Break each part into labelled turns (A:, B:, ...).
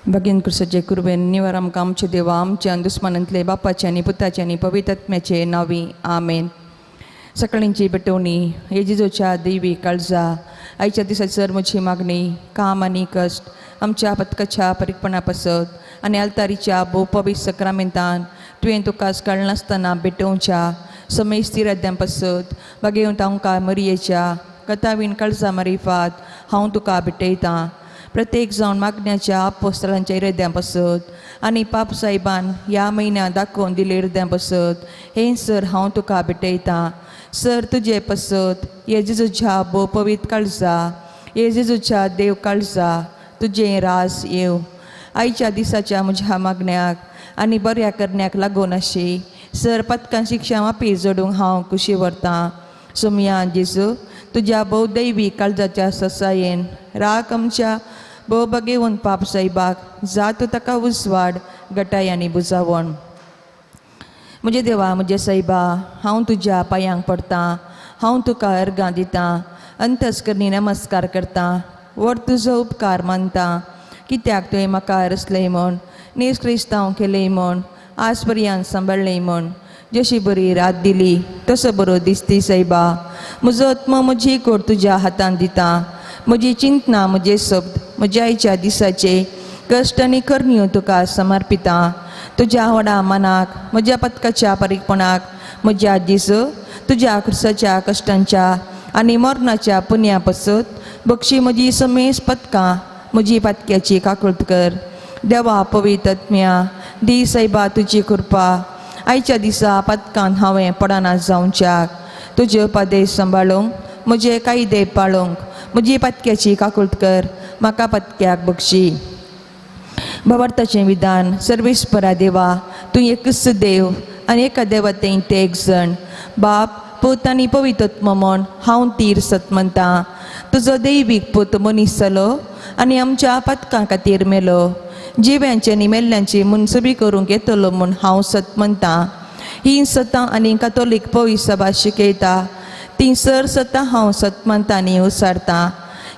A: भगीन क्रिस्ताचे कुरबेन निवार आमकां आमचे देवा आमच्या दुस्मानांतले बापाचे आनी पुताचे आनी पवित्र नांवी आमेन. सकाळींची पेटोवणी येजिजोच्या देवी काळजा आयच्या दिसा सर म्हजी मागणी काम आनी कश्ट आमच्या पथकाच्या परीकपणा पासत आनी आल्तारीच्या भोवपवीत सक्रामेंतान तुवें तुका कळनासतना भेटोवच्या समेस्ती रद्यां पासत बागेवन तांकां मरयेच्या कथावीन काळजा मारिफात हांव तुका भेटयतां. प्रत्येक जावन मागण्याच्या आपोस्तलांच्या इराद्यां पासत आनी पाप साहेबान ह्या म्हयन्या दाखोवन दिले इराद्यां पासत हें सर हांव तुका भेटयतां. सर तुजे पासत येजुच्या भोव पवित्र काळजा येजुच्या देव काळजा तुजें रास येव. आयच्या दिसाच्या म्हज्या मागण्याक आनी बऱ्या करण्याक लागून आशी सर पतकां शिक्षा मापी जोडूंक हांव खुशी व्हरतां. सोमया जेजू तुज्या भोवदैवी काळजाच्या ससायेन राख आमच्या भोव बगेवन पाप साहेबाक जात ताका उजवाड गटाय आनी बुजावण. म्हजे देवा म्हजे सायबा हांव तुज्या पांयांक पडटां हांव तुका अर्गां दितां अंतस्करणी नमस्कार करतां व्हड तुजो उपकार मानता कित्याक तुवें म्हाका रचलें म्हूण नीज क्रिस्तांव केलें म्हूण आज पर्यंत सांबाळ्ळें म्हूण जशी बरी रात दिली तसो बरो दिसती सायबा. म्हजो आत्मो म्हजी कोड तुज्या हातान दिता म्हजी चिंतना म्हजे शब्द म्हज्या आयच्या दिसाचे कश्ट आनी करण्यो तुका समर्पिता. तुज्या व्हडा मनाक म्हज्या पथकाच्या परीकपणाक म्हज्या दीस तुज्या क्रिस्ताच्या कश्टांच्या आनी मरणाच्या पुण्या पासत बक्षी म्हजी समेस पथकां म्हजी पातक्याची काकूळत कर. देवा पवित्र आत्म्या दी सायबा तुजी कृपा आयच्या दिसा पथकान हांवें पडना जावच्याक तुजे उपादेश सांबाळूंक म्हजे कायदे पाळूंक म्हजी पातक्याची काकूळत कर म्हाका पत्क्याक बक्षी. भवार्थाचें विधान सर्वेस्परा देवा तूं एकच देव आनी एका देवतें ते एक जण बाप पूत आनी पवित्र आत्मो म्हूण हांव तीर सत म्हणटां. तुजो दैवीक पूत मनीस जालो आनी आमच्या पथकां खातीर मेलो जिव्यांचे आनी मेल्ल्यांची मुनसबी करूंक येतलो म्हूण हांव सत म्हणटां. ही सतां आनी कातोलीक पवित्र सभा शिकयता ती सर सतां हांव सत म्हणटां आनी उसारतां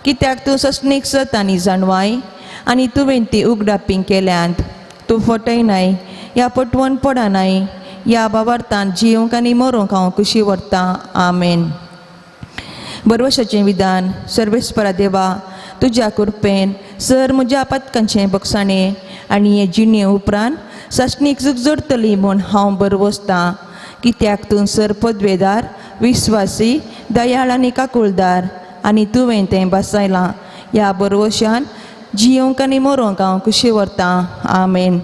A: कित्याक तूं ससणीक सत आनी जाणवाय आनी तुवें ती उगडापी केल्यांत. तूं फटयनाय ह्या पटवण पडनाय ह्या बाबार्थान जिवंक आनी मरूंक हांव खुशी व्हरतां. आमेन. बरवशाचें विधान सर्वेस्परा देवा तुज्या कृपेन सर म्हज्या पथकांचें बक्षाणें आनी हे जिणे उपरांत सासणीक चूक जोडटली म्हूण हांव बरवसतां कित्याक तूं सर पदवेदार विस्वासी दयाळ आनी काकुळदार आनी तुवें तें बसायलां. ह्या बरवशान जियोंक आनी मरोंक हांव खुशी व्हरतां. आमेन.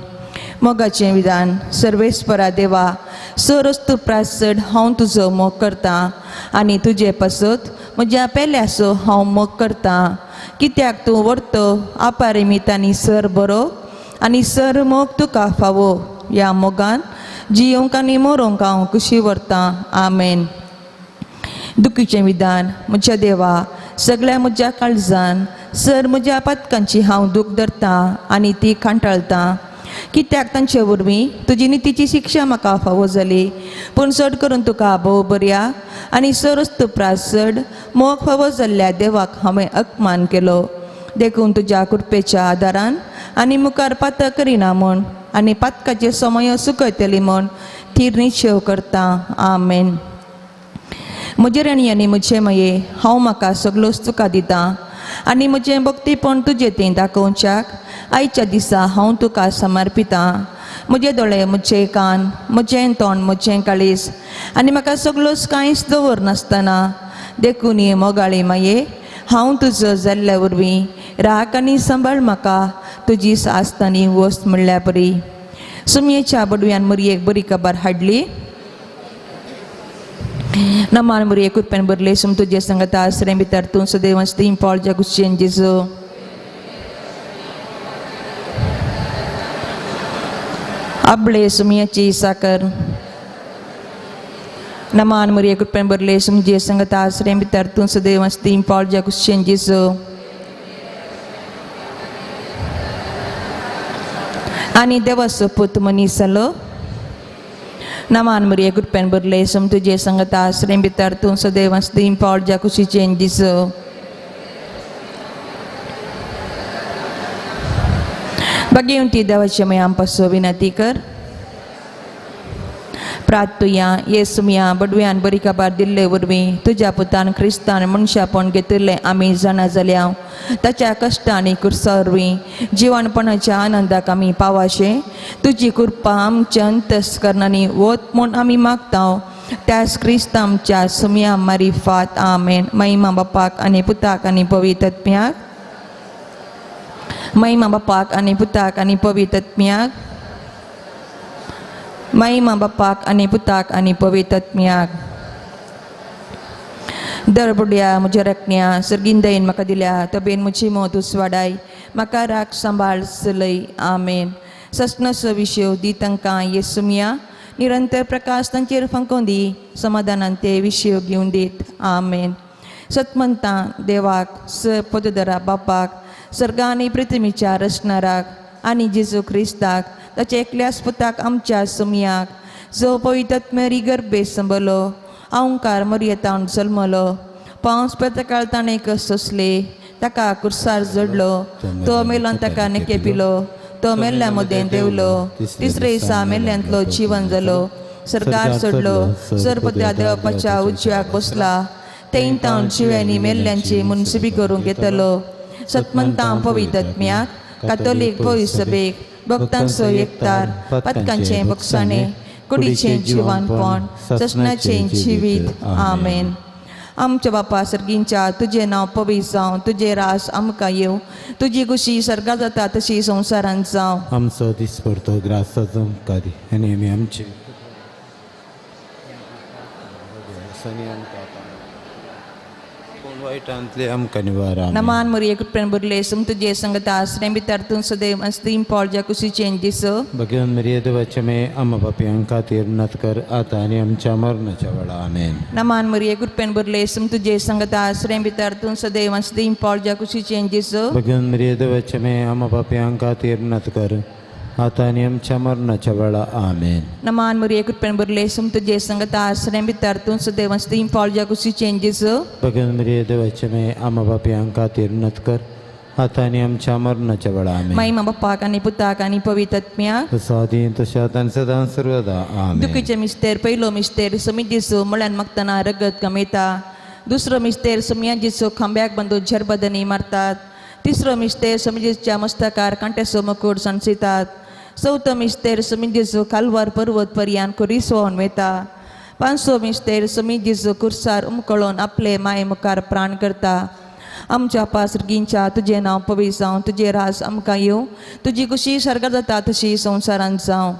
A: मोगाचें विधान सर्वेस्परा देवा सर वस्तू प्रास चड हांव तुजो मोग करतां आनी तुजे पासत म्हज्या पेल्याचो हांव मोग करतां कित्याक तूं व्हरतो आपारिमीत आनी सर बरो आनी सर मोग तुका फावो. ह्या मोगान जियोंक आनी मरोंक हांव खुशी व्हरतां. आमेन. दुखीचें विधान म्हज्या देवा सगळ्या म्हज्या काळजान सर म्हज्या पथकांची हांव दूख धरतां आनी ती कांटाळटां कित्याक तांचे वरवीं तुजी नितीची शिक्षा म्हाका फावो जाली पूण चड करून तुका भोव बऱ्या आनी सरस प्रास चड मोग फावो जाल्ल्या देवाक हांवें अपमान केलो. देखून तुज्या कृपेच्या आदारान आनी मुखार पातक करिना म्हूण आनी पातकाचे समय सुकयतली म्हूण थीर निश्चेव करतां. आमेन. म्हजे राणी आनी म्हजे माये हांव म्हाका सगळोच तुका दितां आनी म्हजें भक्तीपण तुजें तें दाखोवच्याक आयच्या दिसा हांव तुका समर्पितां. म्हजे दोळे म्हजे कान म्हजें तोंड म्हजें काळीज आनी म्हाका सगळोच कांयच दवर नासतना देखून हे मोगाळी माये हांव तुजो जाल्ल्या वरवीं राख आनी सांबाळ म्हाका तुजी सास्त आनी वस्त म्हणल्या परी. सुमयेच्या बडव्यान मरयेक बरी खबर हाडली. नमान मरिये कृपेन भरले सुम तुजे संगता आसरे भितर तूं सदैव तीन पावल जगुशेन जेजू. आपले सुमयाची साकर. नमान मरिये कृपेन भरले सुम तुजे संगता आसरे भितर तूं सदैव तीन पावल जगुशेन जेजू. आनी देवाचो पूत मनीस जालो. नमान मरिये कृपेन भरले सुम तुजे संगता आसरे भितर तूं सदैव तीन पावल जगुशेन जेजू. भाग्यवंती देवाचे माय आमपासो विनंती कर. प्रार्थुया. येसुमया बडव्यान बरी खबर दिल्ले वरवीं तुज्या पुतान क्रिस्तान मनशापण घेतिल्लें आमी जाणा जाल्या. ताच्या कश्ट आनी कुर्सा वरवीं जिवनपणाच्या आनंदाक आमी पावाशें तुजी कृपा आमच्या अंतस्करणांनी वत म्हूण आमी मागता. त्यास क्रिस्त आमच्या सुमया मारिफात. आमेन. महिमा बापाक आनी पुताक आनी पवित्र आत्म्याक. महिमा बापाक आनी पुताक आनी पवित्र आत्म्याक. महिमा बापाक आनी पुताक आनी पवित्र आत्म्याक. दरबुड्या म्हज्या रकण्या सर्गीन दयेन म्हाका दिल्या तबेन म्हजी मोत उसवाडाय म्हाका राख सांबाळ चलय. आमेन. ससनसो विशय दी तांकां येसुमया निरंतर प्रकाश तांचेर फांकोवन दी समाधानान ते विशय घेवन दीत. आमेन. सतमंतां देवाक स पदधरा बापाक सर्गा आनी पृथ्वीच्या रचणाराक आनी जेजू क्रिस्ताक ताच्या एकल्याच पुताक आमच्या सुमयाक जो पवित्र मेरी गर्भे संबलो अहंकार मरयेतावन जल्मलो पावस पेतकाळ ताणें सोंसले ताका कुर्सार जडलो तो मेलोन ताका नेके पिलो तो मेल्ल्या मदें देवलो तिसरे दिसा मेल्ल्यांतलो जिवन जालो सरकार सोडलो सरपत्या देवपाच्या उजव्याक बसला तें तावन जिव्यांनी मेल्ल्यांची मुनसिबी करूंक येतलो. सतमंतां पवित्र आत्म्याक कातोलीक पवित्र सभेक भक्तांचो एकतार पदकांचें बक्षाणें कुडीचें जिवनपण ससनाचें जिवीत. आमेन. आमच्या बापा सर्गींच्या तुजें नांव पवित्र जावं तुजें रास आमकां येवं तुजी खुशी सर्गां जाता तशी संवसारांत जावं.
B: आमचो दिसपडतो ग्रास आमकां दी आनी आमी आमचे वायटांतले आमकां निवार.
A: नमान मरिये कृपेन भरले सुम तुजे संगता आसरें भितर तूं सदैव अस्तीम पावल कुशीचें दिस.
B: भगवान मरिये देवाचे मे आमा पापयां खातीर नत कर आतां आनी आमच्या मरणाच्या वेळा. आमेन.
A: नमान मरिये कृपेन भरले सुम तुजे संगता आसरें भितर तूं सदैव अस्तीम पावल कुशीचें दिस.
B: भगवान मरिये देवाचे मे आमा पापयां खातीर नत कर आतां आनी आमच्या मरणाच्या वेळा. आमेन.
A: नमान मरिये कृपेन भरले सुम तुजे संगता आसरें भितर तूं सदैव अस्तीम पावल कुशीचें दिस.
B: भगवान मरिये देवाचे मे आमा पापयां खातीर नत कर आतां आनी आमच्या मरणाच्या वेळा. आमेन.
A: महिमा बापाक आनी पुताक आनी पवित्र आत्म्याक
B: तसो आदी तशें आतां सदां सर्वदा. आमेन.
A: दुखीचे मिस्तेर पयलो मिस्तेर समी दिसो म्हळ्यान मागतना रगत कमयता. दुसरो मिस्तेर समिया दिसो खांब्याक बांदून झरबदनी मारतात. तिसरो मिस्तेर समिजीच्या मस्तकार कांट्याचो मुकुट सांचितात. चवथो मिस्तेर समी जेजू कालवार पर्वत पर्यान खुरीस व्हांवन वता. पांचवो मिस्तेर समी जेजू कुर्सार उमकळोन आपले माये मुखार प्राण करता. आमच्या पासर्गींच्या तुजें नांव पवित्र जावं तुजें राज आमकां येवं तुजी खुशी सर्गार जाता तशी संवसारांत जावं.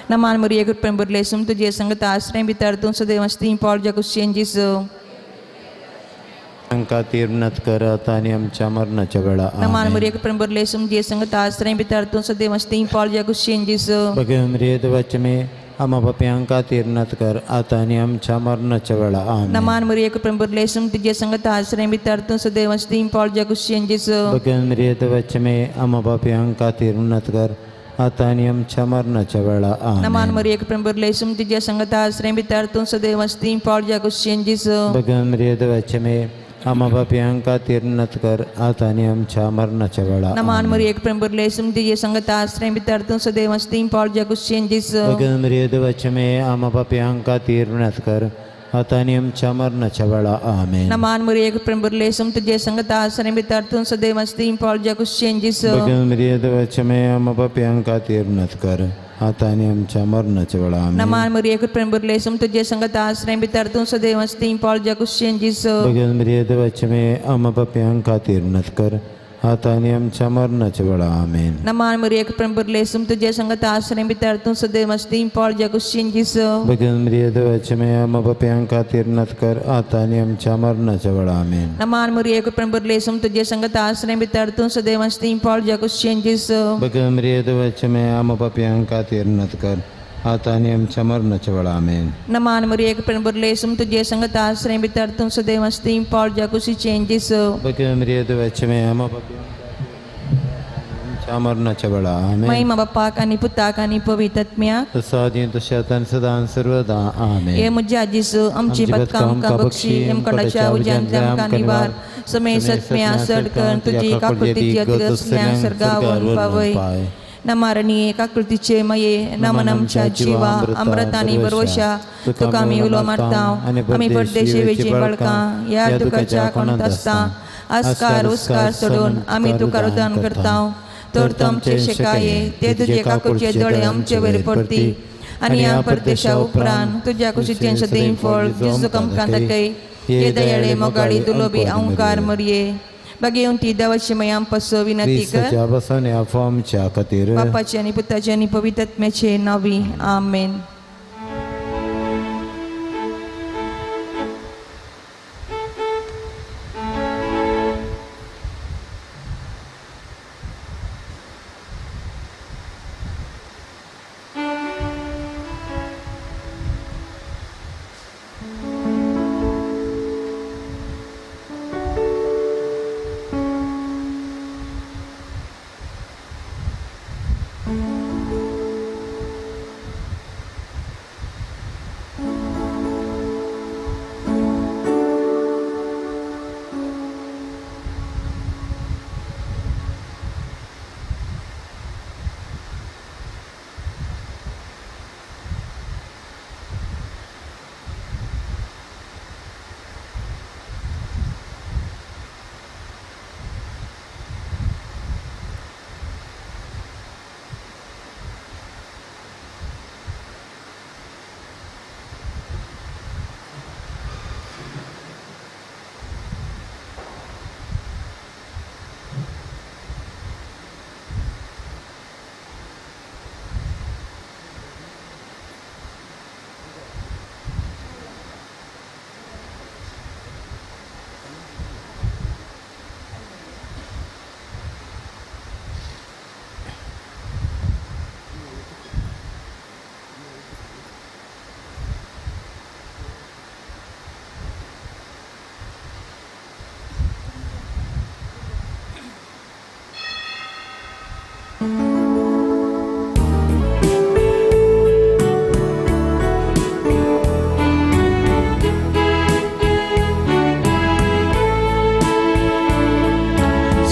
A: नमान मरिये कृपेन भरले सुम तुजे संगता आसरें भितर तूं सदैव अस्तीम पावल कुशीन जेजू.
B: खातीर नत कर आतां आनी आमच्या मरणाच्या वेळा.
A: नमान मरिये कृपेन भरले सुम तुजे संगता आसरें भितर तूं सदैव अस्तीम पावल कुशीन जेजू.
B: भगवान मरिये देवाचे मे आमा पापयां खातीर नत कर आतां आनी आमच्या मरणाच्या वेळा. आमेन.
A: नमान मरिये कृपेन भरले सुम तुजे संगता आसरें भितर तूं सदैव अस्तीम पावल कुशीन जेजू.
B: भगवान मरिये देवाचे मे आमा पापयां खातीर नत कर आतां आनी आमच्या मरणाच्या वेळा. आमेन.
A: नमान मरिये कृपेन भरले सुम तुजे संगता आसरें भितर तूं सदैव अस्तीम पावल कुशीन जेजू.
B: भगवान मरिये देवाचे मे आमा पापयां खातीर नत कर आतां आनी आमच्या मरणाच्या वेळा.
A: नमान मरिये कृपेन भरले सुम तुजे संगता आसरें भितर तूं सदैव अस्तीम पावल कुशीन जेजू.
B: भगवान मरिये देवाचे मे आमा पापयां खातीर नत कर आतां आनी आमच्या मरणाच्या वेळा. आमेन.
A: नमान मरिये कृपेन भरले सुम तुजे संगता आसरें भितर तूं सदैव अस्तीम पावल कुशीन जेजू.
B: भगवान मरिये देवाचे मे आमा पापयां खातीर नत कर आतां आनी आमच्या मरणाच्या वेळा. आमेन.
A: नमान मरिये कृपेन भरले सुम तुजे संगता आसरें भितर तूं सदैव अस्तीम पावल कुशीन जेजू.
B: भगवान मरिये देवाचे मे आमा पापयां खातीर नत कर आतां आनी आमच्या मरणाच्या वेळा. आमेन.
A: नमान मरिये कृपेन भरले सुम तुजे संगता आसरें भितर तूं सदैव अस्तीम पावल कुशीन जेजू.
B: भगवान मरिये देवाचे मे आमा पापयां खातीर नत कर आतां आनी आमच्या मरणाच्या वेळा. आमेन.
A: नमान मरिये कृपेन भरले सुम तुजे संगता आसरें भितर तूं सदैव अस्तीम पावल कुशीन जेजू.
B: भगवान मरिये देवाचे मे आमा पापयां खातीर नत कर आतां आनी आमच्या मरणाच्या वेळा. आमेन.
A: नमान मरिये कृपेन भरले सुम तुजे संगता आसरें भितर तूं सदैव अस्तीम पावल कुशीचें जेजू.
B: भगवान मरिये देवाचे मे आमा पापयां आमच्या मरणाच्या वेळा आमेन.
A: महिमा बापाक आनी पुताक आनी पवित्र आत्म्याक,
B: तसो आदी तशें आतां आनी सदां सर्वदा आमेन.
A: हे म्हज्या जेजू, आमची बदकां आमकां बक्षी, यमकंडाच्या उज्यांतल्यान आमकां निवार, समय सत्म्या सडकन तुजी काकुळतीची अतिरसल्या सर्गावर पावय. नमारणी काकुळतीचे मये, नमन आमच्या जिवा अमृत आनी बरोशा, तुका आमी उलो मारता, आमी परदेशी वेची बाळकां ह्या दुखाच्या कोणांत आसता, आस्कार उस्कार सोडून आमी तुका रुदान करता. तर तूं आमचे शेकाये, ते तुजे काकुळचे दोळे आमचे वयर पडती, आनी ह्या परदेशा उपरांत तुज्या कुशीचें सदैव फळ जेजूक आमकां दाखय. हे दयाळे मोगाळी दुलोबी अंकार मरये, बागेवंती देवाची मयां पासो विनंती कर,
B: आमच्या खातीर.
A: बापाचे आनी पुताचे आनी पवित्र आत्म्याचे नांवी आमेन.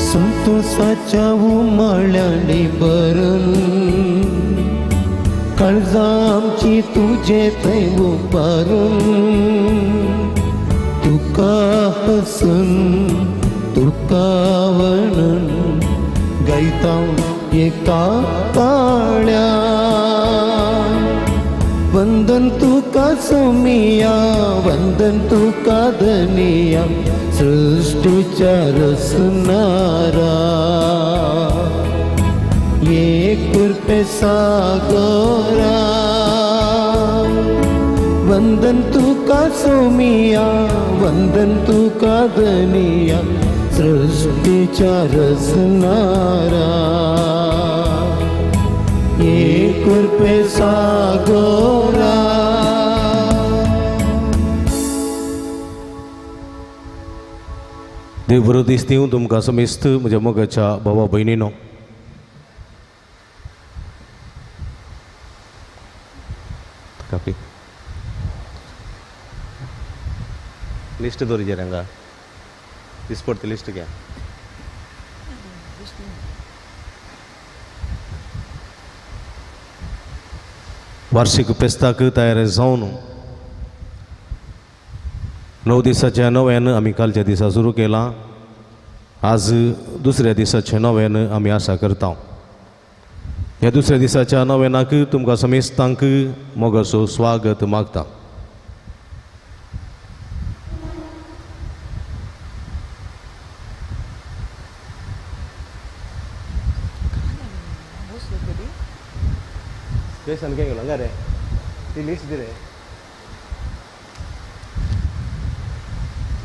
B: संतोषाच्या उमाळ्यांनी भरून काळजां आमची तुजे थंय उबारून, तुका हसून तुका वणून गायता एका ताळ्या. वंदन तुका सोमिया, वंदन तुका धनिया, सृष्टीच्या रसनारा, एक कृपे सागरा. वंदन तुका सोमिया, वंदन तुका धनिया, सृष्टीच्या रसनारा, एक कृपे सागरा.
C: देव बरो दीस दिवं तुमकां समेस्त म्हज्या मोगाच्या भावा भयणीनो. लिस्ट दवरिचेर हांगा दिसपडटी लिस्ट घ्या. वार्षिक फेस्ताक तयार जावन 9 दिसाच्या नव्यान आमी कालच्या दिसा सुरू केलां. आज दुसऱ्या दिसाच्या नव्यान आमी आशा करता. ह्या दुसऱ्या दिसाच्या नव्यानाक तुमकां समेस्तांक मोगाचो स्वागत मागता.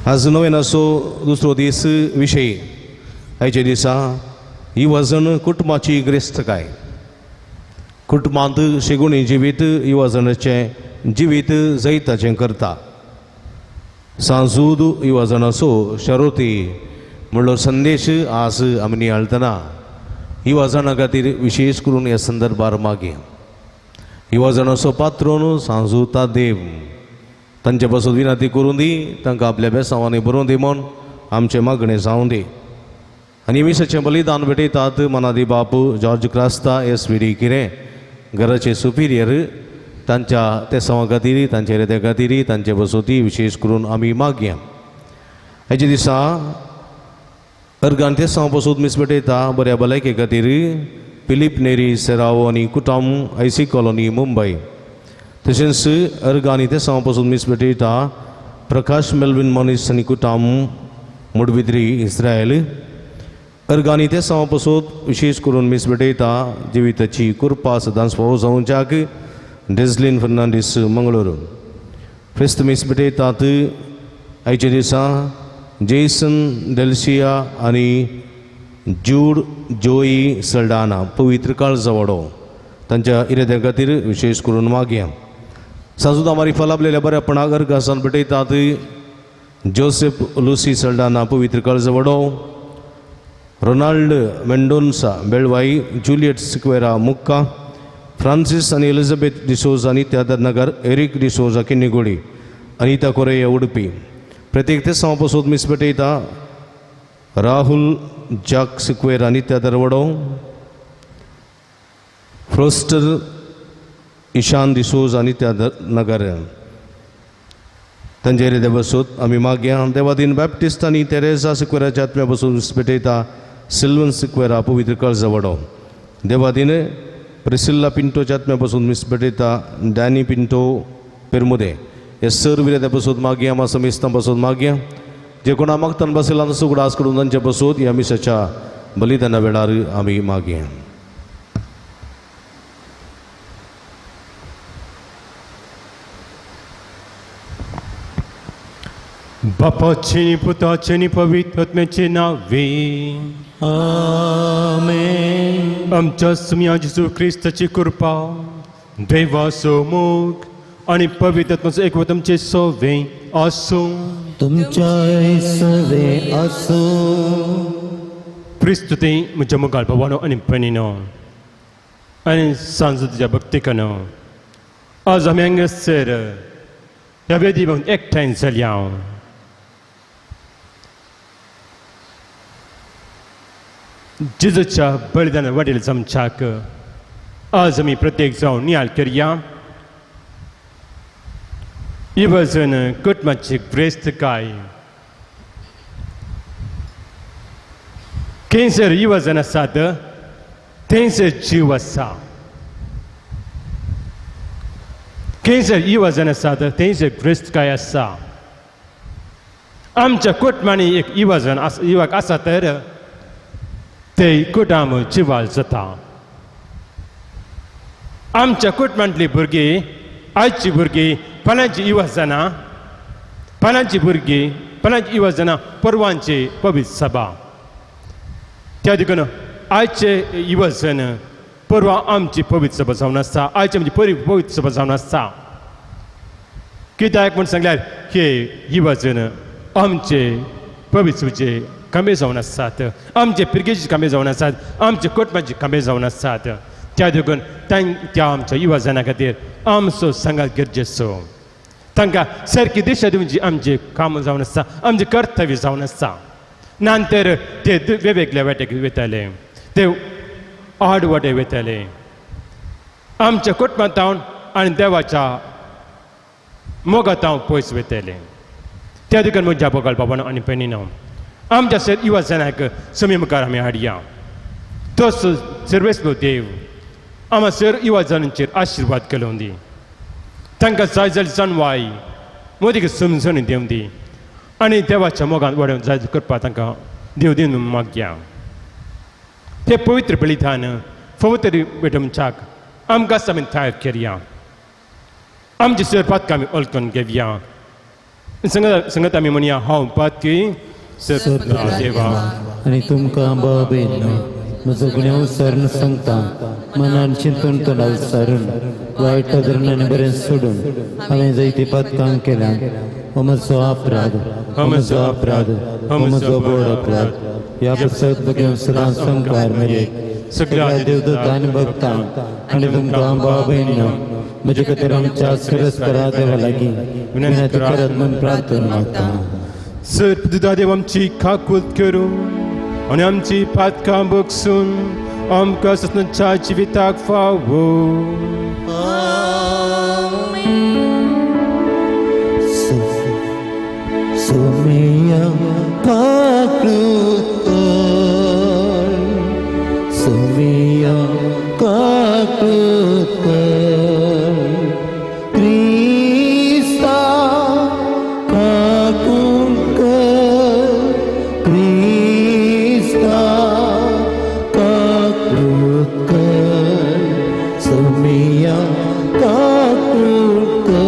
C: आज नव्यानाचो दुसरो दीस विशय आयच्या दिसा ही वजन कुटुंबाची गिरेस्तकाय. कुटुंबांत शेगुणी जिवीत युवजणाचें जिवीत जैताचें करता. सांजूद युवजणाचो शरोती म्हणलो संदेश आज आमी नियाळतना युवा जाणां खातीर विशेश करून ह्या संदर्भार मागया. युवा जाणांचो पात्रोन सांजुता देव तांचे पासून विनंती करूं दी, तांकां आपल्या बेसांवांनी बरोवन दी म्हूण आमचें मागणें जावं दी. आनी मिसाचें बलिदान भेटयतात मनादी बापू जॉर्ज क्रास्ता SVD किरें घराचे सुपिरियर तांच्या तेसांवा खातीर, तांच्या रेत्या खातीर, तांचे बसोती विशेश करून आमी मागया. हेजे दिसा अर्गान तेसांव बसोत मीस भेटयता बऱ्या भलायके खातीर फिलीप नेरी सेरावो आनी कुटाम IC colony Mumbai. तशेंच अर्गानी तेसांव पासून मीस भेटयता प्रकाश मेल्विन मनीस आनी कुटाम मुडबिद्री इस्रायल. अर्गानी तेसांव पासून विशेश करून मीस भेटयता जिविताची कृपा सदांच फावो जावच्याक डेझलीन फर्नांडीस मंगळूर. फेस्त मीस भेटयतात आयच्या दिसा जेसन डेल्सिया आनी जूड जोई सल्डाना पवित्र काळजावाडो तांच्या इराद्या खातीर विशेश करून मागया. सांजुदा मारिफा लाभलेल्या बऱ्यापणाक अर्गासान भेटयतात जोसेफ लुसी सल्डाना पवित्र काळजावाडो, रोनाल्ड मेंडोन्सा बेळवाई, जुलियट सिक्वेरा मुक्का, फ्रांसीस आनी एलिझाबेथ डिसोजा नित्यानगर, एरिक डिसोजा किन्नीगोडी, अनिता कोरेया उडपी. प्रत्येक तेसांव पासून मीस भेटयता राहुल जाक सिक्वेरा नित्यादरवडो, फ्रोस्टर ईशान डिसोजा नित्यानगर. तांचे हृदय बसूत आमी मागया. देवादीन बॅप्टिस्ट आनी तेरेजा सिक्वेराच्या आत्म्या बसून मीस भेटयता सिल्वन सिक्वेरा पवित्र काळजावाडो. देवादीन प्रिसिल्ला पिंटोच्या आत्म्या बसून मीस भेटयता डॅनी पिंटो पेरमुदे. हे सर विरेद्या बसून मागया, मासा मिस्तां बसून मागया. जे कोणा मागतान बसयला सुगडास करून तांचे बसूत ह्या मिसाच्या बलिदाना वेळार आमी मागया.
D: बापाचे पुताचे पवित्र आत्म्याचे नावे
B: आमेन.
D: आमच्या सुम्या जेजू क्रिस्ताची कृपा, देवाचो मोग आनी पवित्र आत्म्याचो एकवट तुमचे सवे आसूं.
B: तुमच्या सवे आसूं.
D: क्रिस्तुते म्हज्या मुखार भावानो आनी भयणीनो आनी सांजो तुज्या भक्तिकानो, आज आमी हांगासर ह्या वेदी भोंवन एकठांय जाल्या. जेजूच्या बलिदान वाटेल जमच्याक आज आमी प्रत्येक जावन नियाळ करया. इवजन कुटुंबाची ग्रेस्तकाय खंयसर इवजन आसात थंयसर जीव आसा, खंयसर इवजन आसात थंयसर ग्रेस्तकाय आसा. आमच्या कुटुंबांनी एक इवजन युवक आसा तर ते कुटुंब जिवाल जाता. आमच्या कुटुंबांतली भुरगीं, आयची भुरगीं फाल्यांची युवजना, फाल्यांची भुरगीं फाल्यांची युवजना परवांची पवित्र सभा. त्या देखून आयचे युवजन परवा आमची पवित्र सभा जावन आसता, आयची आमची पवित्र सभा जावन आसता. कित्याक म्हूण सांगल्यार हे युवजन आमचे पवित्र सभेचे कामे जावन आसात, आमचे पिरगेचे कामे जावन आसात, आमचे कुटुंबाचे कामे जावन आसात. त्या देखून त्या आमच्या युवजना खातीर आमचो सांगात गरजेचो. तांकां सारकी दिशा दिवची आमचें काम जावन आसता, आमचें कर्तव्य जावन आसता. नंतर ते वेगवेगळ्या वाटेक वयताले, ते आड वाटे वयताले. आमच्या कुटुंबांत आनी देवाच्या मोगांत पयस वयताले. त्या देखून म्हज्या बगल बाबानो आनी भयणीनो, आमच्या सर युवजनाक समी मुखार आमी हाडया. तो सर्वेस्व देव आमा सर युवजनांचेर आशिर्वाद केलो दी, तांकां जाय जाल्यार जाणवाय मोदीक समजून दिवं दी आनी देवाच्या मोगान वाडोवन जाय करपाक तांकां देव दिवन मागया. ते पवित्र बलिदान फावो तरी भेटोवच्याक आमकां आमी तयार करया. आमचे सर पातकां आमी वळखून घेवया. संगत आमी म्हणया, हांव पातकी
B: देवा आनी तुमकां बाबेन म्हजो गुन्यांव विसरून सांगता मनान चिंतून तोंडार सारून वायट धरून आनी बरें सोडून हांवें जायतीं पातकां केल्या. हो म्हजो अपराध, हो म्हजो अपराध, हो म्हजो व्हड अपराध. ह्या पुस्तक भुरग्यांक सदांच संकार मेरे सगळ्या देवदूतां आनी भक्तांक आनी तुमकां भाव भयणीं म्हजे खातीर आमच्या सरस्परा देवा लागीं विनंती करात म्हूण प्रार्थना मागता.
D: सर दुदा देव आमची काकूत करूं आनी आमची पातकां बगसून आमकां ससनाच्या जिविताक फावो.
B: सोमिया काकूत कर, सोमिया काकूत कर, क्रिस्ता काकूत कर, क्रिस्ता काकूत कर, सोमिया काकूत कर,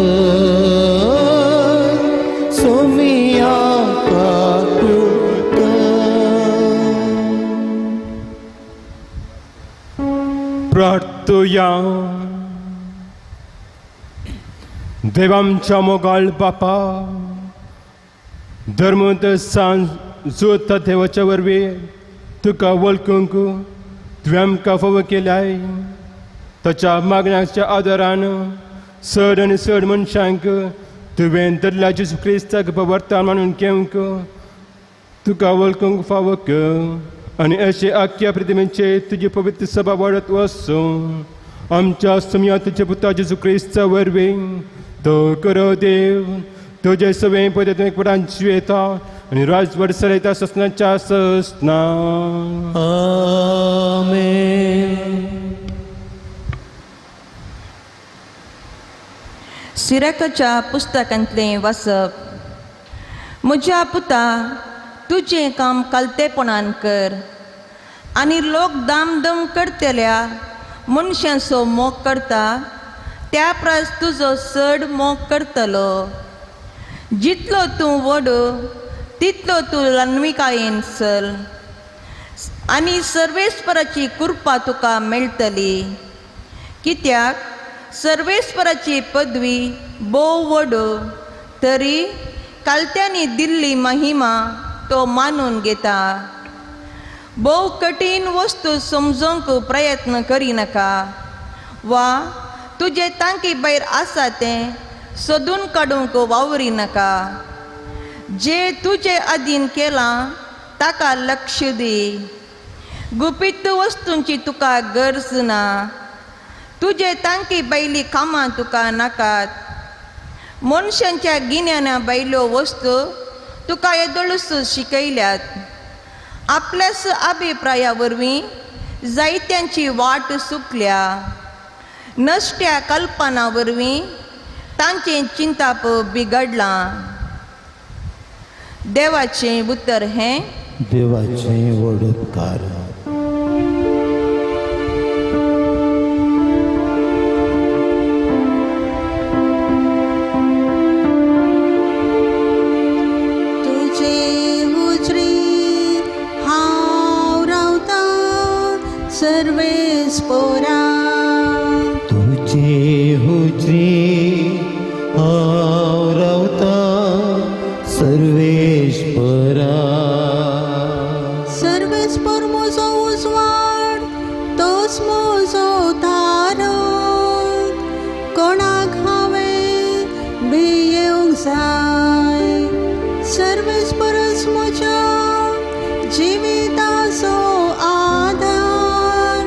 B: सोमिया काकूत कर.
D: प्रार्थुया. देवामच्या मोगाळ बापा, धर्मंत सांज जोत देवाच्या वरवीं तुका वळखूंक तुवें आमकां फावो केल्याय. ताच्या मागण्याच्या आदारान चड आनी चड मनशांक तुवें धरल्या जेजू क्रिस्ताक वर्तान मानून घेवंक तुका वळखूंक फावो कर आनी अशें आख्या प्रतिमेचे तुजी पवित्र सभा वाडत वचूं. आमच्या सुमया तुज्या पुता जेजू क्रिस्ता वरवीं तो करो देव तुजे सवें पदे तुवें एकपटान जियेता आनी राजवट चलयता ससनाच्या ससना.
B: आमेन.
A: सिराकाच्या पुस्तकांतलें वाचप. म्हज्या पुता, तुजें काम कालतेपणान कर आनी लोक दामदम करतल्या मनशांचो मोग करता त्या परस तुजो चड मोग करतलो. जितलो तूं व्हड तितलो तूं ल्हानविकायेन चल आनी सर्वेस्पराची कृपा तुका मेळटली. कित्याक सर्वेस्पराची पदवी भोव व्हड तरी कालत्यांनी दिल्ली महिमा तो मानून घेता. भोव कठीण वस्तू समजूंक प्रयत्न करिनाका वा तुजे तांकी भायर आसा तें सोदून काडूंक वावरिनाका. जे तुजे अधीन केलां ताका लक्ष दी. गुपीत वस्तूंची तुका गरज ना. तुजे तांकी भायली कामां तुका नाकात. मनशांच्या गिन्याना भायल्यो वस्तू तुका येदोळूच शिकयल्यात. आपल्याच अभिप्राया वरवीं जायत्यांची वाट चुकल्या. नश्ट्या कल्पना वरवीं तांचें चिंताप बिगडलां. देवाचें उतर हें
B: देवाचें व्हड उपकार.
E: तुजे हुजरी हांव रावतां सर्वेस्पोरा.
B: तुजे हुजरी हांव रावतां सर्वेस्परा.
E: सर्वेस्पर म्हजो उजवाड, तोच म्हजो तारो. कोणाक हांवें भियेवंक जाय. सर्वेस्परच म्हज्या जिविताचो आदार.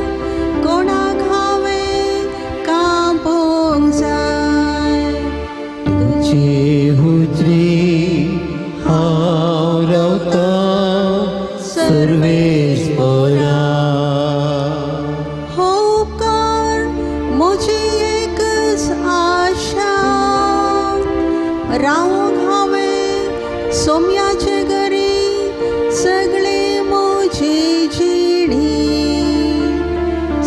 E: कोणाक हांवें कांपोवंक जाय.
B: तुजे हुजरी हांव रावतां सर्वेस्परा.
E: हो उपकार म्हजी एकच आशा. रावूंक हांवें सोम्याचे घरी सगळे म्हजी जिणी.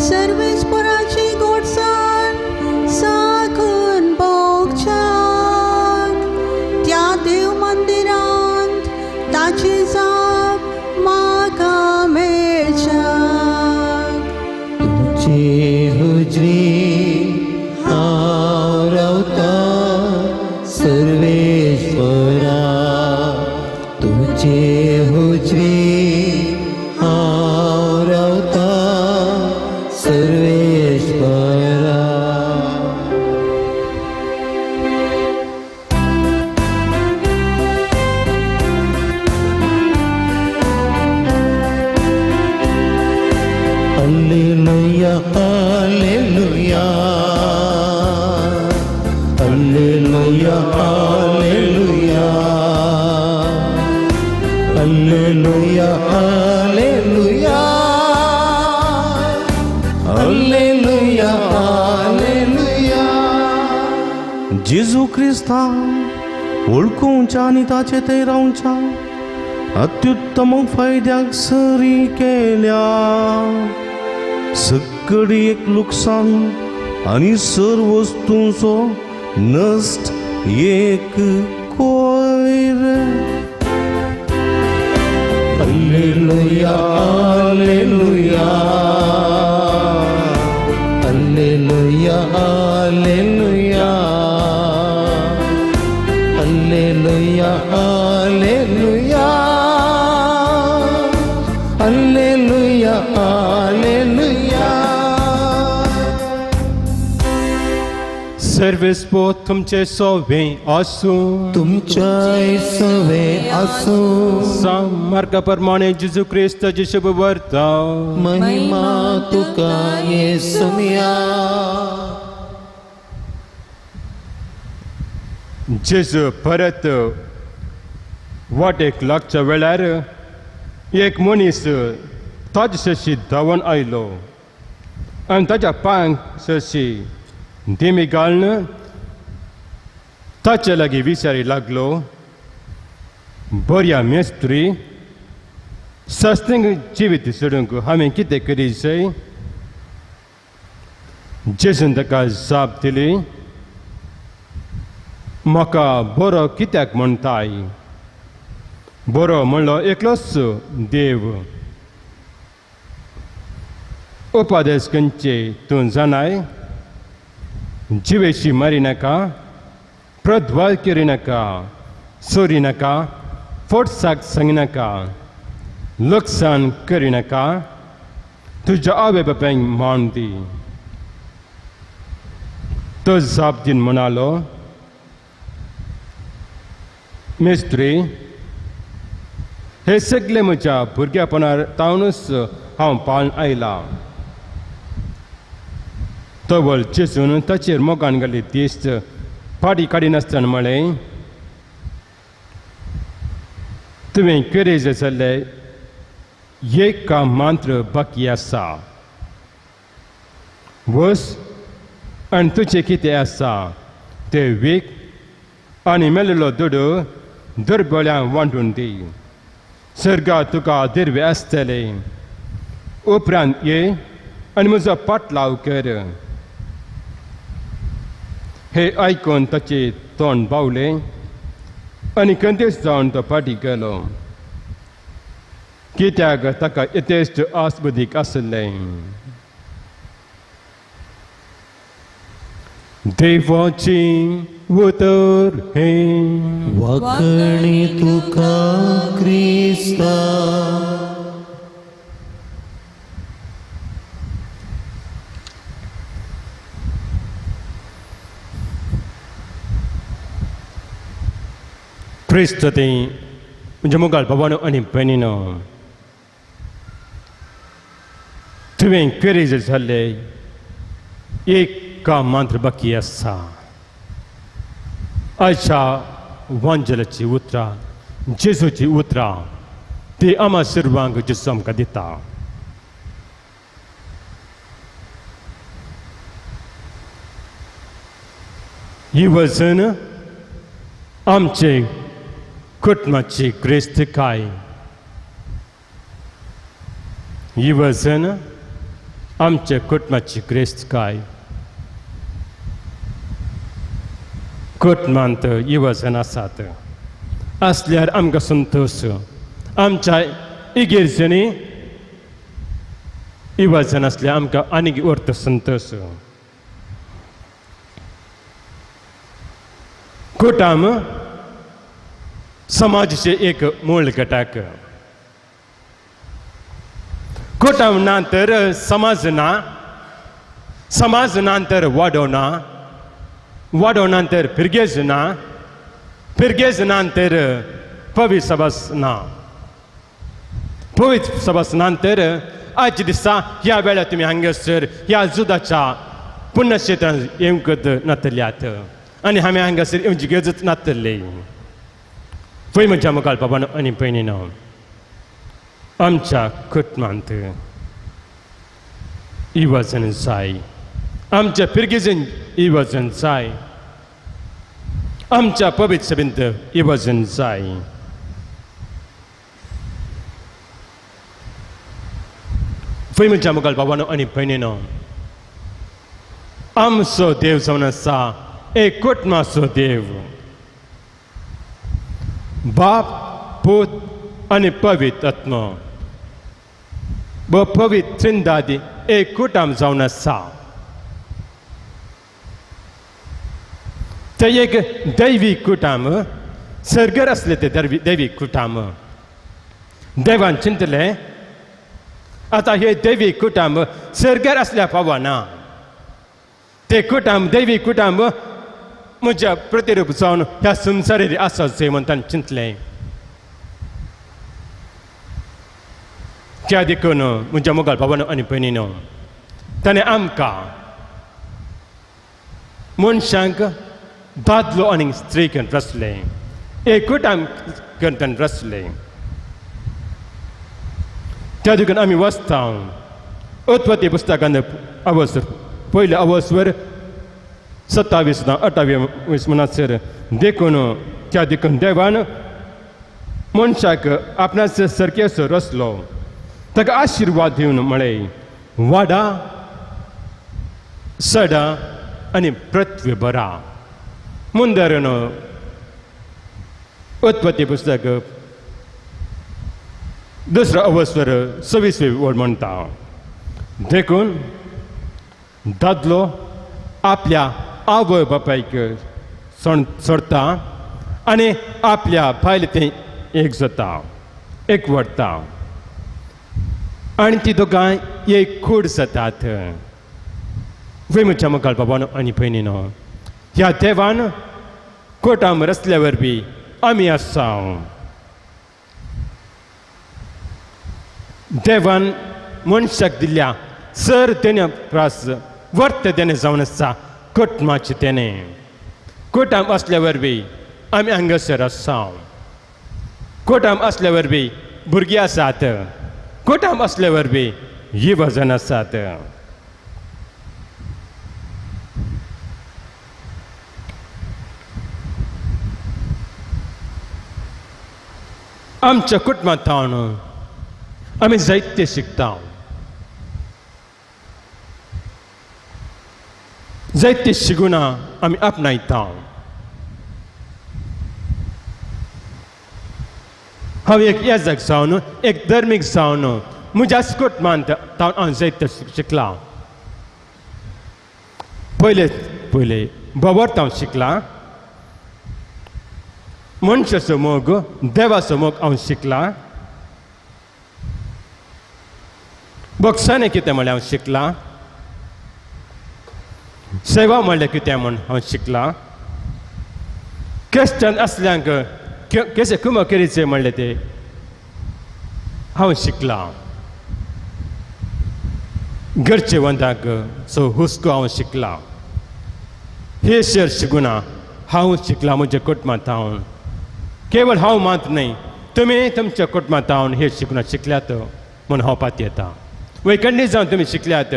E: सर्वेस्पराची गोडसाण साकून भोगच्याक त्या देव मंदिरांत ताची जाप म्हाका मेळच्या.
B: Alleluia, alleluia, alleluia, alleluia, alleluia, alleluia.
C: जेजू क्रिस्तान वळखुच्या आनी ताचे थंय रावच्या अत्युत्तम फायद्याक सरी केल्या सगळी एक लुकसाण आनी सर वस्तूंचो नश्ट एक कोयर.
B: Alleluia, alleluia, alleluia, alleluia, alleluia, alleluia, alleluia, alleluia.
D: सर्वेस्पो तुमचे सोवे आसूं.
B: तुमच्या सवे आसूं.
D: मार्गा प्रमाणे जेजू क्रिस्ताची शुभ वार्ता.
B: महिमा तुका येसुया.
D: जेजू परत वाटेक लागच्या वेळार एक मनीस ताजे सरशी धांवन आयलो आनी ताच्या पांयांक सरशी दिमी घालून ताचे लागीं विचारी लागलो, बऱ्या मेस्त्री, सस्तींग जिवीत सोडूंक हांवें कितें करी जाय? जेजून ताका जाप दिली, म्हाका बरो कित्याक म्हणटाय? बरो म्हणलो एकलोच देव. उपादेश खंयचे तूं जाणाय? जिवेशी मारी नाका, प्रद्वाल करी नाका, चोरी नाका, फोटसाक सांगिनाका, लुकसाण करी नाका, तुज्या आवय बापायक मान दी. तो जाप दीन म्हणालो, मिस्त्री, हे सगळे म्हज्या भुरग्यापणार तावनूच हांव पाळून आयलां. तवळ चेसून ताचेर मोगान घाल्ली दिश्ट फाटी काडिनासतना म्हळें, तुवें करेज जाल्लें एक काम मात्र बाकी आसा. वस आनी तुजें कितें आसा तें वीक आनी मेळिल्लो दुडू दुर्बळ्यांक वांटून दी. सर्गात तुका दिर्वे आसतले. उपरांत ये आनी म्हजो पाटलाव कर. हे आयकून ताचें तोंड बावलें आनी कंतेस जावन तो फाटीं गेलो, कित्याक ताका यथेश्ट आसबदीक आसलें. देवाची उतर हें.
B: वाकणी तुका क्रिस्ता.
D: क्रिस्त ते म्हणजे मुगाल बाबानो आनी भयणीनो, तुवें करेज जाल्लें एक काम मात्र बाकी आसा. आयच्या वांजलाची उतरां, जेजूची उतरां ती आमा सर्वांक जेजू आमकां दिता. ही वजन आमचे कुटुंबाची ग्रेस्तकाय, ही वजन आमच्या कुटुंबाची ग्रेस्तकाय. कुटुंबांत युवजन आसात आसल्यार आमकां संतोश. आमच्या इगेर्जनी युवजन आसल्यार आमकां आनीक अर्थ संतोश. कुटुंब समाजाचे एक मूळ घटक. कुटुंब ना तर समाज ना, समाज ना तर वाडो ना, वाडो ना तर फिरगेज ना, फिरगेज ना तर पवित्र सभास ना, पवित्र सभास ना तर आयच्या दिसा ह्या वेळार तुमी हांगासर ह्या जुदाच्या पुण्यक्षेत्रांत येवंक नातल्यात. आनी हांवें हांगासर येवची गरजच नातली. पळय म्हज्या मुखार बाबान आनी भयणीनो, आमच्या कुटुंबांत इवजन जाय, आमच्या पिरगेजन इवजन जाय, आमच्या पवित्र सभेंत इवजन जाय. पळय म्हज्या मुखार बाबानो आनी भयणीनो, आमचो देव जावन आसा एक कुटुंबाचो देव, बाप पूत आनी पवित्र आत्मो व पवित्र त्रिंदादी एक कुटुंब जावन आसा. ते एक दैवी कुटुंब, सर्गर आसले ते दैवी कुटुंब. देवान चिंतलें आतां हे दैवी कुटुंब सर्गर आसल्या पावना, ते कुटुंब दैवी कुटुंब म्हज्या प्रतिरूप जावन ह्या संवसारीर आसा जंय म्हूण ताणें चिंतलें. त्या देखून म्हज्या मुखार बाबानो आनी भयणीनो, ताणें आमकां मनशांक दादलो आनी स्त्री करून रचलें, एक कुटुंब करून ताणें रचलें. त्या देखून आमी वचता उत्पत्ती पुस्तकान अवसर पयल्या अवसर 27 ना 28 म्हणासर देखून त्या देखून देवान मनशाक आपणाच सारकेचो रचलो, ताका आशिर्वाद दिवन म्हळें वाडा सडा आनी पृथ्वी भरा. मुंदरण उत्पत्ती पुस्तक दुसरो अवसर 26 वड म्हणटा, देखून दादलो आपल्या आवय बापायक सोडता आनी आपल्या बायल तें एक जाता, एक वडता आनी ती दोगांय एक कूड जातात. वय म्हज्या मुखार बाबानो आनी भयणीनो, ह्या देवान कोटाम रचल्या वरवीं आमी आसा. देवान मनशाक दिल्ल्या सर तेणे प्रास वर्त तेणे जावन आसा कुटुंबाचें तेणें. कुटुंब आसल्या वरवीं आमी हांगासर आसा. कुटुंब आसल्या वरवीं भुरगीं आसात, कुटुंब आसल्या वरवीं युवजन आसात. आमच्या कुटुंबांत आमी जायते शिकता, जायते शिगुणां आमी आपणायता. हांव एक याजक जावन, एक धर्मीक जावन म्हज्या कुटुंबांत हांव जायते शिकलां. पयले पयले बोवर्थ हांव शिकलां, मनशाचो मोग देवाचो मोग हांव शिकलां, बक्षाने कितें म्हणलें हांव शिकलां, सेवा म्हणल्यार कितें म्हूण हांव शिकलां, क्रिश्चन आसल्यांक कशें कुमो करीचें म्हणलें तें हांव शिकलां, घरचे वंदाक सो हुस्को हांव शिकलां, हे शेर शिगुणां हांव शिकलां म्हज्या कुटुंबांत हांव. केवळ हांव मात न्हय, तुमी तुमच्या कुटुंबांत हांव हे शिगुणां शिकल्यात म्हूण हांव पातयेता. वैकंडी जावन तुमी शिकल्यात.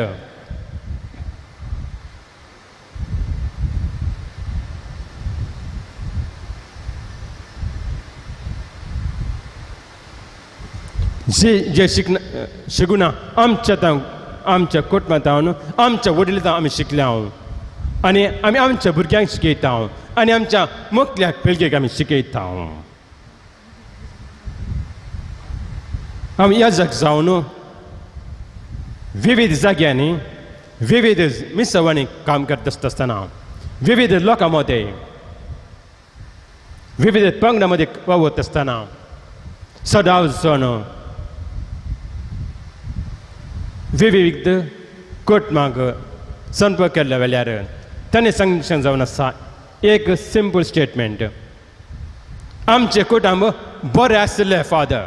D: जे जे शिगुणां आमच्या आमच्या कुटुंबांत हांव आमच्या वडील आमी शिकल्या हांव आनी आमी आमच्या भुरग्यांक शिकयता आनी आमच्या मुखल्या पिळगेक आमी शिकयता. आमी याजक जावन विविध जाग्यांनी विविध मिसवांनी काम करत आसतना विविध लोकां मदें विविध पंगडां मदें वावरत आसतना सदांच जावन विविध कुटुंबांक संपर्क केल्ल्या वेल्यार ताणें सांगचें जावन आसा एक सिंपल स्टेटमेंट, आमचें कुटुंब बरें आसलें फादर,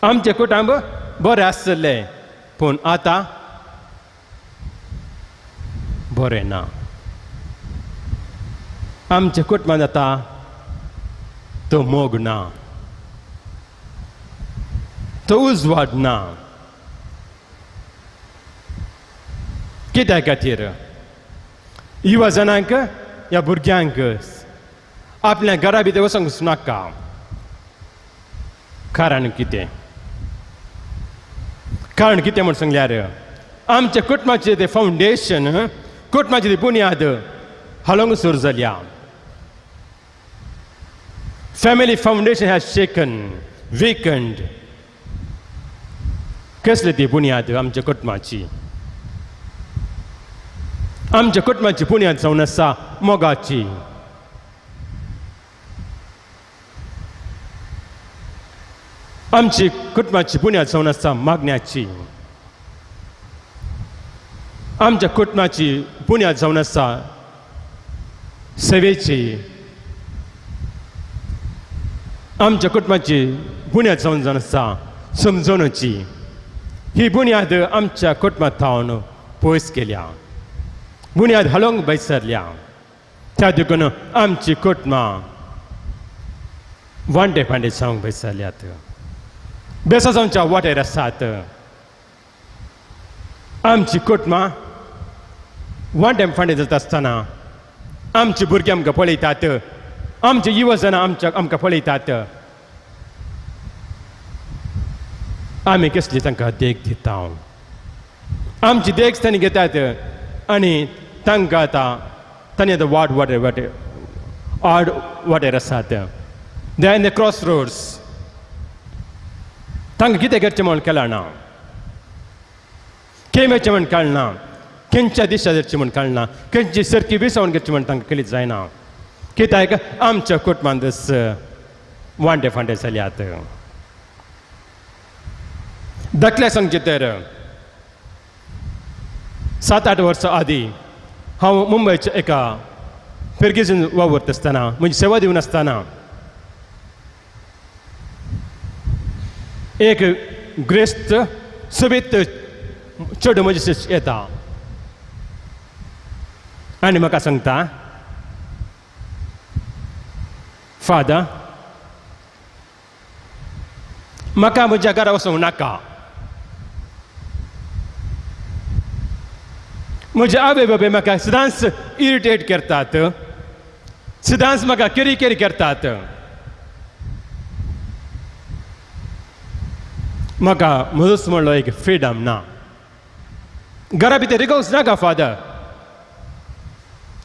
D: आमचें कुटुंब बरें आसलें पूण आतां बरें ना. आमच्या कुटुंबांत आतां तो मोग ना, तो उजवाड ना. कित्या खातीर युवा जाणांक ह्या भुरग्यांक आपल्या घरा भितर वचूंक नाका. कारण कितें? कारण कितें म्हूण सांगल्यार आमच्या कुटुंबाचें तें फावंडेशन, कुटुंबाची ती बुन्याद हालोवंक सुरू जाल्या. Family foundation has shaken, weakened. कसली ती बुन्याद आमच्या कुटुंबाची? आमच्या कुटुंबाची बुन्याद जावन आसा मोगाची. आमची कुटुंबाची बुन्याद जावन आसा मागण्याची. आमच्या कुटुंबाची बुन्याद जावन आसा सेवेची. आमच्या कुटुंबाची बुन्याद जावन आसा समजवणेची. ही बुन्याद आमच्या कुटुंबांत थावन पयस केल्या, बुन्याद हालोवंक भायसरल्या. त्या देखून आमची कुटुंबां वांटे फांटे जावंक भायसरल्यात, बेसांच्या वाटेर आसात. आमची कुटुंबां वांटे फांटे जाता आसतना आमची भुरगीं आमकां पळयतात, आमची युवजनां आमकां पळयतात. आमी कसली तांकां देख दिता, आमची देख तांणी घेतात आनी तांकां आतां तांणी आतां वाट वाटेर वाटे आड वाटेर आसात. They are in the cross roads. तांकां कितें करचें म्हूण कळना, खंय वचचें म्हूण कळना, खंयच्या दिशा वचचें म्हूण कळना, खंयची सारकी विसवण करची म्हूण तांकां कळीत जायना. कित्याक आमच्या कुटुंबांतच वांटे फांटे जाल्यात. धाकल्या सांगचें तर 7-8 वर्सां आदीं हांव मुंबयच्या एका फिरगेजीन वावरत आसतना, म्हणजे सेवा दिवन आसतना, एक ग्रेस्त सोबीत चेडूं म्हजे येता आनी म्हाका सांगता, फादर म्हाका म्हज्या घरा वचूंक नाका. म्हजे आवय बापूय म्हाका सदांच इरिटेट करतात, सदांच म्हाका केरी केरी करतात. म्हाका म्हजोच म्हणलो एक फ्रिडम ना, घरा भितर रिगोवंक नाका फादर,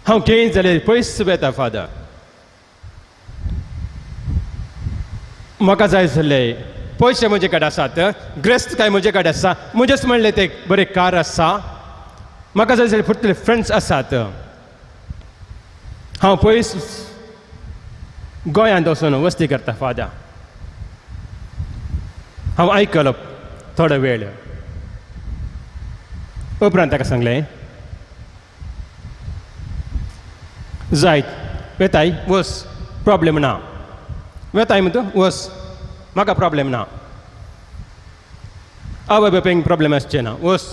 D: हांव खंय जाल्यार पयस वेता फादर. म्हाका जाय जाल्ले पयशे म्हजे कडेन आसात, ग्रेस्त काय म्हजे कडेन आसा, म्हजेच म्हणलें ते बरें कार आसा, म्हाका जाय जाल्यार फुटले फ्रेंड्स आसात. हांव पयस गोंयांत वचून वस्ती करता फादर. हांव आयकलो थोडो वेळ, उपरांत ताका सांगलें, जायत वेताय वस, प्रॉब्लेम ना, वेताय म्हणटा वस, म्हाका प्रॉब्लेम ना, आवय बापायक प्रॉब्लेम आसचे ना, वस.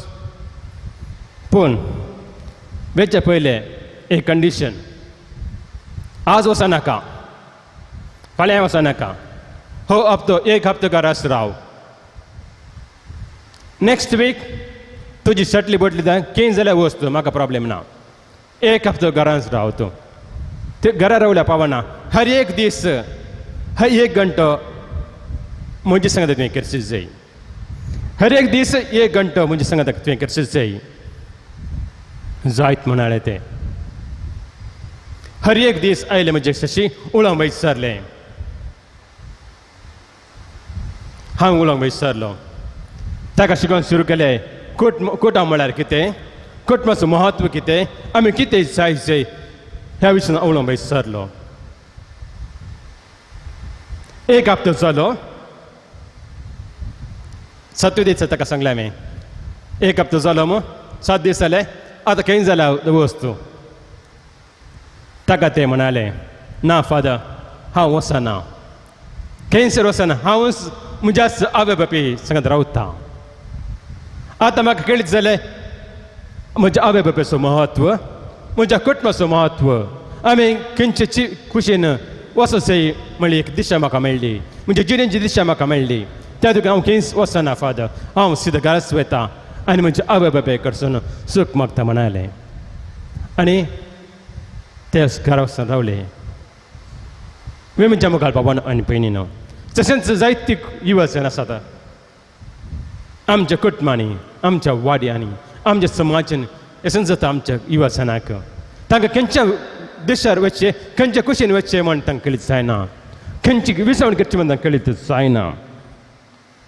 D: पूण वेचे पयलें एक कंडिशन, आज वचनाका, फाल्यां वचनाका, हो हप्तो एक हप्तो घराच राव, नेक्स्ट वीक तुजी सटली बोटली जाय कें जाल्यार वच तूं, म्हाका प्रॉब्लेम ना, एक हप्तो घरांच राव तूं. ते घरा रावल्या पावना, हर एक दीस हर एक घंटो म्हजे सांगता तुवें करचें जाय, हर एक दीस एक घंटो म्हजे सांगता तुवें करचें जाय. जायत म्हणालें तें. हर एक दीस आयलें म्हजे शशी उलोवंक विचारलें, हांव उलोवंक विचारलो. ताका शिकोवन सुरू केलें कुटुंब म्हळ्यार कितें, कुटुंबाचो म्हत्व कितें, आमी कितें जाय जाय ह्या विशयान उलोवंक विचारलो. एक हप्तो जालो, सातवे दीस ताका सांगलें हांवें, एक हप्तो जालो मग 7 दीस जाले, आतां खंय जाल्या वस्तू. ताका तें म्हणालें, ना फादर हांव वचना, खंयसर वचना, हांव म्हज्याच आवय बापूय सांगत रावता. आतां म्हाका कळीत जालें म्हज्या आवय बापायचो म्हत्व, म्हज्या कुटुंबाचो म्हत्व, आमी खंयचे कुशीन वचोसय म्हणली एक दिशा म्हाका मेळ्ळी, म्हणजे जिणेची दिशा म्हाका मेळ्ळी. त्या देखून हांव खंयच वचना फादर, हांव सिद्ध घराच वता आनी म्हजे आवय बापाय कडसून सूख मागता म्हणालें. आनी ते घरा वचून रावले. वे म्हज्या मुखार बाबान आनी भयणीन तशेंच जायती युवजन आसात आमच्या कुटुंबांनी, आमच्या वाड्यांनी, आमच्या समाजान. तशेंच जाता आमच्या युवजनाक तांकां खंयच्या देशार वचचें, खंयच्या कुशीन वचचें म्हण तांकां कळीत जायना, खंयची विसवण करची म्हण तांकां कळीत जायना.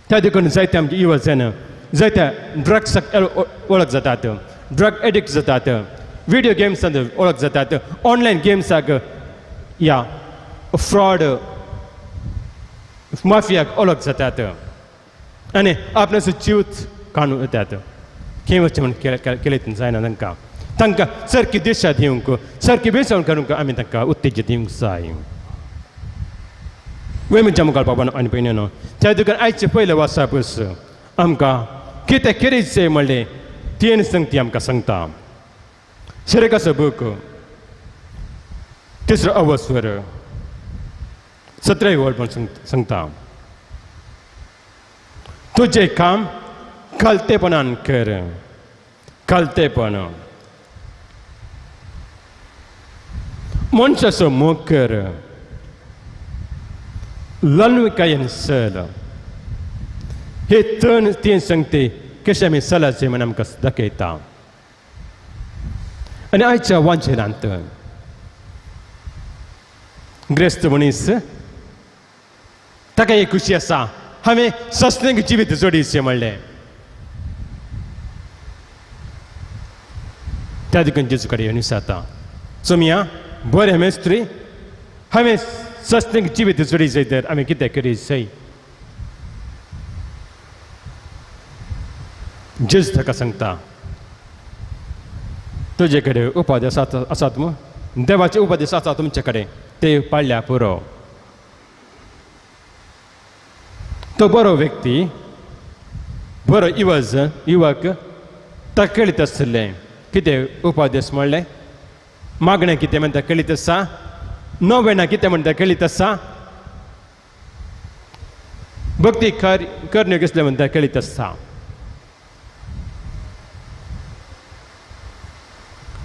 D: त्या देखून जायते आमचे युवजन जायत्या ड्रग्साक वळख जातात, ड्रग एडिक्ट जातात, विडियो गेम्सांत वळख जातात, ऑनलायन गेम्साक या फ्रॉड माफियाक वळख जातात आनी आपणाचो जीव काडून वतात. खंय वचचें म्हण केलें जायना तांकां. तांकां सारकी दिशा दिवंक, सारकी बेसवण करूंक आमी तांकां उत्तेज दिवंक जाय. वय म्हज्या मुखार बाबान आनी भयणीनो, त्या देखून आयचें पयलें वासापूस आमकां कितें केरीचें म्हणलें तीन संगती आमकां सांगता. शरीकाचो बूक तिसरो अवस्वर 17 वळ म्हण सांगता, तुजें काम कलतेपणान कर, कलतेपण मनशाचो मोग कर, ललविकायेन चल. हे तीन संगती कशें आमी चलाचें म्हण आमकां दाखयता. आनी आयच्या वांचेनांत ग्रेस्त मनीस ताका एक खुशी आसा, हांवें सस्नेक जिवीत जोडीचें म्हणलें. त्या देखून जेजू कडेन येवन विचारता, सोमया बरें मेस्त्री, हांवें सस्नेक जिवीत जोडीचें तर हांवें कितें करीचें? जेजू ताका सांगता, तुजे कडेन उपदेश आसात मू, देवाचे उपदेश आसा तुमचे कडेन, ते पाळ्ळ्या पुरो. तो बरो व्यक्ती, बरो इवज युवक, ताका कळीत आसलें कितें उपदेश म्हणलें, मागणें कितें म्हणटा कळीत आसा, नवेणां कितें म्हणटा कळीत आसा, भक्ती करण्यो कसलें म्हणटा कळीत आसा.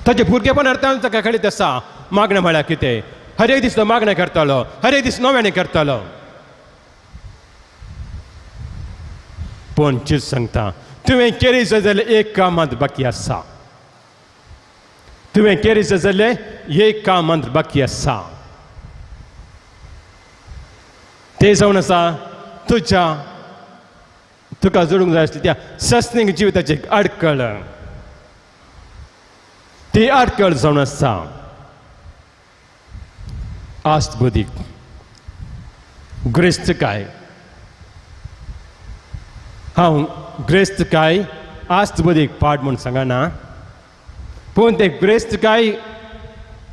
D: ताचे भुरगेपण अर्थान ताका कळीत आसा मागणें म्हळ्यार कितें. हर एक दीस तो मागणें करतालो, हर एक दीस नव्याने करतालो. पूण चीज सांगता, तुवें केरीचें जाल्यार एक काम बाकी आसा, तुवें केरीचें जाल्यार एक काम बाकी आसा. तें जावन आसा तुज्या तुका जोडूंक जाय आसली त्या सस्नीक जिविताची एक आडकळ, ती आडकळ जावन आसा आस्त बुदीक ग्रेस्तकाय. हांव ग्रेस्तकाय आस्त बुदीक पाड म्हूण सांगना, पूण ते ग्रेस्तकाय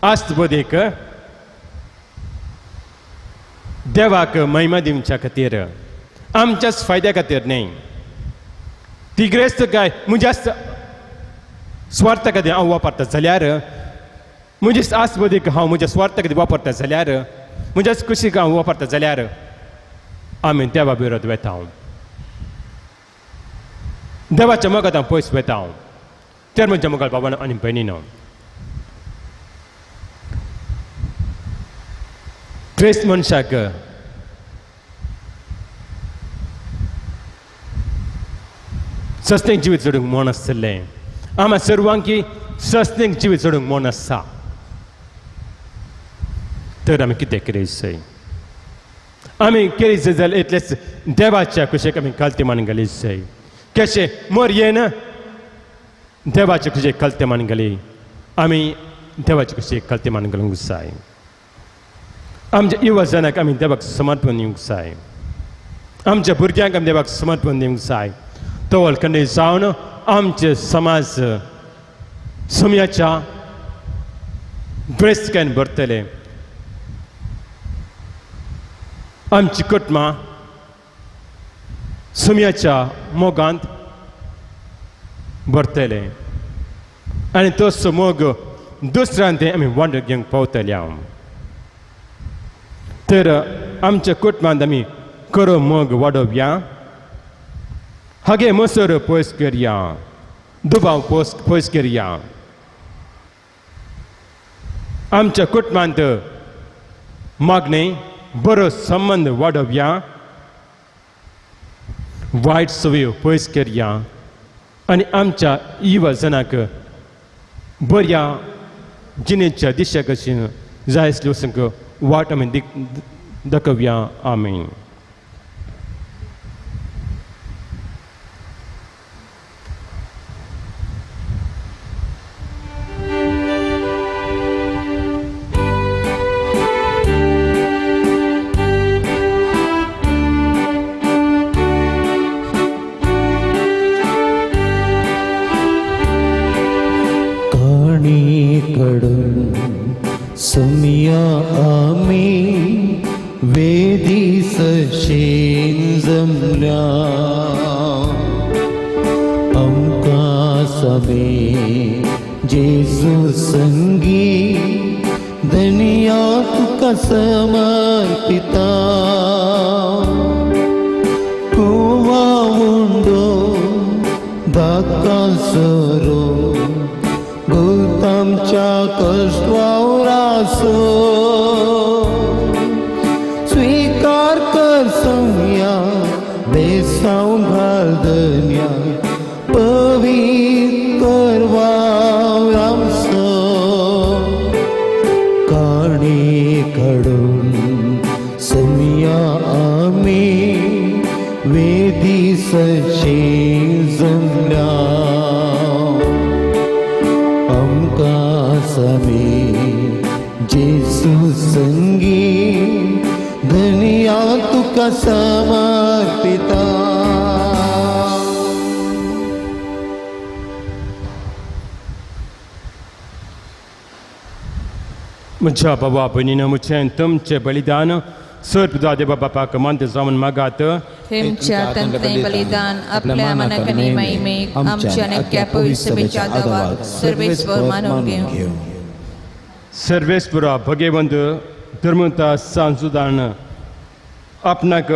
D: आस्त बुदीक देवाक महिमा दिवच्या खातीर, आमच्याच फायद्या खातीर न्हय. ती ग्रेस्तकाय म्हज्याच स्वार्था खातीर हांव वापरता जाल्यार, म्हजी आस्त बुदीक हांव म्हज्या स्वार्था खातीर वापरता जाल्यार, म्हज्याच कुशीक हांव वापरता जाल्यार आमी देवा विरोध वता, देवाच्या मोगांत हांव पयस वता. तर म्हज्या मुखार बाबान आनी भयणीनो, क्रिस्त मनशाक सस्तें जिवीत जोडूंक मन आसलें, आमा सर्वांकी सस्तें जिवीत जोडूंक मन आसा. तर आमी कितें केरीचें? आमी केरीचें जाल्यार इतलेंच देवाच्या कुशेक आमी कलते मान घालीचें. कशें मोरयेन देवाचे कुशेक कलते मान घाली, आमी देवाचे कुशेक कलते मान घालूंक जाय. आमच्या युवजनाक आमी देवाक समर्पण दिवंक जाय, आमच्या भुरग्यांक आमी देवाक समर्पण दिवंक जाय. तो वळखंडे जावन आमचे समाज सुम्याच्या ग्रेस्तकायेन भरतले, आमची कुटुंबां सुम्याच्या मोगांत भरतले आनी तो मोग दुसऱ्यान तें आमी वांटून घेवंक पावतले. तर आमच्या कुटुंबांत आमी खरो मोग वाडोवया, हागे मसर पयस करया, दुबाव पयस करया. आमच्या कुटुंबांत मागणें बरो संबंद वाडोवया, वायट सवयो पयस करया आनी आमच्या युवजनाक बऱ्या जिणेच्या दिशा कशी जाय आसली वचूंक वाट आमी दाखोवया. आमेन.
B: समिया आमी वेदी सशेन जमल्या, आमकां समे जेजू संगी धनिया तुका समर्पिता. कुवा उंडो दाका सरो भूतामच्या कश्टवावरासो, स्वीकार कर समिया बेसांव घाल धन्या पवित्र कर वावरामसो. काणी घडून समिया आमी वेदी सशे जमल्या, आमकां समे जेजू संगी धनिया तुका समर्पिता.
D: म्हज्या बाबा भयणीन म्हजें तुमचें बलिदान सर्व देवा बापाक मान्य जावन मागात.
A: हेमच्या तंत्रे बलिदान आपल्या मनाक आनी महिमेक आमच्या आनी पवित्र सभेच्या दवाक सर्वेस्पर मानून घेवं.
D: सर्वेस्परा भगवंत धर्मता सांसुदान आपणाक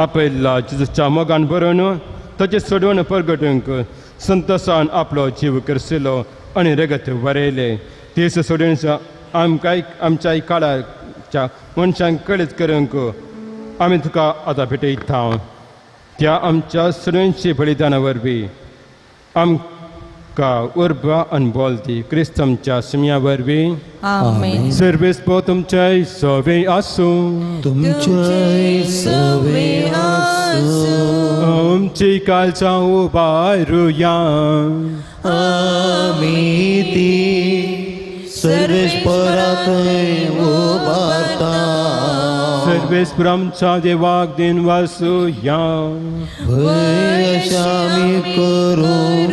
D: आपयल्ला जेजूच्या मोगान बरोवन ताचें सोडवण परगटूंक संतोसान आपलो जीव करसिलो आनी रगत वरयलें. तेच सोडून आमकां आमच्याय काळाच्या मनशांक कळीत करूंक आमी तुका आतां भेटयता. त्या आमच्या सगळ्यांची बलिदाना वरवीं आमकां उर्बा आनी बोल दी क्रिस्त आमच्या सुम्या वरवीं.
A: आमेन.
D: सर्वेस्पर तुमचें सवे आसूं.
B: तुमचें सवे आसूं.
D: आमची कालचां उबारुया.
B: आमी ती सर्वेस्परा थंय उबारता.
D: सर्वेस्पर आमच्या देवाक दिन वासुया.
B: भंय अशें आमी करूंक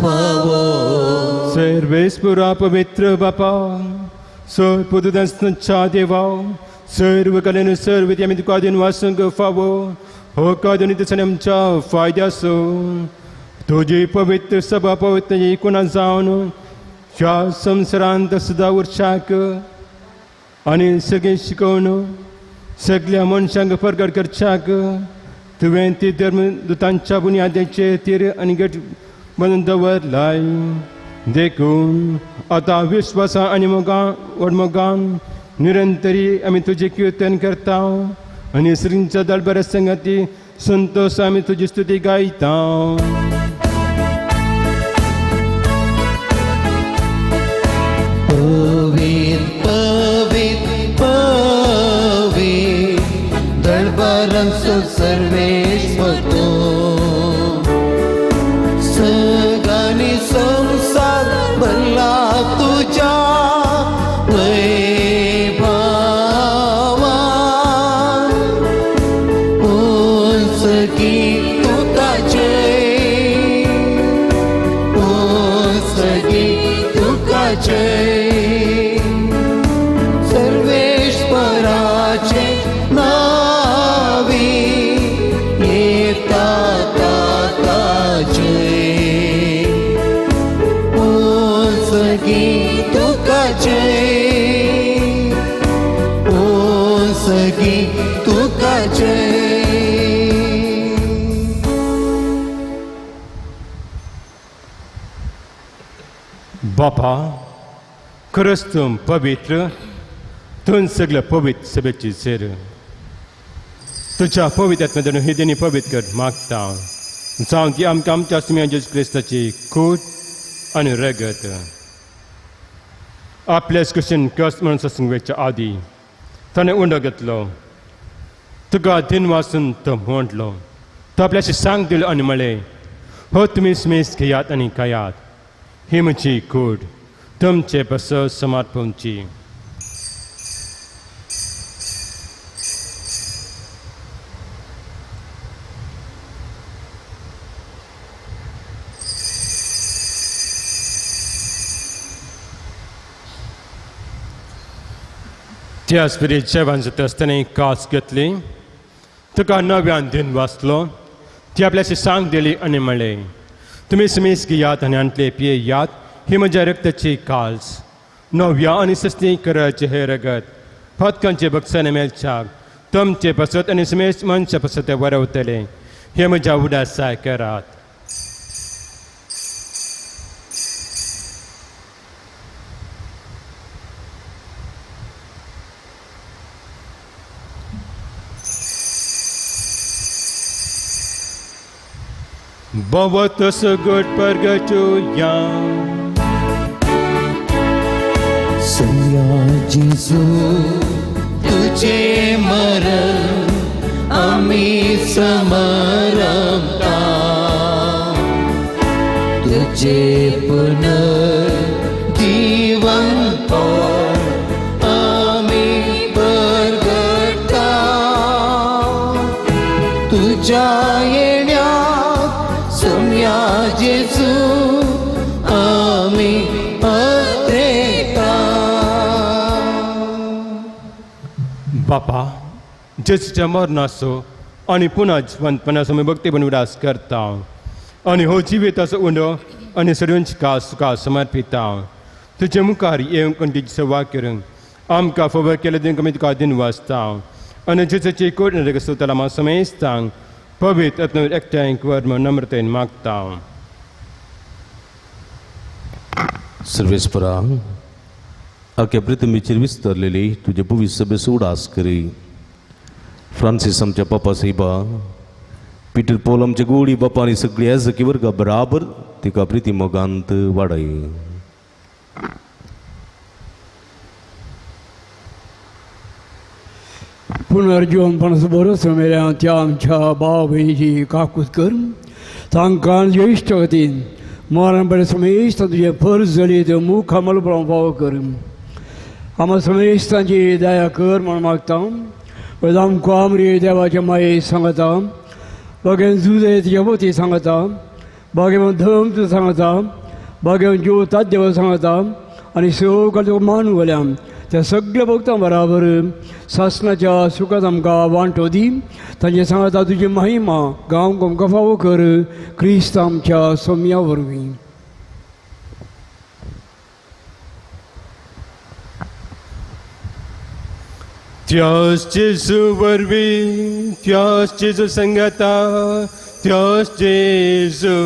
B: फावो.
D: सर्वेस्परा पवित्र बापा सर्वपुदच्या देवा सर्व कलेन सर्व आमी तुका दिन वासूंक फावो. हो कादून दिसांनी आमच्या फायद्याचो तुजी पवित्र सभा पवित्र एकूणा जावन ह्या संवसारांत सदां उरशाक आनी सगळें शिकोवन सगल्या मनशांक परगट करच्याक तुवें ती धर्मदुतांच्या बुन्यादेचेर तीर आनी गट बांदून दवरलाय. देखून आतां विश्वासा आनी मोगान व्हड मोगान निरंतरी आमी तुजें किर्तन करता आनी श्रींच्या दळबऱ्या संगती संतोष आमी तुजी स्तुती गायता.
B: पवित्र पवित्र पवित्र दळबारांचो सर्वेस्पर तूं, सगळ्यांनी संवसार भरला तुज्या वैभवान. उंचकी तुका जय, उंचकी तुका जय, सर्वेश्वराचे नावी
D: बापा खरंच तूं पवित्र, तूं सगळ्या पवित्र सभेची सेर तुज्या पवित्र आत्म्यान ही देणी पवित्र कर मागता, जावं ती आमकां आमच्या सुम्या जेजू क्रिस्ताची कूड आनी रगत. आपल्याच कुशीन कस म्हणून ससूंक वेच्या आदी ताणें उंडो घेतलो, तुका दिन वासून तो म्हटलो, तो आपल्याशी सांग दिलो आनी म्हळें, हो तुमी स्मेस घेयात आनी खायात, ही म्हजी कूड तुमचे पासत समर्पणची. त्याच पिरी जेवण जाता आसतना कास घेतली, तुका नव्यान दिन वाचलो, ती आपल्याशी सांग दिली आनी म्हळें, तुमी समीस घेयात आनी आंतले पियेयात, ही म्हज्या रक्ताची काल्स, नव्या आनी सस्ती कराचे हे रगत फतकांचे बक्षाने मेळच्याक तुमचे पासत आनी समेस मनशा पासत वरवतले, हे म्हज्या उडासाय करात. भवत सगट परगचुया
B: सया जेजू तुझे मरण आम्ही समरता, तुझे पुनर्जीवनपण आम्ही परगटा, तुझ्या येण्यात सोम्या जेजू आम्ही पत्रेता.
D: बापा जेजूच्या मरणाचो आनी पुन्हा जिवंतपणाचो आमी भक्तीपण उडास करता आनी हो जिविताचो उंडो आनी सगळ्यांची कास तुका समर्पिता. तुजे मुखार येवंक आनी तुजी सेवा करूंक आमकां फोबर केले देव आमी तुका दिन वाचता आनी जेजूची कोट सुतला आमी समेस्तांक पवित्र आत्म्यान एकठांय वर म्हूण नम्रतेन मागता.
C: सर्वेस्परा आख्या पृथ्वीचेर विस्तारलेली तुजे पवित्र सभेचो उडास करी. फ्रांसीस आमच्या पापा साहेबा, पीटर पॉल आमचे गोडी बापा आनी सगळी याजकी वर्गा बराबर तिका प्रिती मोगांत वाडय.
F: पुनर्जीवनपणाचो भरोसो मेल्या त्या आमच्या भाव भयणीची काकूत कर, तांकां ज्येश्ठ वतीन मरण बरें समेस्त तुजें फर्ज जाली त्यो मुखामल मलबळां फावो कर. आमकां समेस्तांची दया कर म्हूण मागता. आमकां आमरी देवाचे माये सांगता, बागेन जुजे तुजे वती सांगता, बागेवन धर्म तुजें सांगता, बागेवन जीव ताद्य सांगता आनी सगळ्या तुका मान वल्या त्या सगळ्या भक्तां बराबर सासणाच्या सुखात आमकां वांटो दी. तांचे सांगता तुजी महिमा गांव आमकां फावो कर, क्रिस्त आमच्या सोम्या वरवीं.
D: त्याच जेजू वरवीं, त्याच जेजू संगता, त्याच जेजू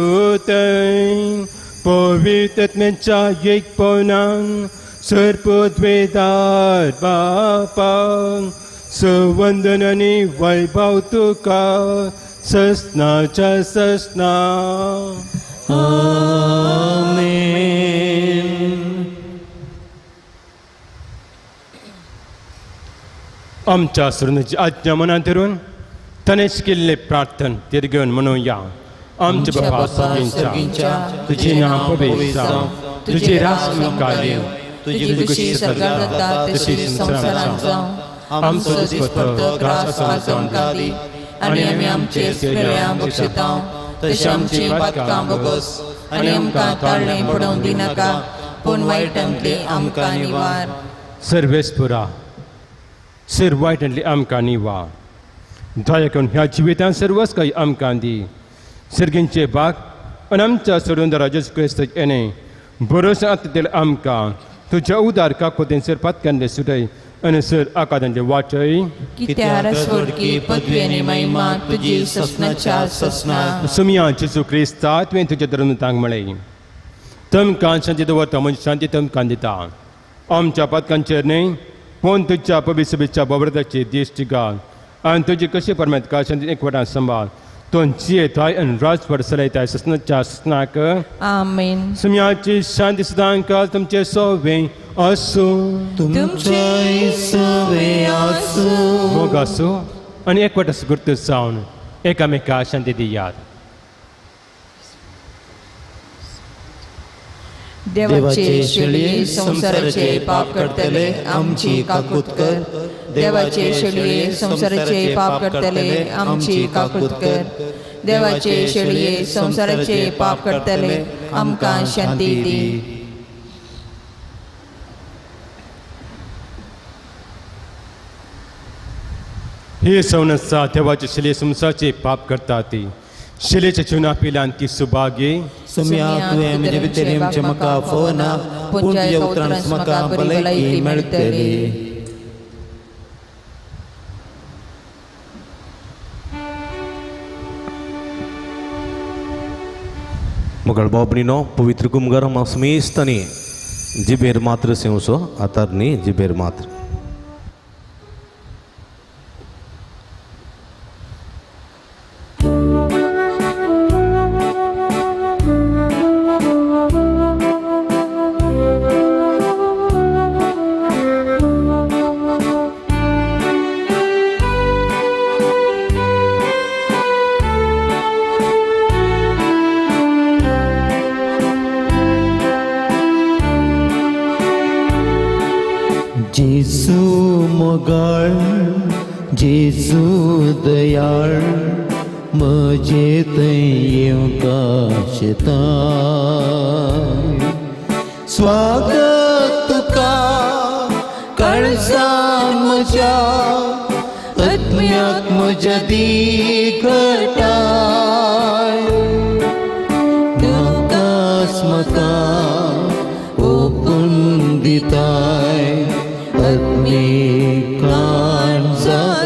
D: थंय पवित्र आत्म्याच्या एकपणान सर्पद्वेदार बापा सवंदन आनी वैभव तुका ससनाच्या ससना.
B: आमेन.
D: आमच्या सुरणाची आज्ञा मनात धरून ताणें शिकिल्लें प्रार्थन तिरगेवन म्हणुया. आमच्या बापा सर्गींच्या, तुजें नांव पवित्र जावं, तुजें राज मुखार येवं, तुजी खुशी स्वर्गांत जाता तशी संवसारांत जावं. आमचो दिसपट्टो ग्रास आज आमकां दी आनी आमी आमचे फेऱ्यां बक्षितांव तशें आमची पातकां भोगोस आनी आमकां ताळणें पडोवंक दिनाका, पूण वायटांतली आमकां निवार. सर्वेस्पुरा सर वायटांतली आमकां निवार. दया करून ह्या जिवितांत सर्वच काही आमकां दी. सर्गींचे बाग आनी आमच्या सोडून जेजू क्रिस्त येणें भरोसा आतां आमकां तुज्या उदार काकोतेन सर पातकांतले सुटय आनी सर आकादांतले वाचय.
A: कित्यार स्वर्गी पदवी आनी महिमा तुजी ससनाच्या ससना.
D: सुमिया जेजू क्रिस्ता तुवें तुज्या धर्मतांक म्हळें, तुमकां शांती दवरता म्हजी शांती तुमकां दिता आमच्या पातकांचेर न्हय पूण तुज्या पवित्र बबरताची दिश्ट घाल आनी तुजी कशी परमेतका शांती एकवटान सांबाळ तूं जियेताय आनी राजभर चलयताय ससनाच्या ससनाक
A: आमेन.
D: सुम्याची शांती सदांकाल तुमचे सोवे आसूं
B: तुमचे सवे आसूं.
D: मोग आसूं आनी एकवट गुर्त जावन एकामेका शांती दियात.
A: देवाचे शेळये संवसाराचे पाप करतले आमची काकूत कर. देवाचे शेळये संवसाराचे पाप करतले आमची काकूत कर. देवाचे शेळये संवसाराचे पाप करतले आमकां शांती दी.
D: ही सवनसा देवाचे शेळये संवसाराचे पाप करता ती शिलेच्या जीवना पिल्यान ती सुभागी.
B: सुम्या तुवें म्हजे भितर येवचें म्हाका फोना पूण तुज्या उतरान म्हाका भलायकी मेळटली.
C: मगळ बाबणीनो पवित्र कुमगार मासमेस्तानी जिबेर मात्र सेवसो आतार न्ही जिबेर मात्र.
B: जेजू मोगाळ जेजू दयाळ म्हजे थंय येवंक शेताय. स्वागत तुका काळजान म्हज्या आत्म्याक म्हज्या दिघटाय. म्हाकाच म्हाका ओपून दिताय आत्मिकान जाताय.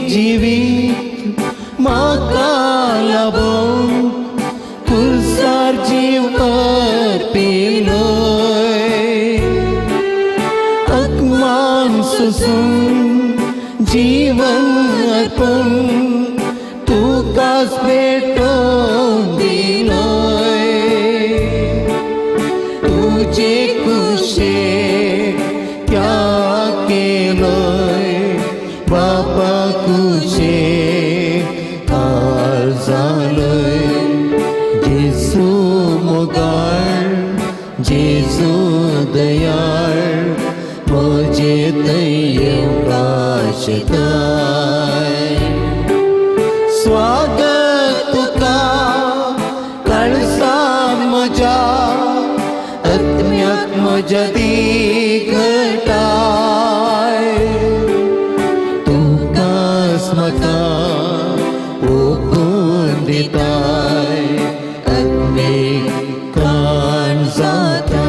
B: जीवित म्हाका लाबोवंक कुर्सार जीव अर्पिलोय. अपमान सोसून जीवन अर्पून तुकाच भेटोवन दिलोय. तुजे कुशेक त्याग केलोय बापा कुशे काळ जालोय. जेजू मोगाळ जेजू दयाळ म्हजे थंय येवंक शेताय. स्वागत तुका काळजान म्हज्या आत्म्याक म्हज्या दिघटाय. म्हाका ओपून दिताय आत्मिकान जाता.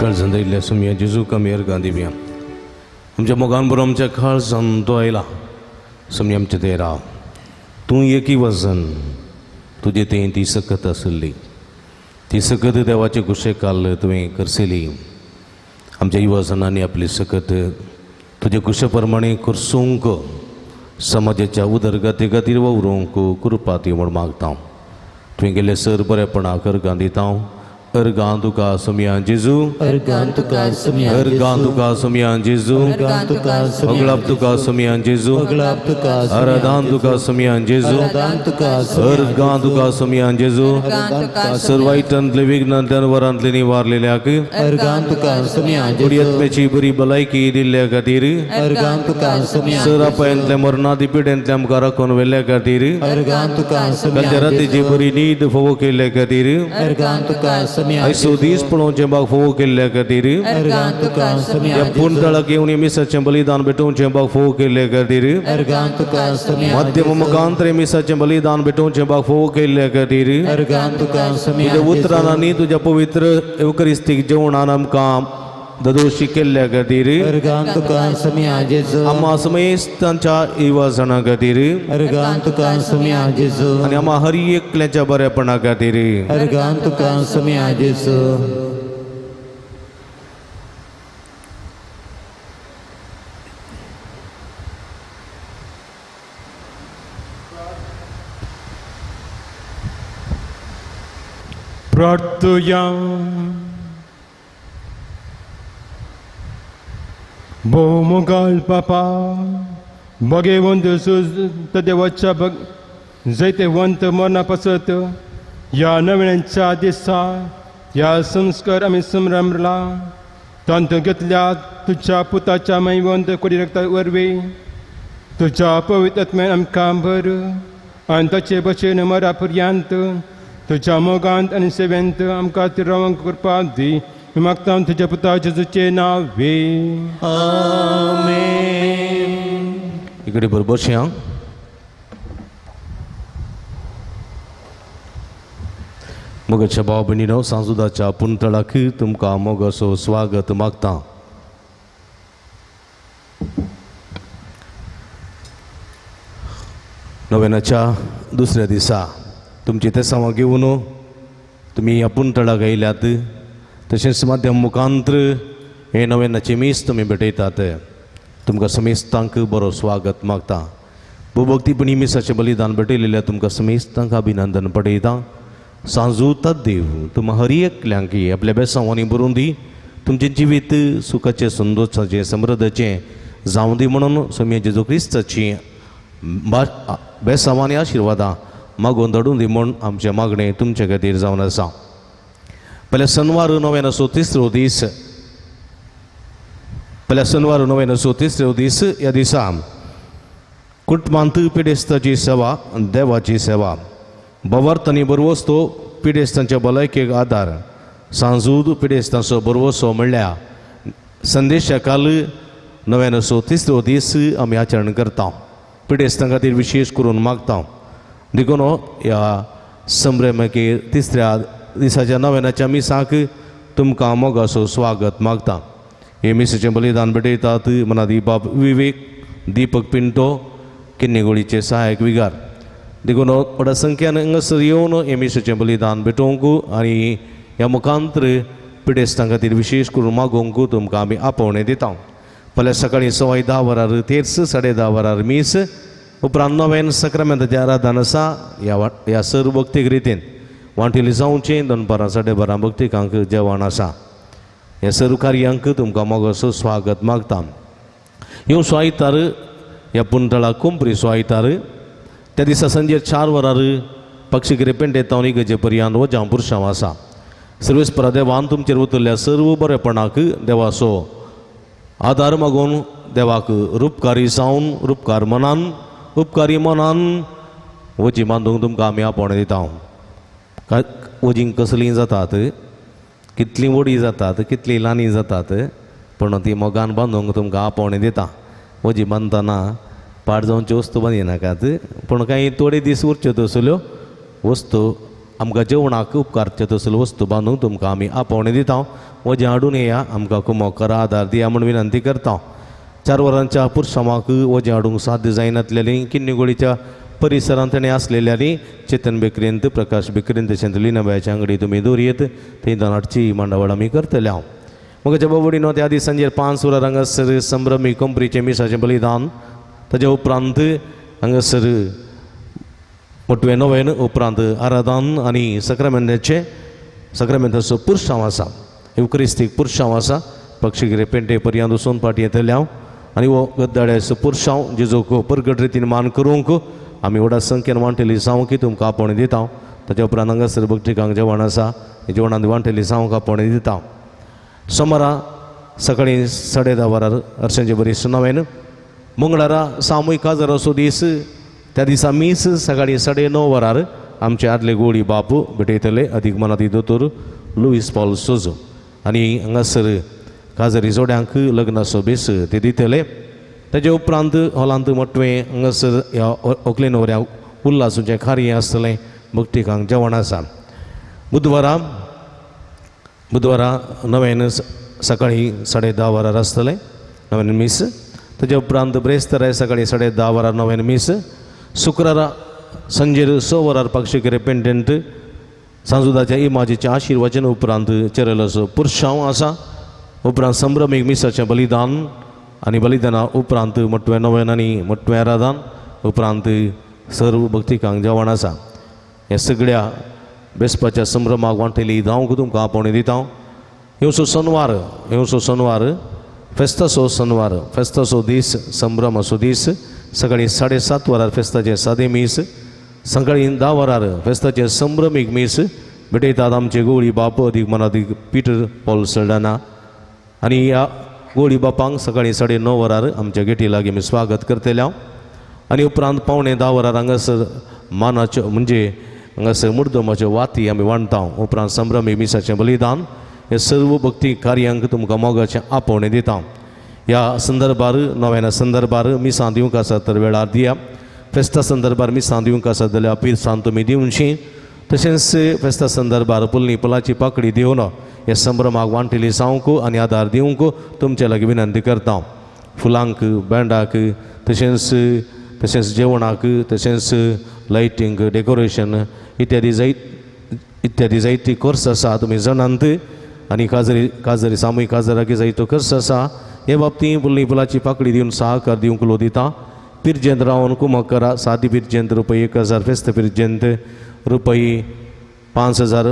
C: काळजान दिल्ल्या सुमया जेजू कमेर गांधी आमच्या मोगान बरो आमच्या काळजान तो आयला सुमया आमच्या ते राव तूं एकी वजन तुजे थंय ती सकत आसली ती सकत देवाचे कुशे काल तुवें करसेली. आमच्या युवजनांनी आपली सकत तुजे कुशे प्रमाणे करसूंक समाजाच्या उदरगती खातीर वावरूंक कृपा ती म्हूण मागता. तुवें गेल्ले सर बरेपणाक अर्गां दिता. अर्गां तुका सुमया जेजू
B: अर्गां तुका सुमया
C: अर्गां तुका सुमया जेजू
B: अर्गां तुका
C: अगलाप तुका सुमया जेजू
B: अगलाप तुका
C: आराधान तुका सुमया जेजू
B: आराधान तुका
C: अर्गां तुका सुमया जेजू सर वायटांतले विघ्नांतल्यान वरांतले निवारलेल्याक
B: अर्गां तुका सुमया
C: बरी आत्म्याची बरी भलायकी दिल्ल्या खातीर
B: अर्गां तुका सुमया
C: सर अपायांतल्या मरणादी पिड्यांतल्या आमकां राखून व्हेल्ल्या खातीर
B: अर्गां तुका सुमया
C: कालच्या रातीची बरी न्हीद फावो केल्ल्या खातीर
B: अर्गां तुका
C: आयसो दीस पळोवचें बाग फोव केल्ल्या खातीर ह्या पुणतळाक येवन मिसाचें बलिदान भेटोवचें बाग फोव केल्ल्या खातीर माध्यम मुखांतर मिसाचें बलिदान भेटोवचें बाग फोव केल्ल्या खातीर तुज्या उतरान आनी तुज्या पवित्र एवकरिस्तीक जेवणान आमकां ददोशी केल्ल्या खातीर आम्हा समेस्तांच्या इवासणा खातीर आनी आम्हा हर एकल्याच्या बरेपणा खातीर
D: प्रार्थुया. भोवमुगाल पापा बगेवंत सुज देवाच्या बग जैतेवंत मरणा पासत ह्या नव्यांच्या दिसा ह्या संस्कार आमी संभ्रमला तांत घेतल्या तुज्या पुताच्या मैवंत कोडी रक्ता वरवीं तुज्या पवित्र आत्म्यान आमकां भर आनी ताचे भशेन मरा पर्यंत तुज्या मोगांत आनी सेवेंत आमकां रावंक करपाक दी. मागता तुज्या पुता जेजूचें नांव वे.
B: आमेन.
C: इकडे बरोबर शे. मोगाच्या भाव भयणीनो, सांजुदाच्या पुनतळाक तुमकां मोगाचो स्वागत मागता. नव्यानाच्या दुसऱ्या दिसा तुमची तेसांवां घेवन तुमी ह्या पुनतळाक आयल्यात. तशेंच माध्यम मुखांत्र हे नव्यानाचे मीस तुमी भेटयतात. तुमकां समेस्तांक बरो स्वागत मागता. भोवभक्तीपणी मिसाचें बलिदान भेटयलेल्या तुमकां समेस्तांक अभिनंदन पडयता. सांजू देव तुमकां हर एकल्यांक आपल्या बेसांवांनी बरोवन दी. तुमचें जिवीत सुखाचें, संतोशाचें, समृद्धचें जावं दी म्हणून स्वामी जेजू क्रिस्ताची बेसांवांनी आशिर्वादां मागून धाडून दी म्हूण आमचें मागणें तुमचे खातीर जावन आसा. पयल्या शनवार नव्यानाचो तिसरो दीस, पयल्या शनवार नव्यानाचो तिसरो दीस ह्या दिसा कुटुंबांत पिडेस्ताची सेवा, देवाची सेवा, भवार्थ आनी बरवस्तो पिडेस्तांच्या भलायकेक आदार, सांजूद पिडेस्तांचो बरवसो म्हणल्यार संदेशा काल नव्यानाचो तिसरो दीस आमी आचरण करता. पिडेस्तां खातीर विशेश करून मागता. देखून ह्या संभ्रमाके तिसऱ्या दिसाच्या नव्यानाच्या मिसाक तुमकां मोगाचो स्वागत मागता. हे मिसाचें बलिदान भेटयतात मनादी बाब विवेक दीपक पिंटो, किन्नेगोळीचे सहायक विगार. देखून व्हडा संख्यान हांगासर येवन हे मिसाचें बलिदान भेटोवंक आनी ह्या मुखांत्र पिडेस्तां खातीर विशेश करून मागोवंक तुमकां आमी आपोवणें दिता. फाल्यां सकाळीं 10:15 वरार तेर्स, 10:30 वरार मीस, उपरांत नव्यान सक्रामेंताचें आराधन आसा. ह्या सर्व भक्तीक रितीन वांटेली जावचें. दनपारां 12:30 भक्तिकांक जेवण आसा. ह्या सर्व कार्यांक तुमकां मोगाचो स्वागत मागता. ह्यो स्वायतार ह्या पुंतळा कुंपरी स्वायतार त्या दिसा सांजे 4 वरार पक्षिगिरी पेंटेतावन इगर्जे पर्यंत वजां पुरशांव आसा. सर्वेस्परा देवान तुमचेर उतरल्या सर्व बरेपणाक देवाचो आदार मागून देवाक रुपकारी जावन रुपकार मनान उपकारी मनान वजी बांदूंक तुमकां आमी आपोवणें दिता. वजीं कसलीं जातात, कितलीं व्हडीं जातात, कितलीं ल्हानी जातात, पूण ती मोगान बांदूंक तुमकां आपोवणें दिता. वजी बांदतना पाड जावच्यो वस्तू बांदिनाकात, पूण कांय थोडे दीस उरच्यो तसल्यो वस्तू आमकां जेवणाक उपकारच्यो तसल्यो वस्तू बांदूंक तुमकां आमी आपोवणें दिता. वजें हाडून येया, आमकां कुमोक करा, आदार दिया म्हूण विनंती करता. 4 वरांच्या पुरसांवाक वजें हाडूंक साध्य जायनातलेलीं किन्नीगोळीच्या परिसरांत ताणें आसलेल्यांनी चेतन बेकरींत, प्रकाश बेकरींत, तशेंच लिनाबायच्या अंगडी तुमी दवरयेत थंय दानाटची मांडावळ आमी करतले. हांव म्हज्या बाबडीनो त्या दीस सांजेर 5 वरां हांगासर संभ्रमी कंपरीचें मिसाचें बलिदान, ताज्या उपरांत हांगासर मोटवें नवेन, उपरांत आराधन आनी सक्रामेंताचें सक्रामेंताचो पुरसांव आसा, युक्रिस्तीक पुरसांव आसा. पक्षिगिरी पेंटे पर्यंत वचून पाटी येतले हांव आनी हो गद्दाड्याचो पुरसांव जेजूक परगट रितीन मान करूंक आमी व्हडा संख्येन वांटेली जावंक तुमकां आपोवणें दिता. ताज्या उपरांत हांगासर भक्तिकांक जेवण आसा, जेवणांत वांटेली जावंक आपोवणें दिता. सोमारा सकाळीं 10:30 वरार अर्शांचे बरी नवेन, मंगळारा सामूहिक काजाराचो दीस, त्या दिसा मीस सकाळीं 9:30 वरार आमचे आदले गोळी बापू भेटयतले. अदीक मनाती दोतोर लुईस पॉल सोजो आनी हांगासर काजरी जोड्यांक लग्नाचो बेस ते दितले. ताजे उपरांत हॉलांत मोटवें हांगासर ह्या व्हंकले न्हवऱ्या उल्लासूचें कार्य आसतलें. भक्तिकांक जेवण आसा. बुधवारा नव्यान सकाळीं 10:30 वरार आसतलें नव्यान मीस. ताजे उपरांत ब्रेस्तारा सकाळीं 10:30 वरार नव्यान मीस. शुक्रारा संजेर 6 वरार पाक्षिक पेंडेंट सांजुदाच्या इमाजीचें आशिर्वाचन उपरांत चेरलाचो पुरशांव आसा. उपरांत संभ्रमीक मिसाचें बलिदान आनी बलिदाना उपरांत मोटवें नव्यान आनी मोटवें आराधन उपरांत सर्व भक्तिकांक जेवण आसा. ह्या सगळ्या बेसपाच्या संभ्रमाक वांटेली धांवक तुमकां आपोवणें दिता. येवचो शनवार फेस्ताचो शनवार फेस्ताचो दीस संभ्रमाचो दीस. सकाळीं 7:30 वरार फेस्ताचें सादें मीस. सकाळीं 10 वरार फेस्ताचें संभ्रमीक मीस भेटयतात आमचे गोवळी बाप अदीक मनादीक पीटर पॉल सल्डाना आनी ह्या गोवळी बापांक सकाळीं 9:30 वरार आमच्या गेटी लागीं आमी स्वागत करतले हांव. आनी उपरांत 9:45 वरार हांगासर मानाच्यो म्हणजे हांगासर मुर्दमाच्यो वाती आमी वांटता. उपरांत संभ्रमी मिसाचें बलिदान हे सर्व भक्ती कार्यांक तुमकां मोगाचें आपोवणें दिता. ह्या संदर्भार नव्याना संदर्भार मिसां दिवंक आसा तर वेळार दिया. फेस्ता संदर्भार मिसां दिवंक आसा जाल्यार पिरसां तुमी दिवची. तशेंच फेस्ता संदर्भार पुलनी पुलाची पाकडी दिवन ह्या संभ्रमाक वांटेली जावंक आनी आदार दिवंक तुमचे लागीं विनंती करता. फुलांक बँडाक तशेंच तशेंच जेवणाक तशेंच लायटींग डेकोरेशन इत्यादी इत्यादी जायती खर्च आसा तुमी जाणांत आनी काजरी काजरी सामूहीक काजराक जायतो खर्च आसा. हे बाबतींत पुलनी पुलाची पाकडी दिवन सहकार दिवंक लो दिता. पिरजेंत रावन कुमक करा. सादी पिरजेंत रुपये 1000, फेस्त पिरजेंत रुपये 5000,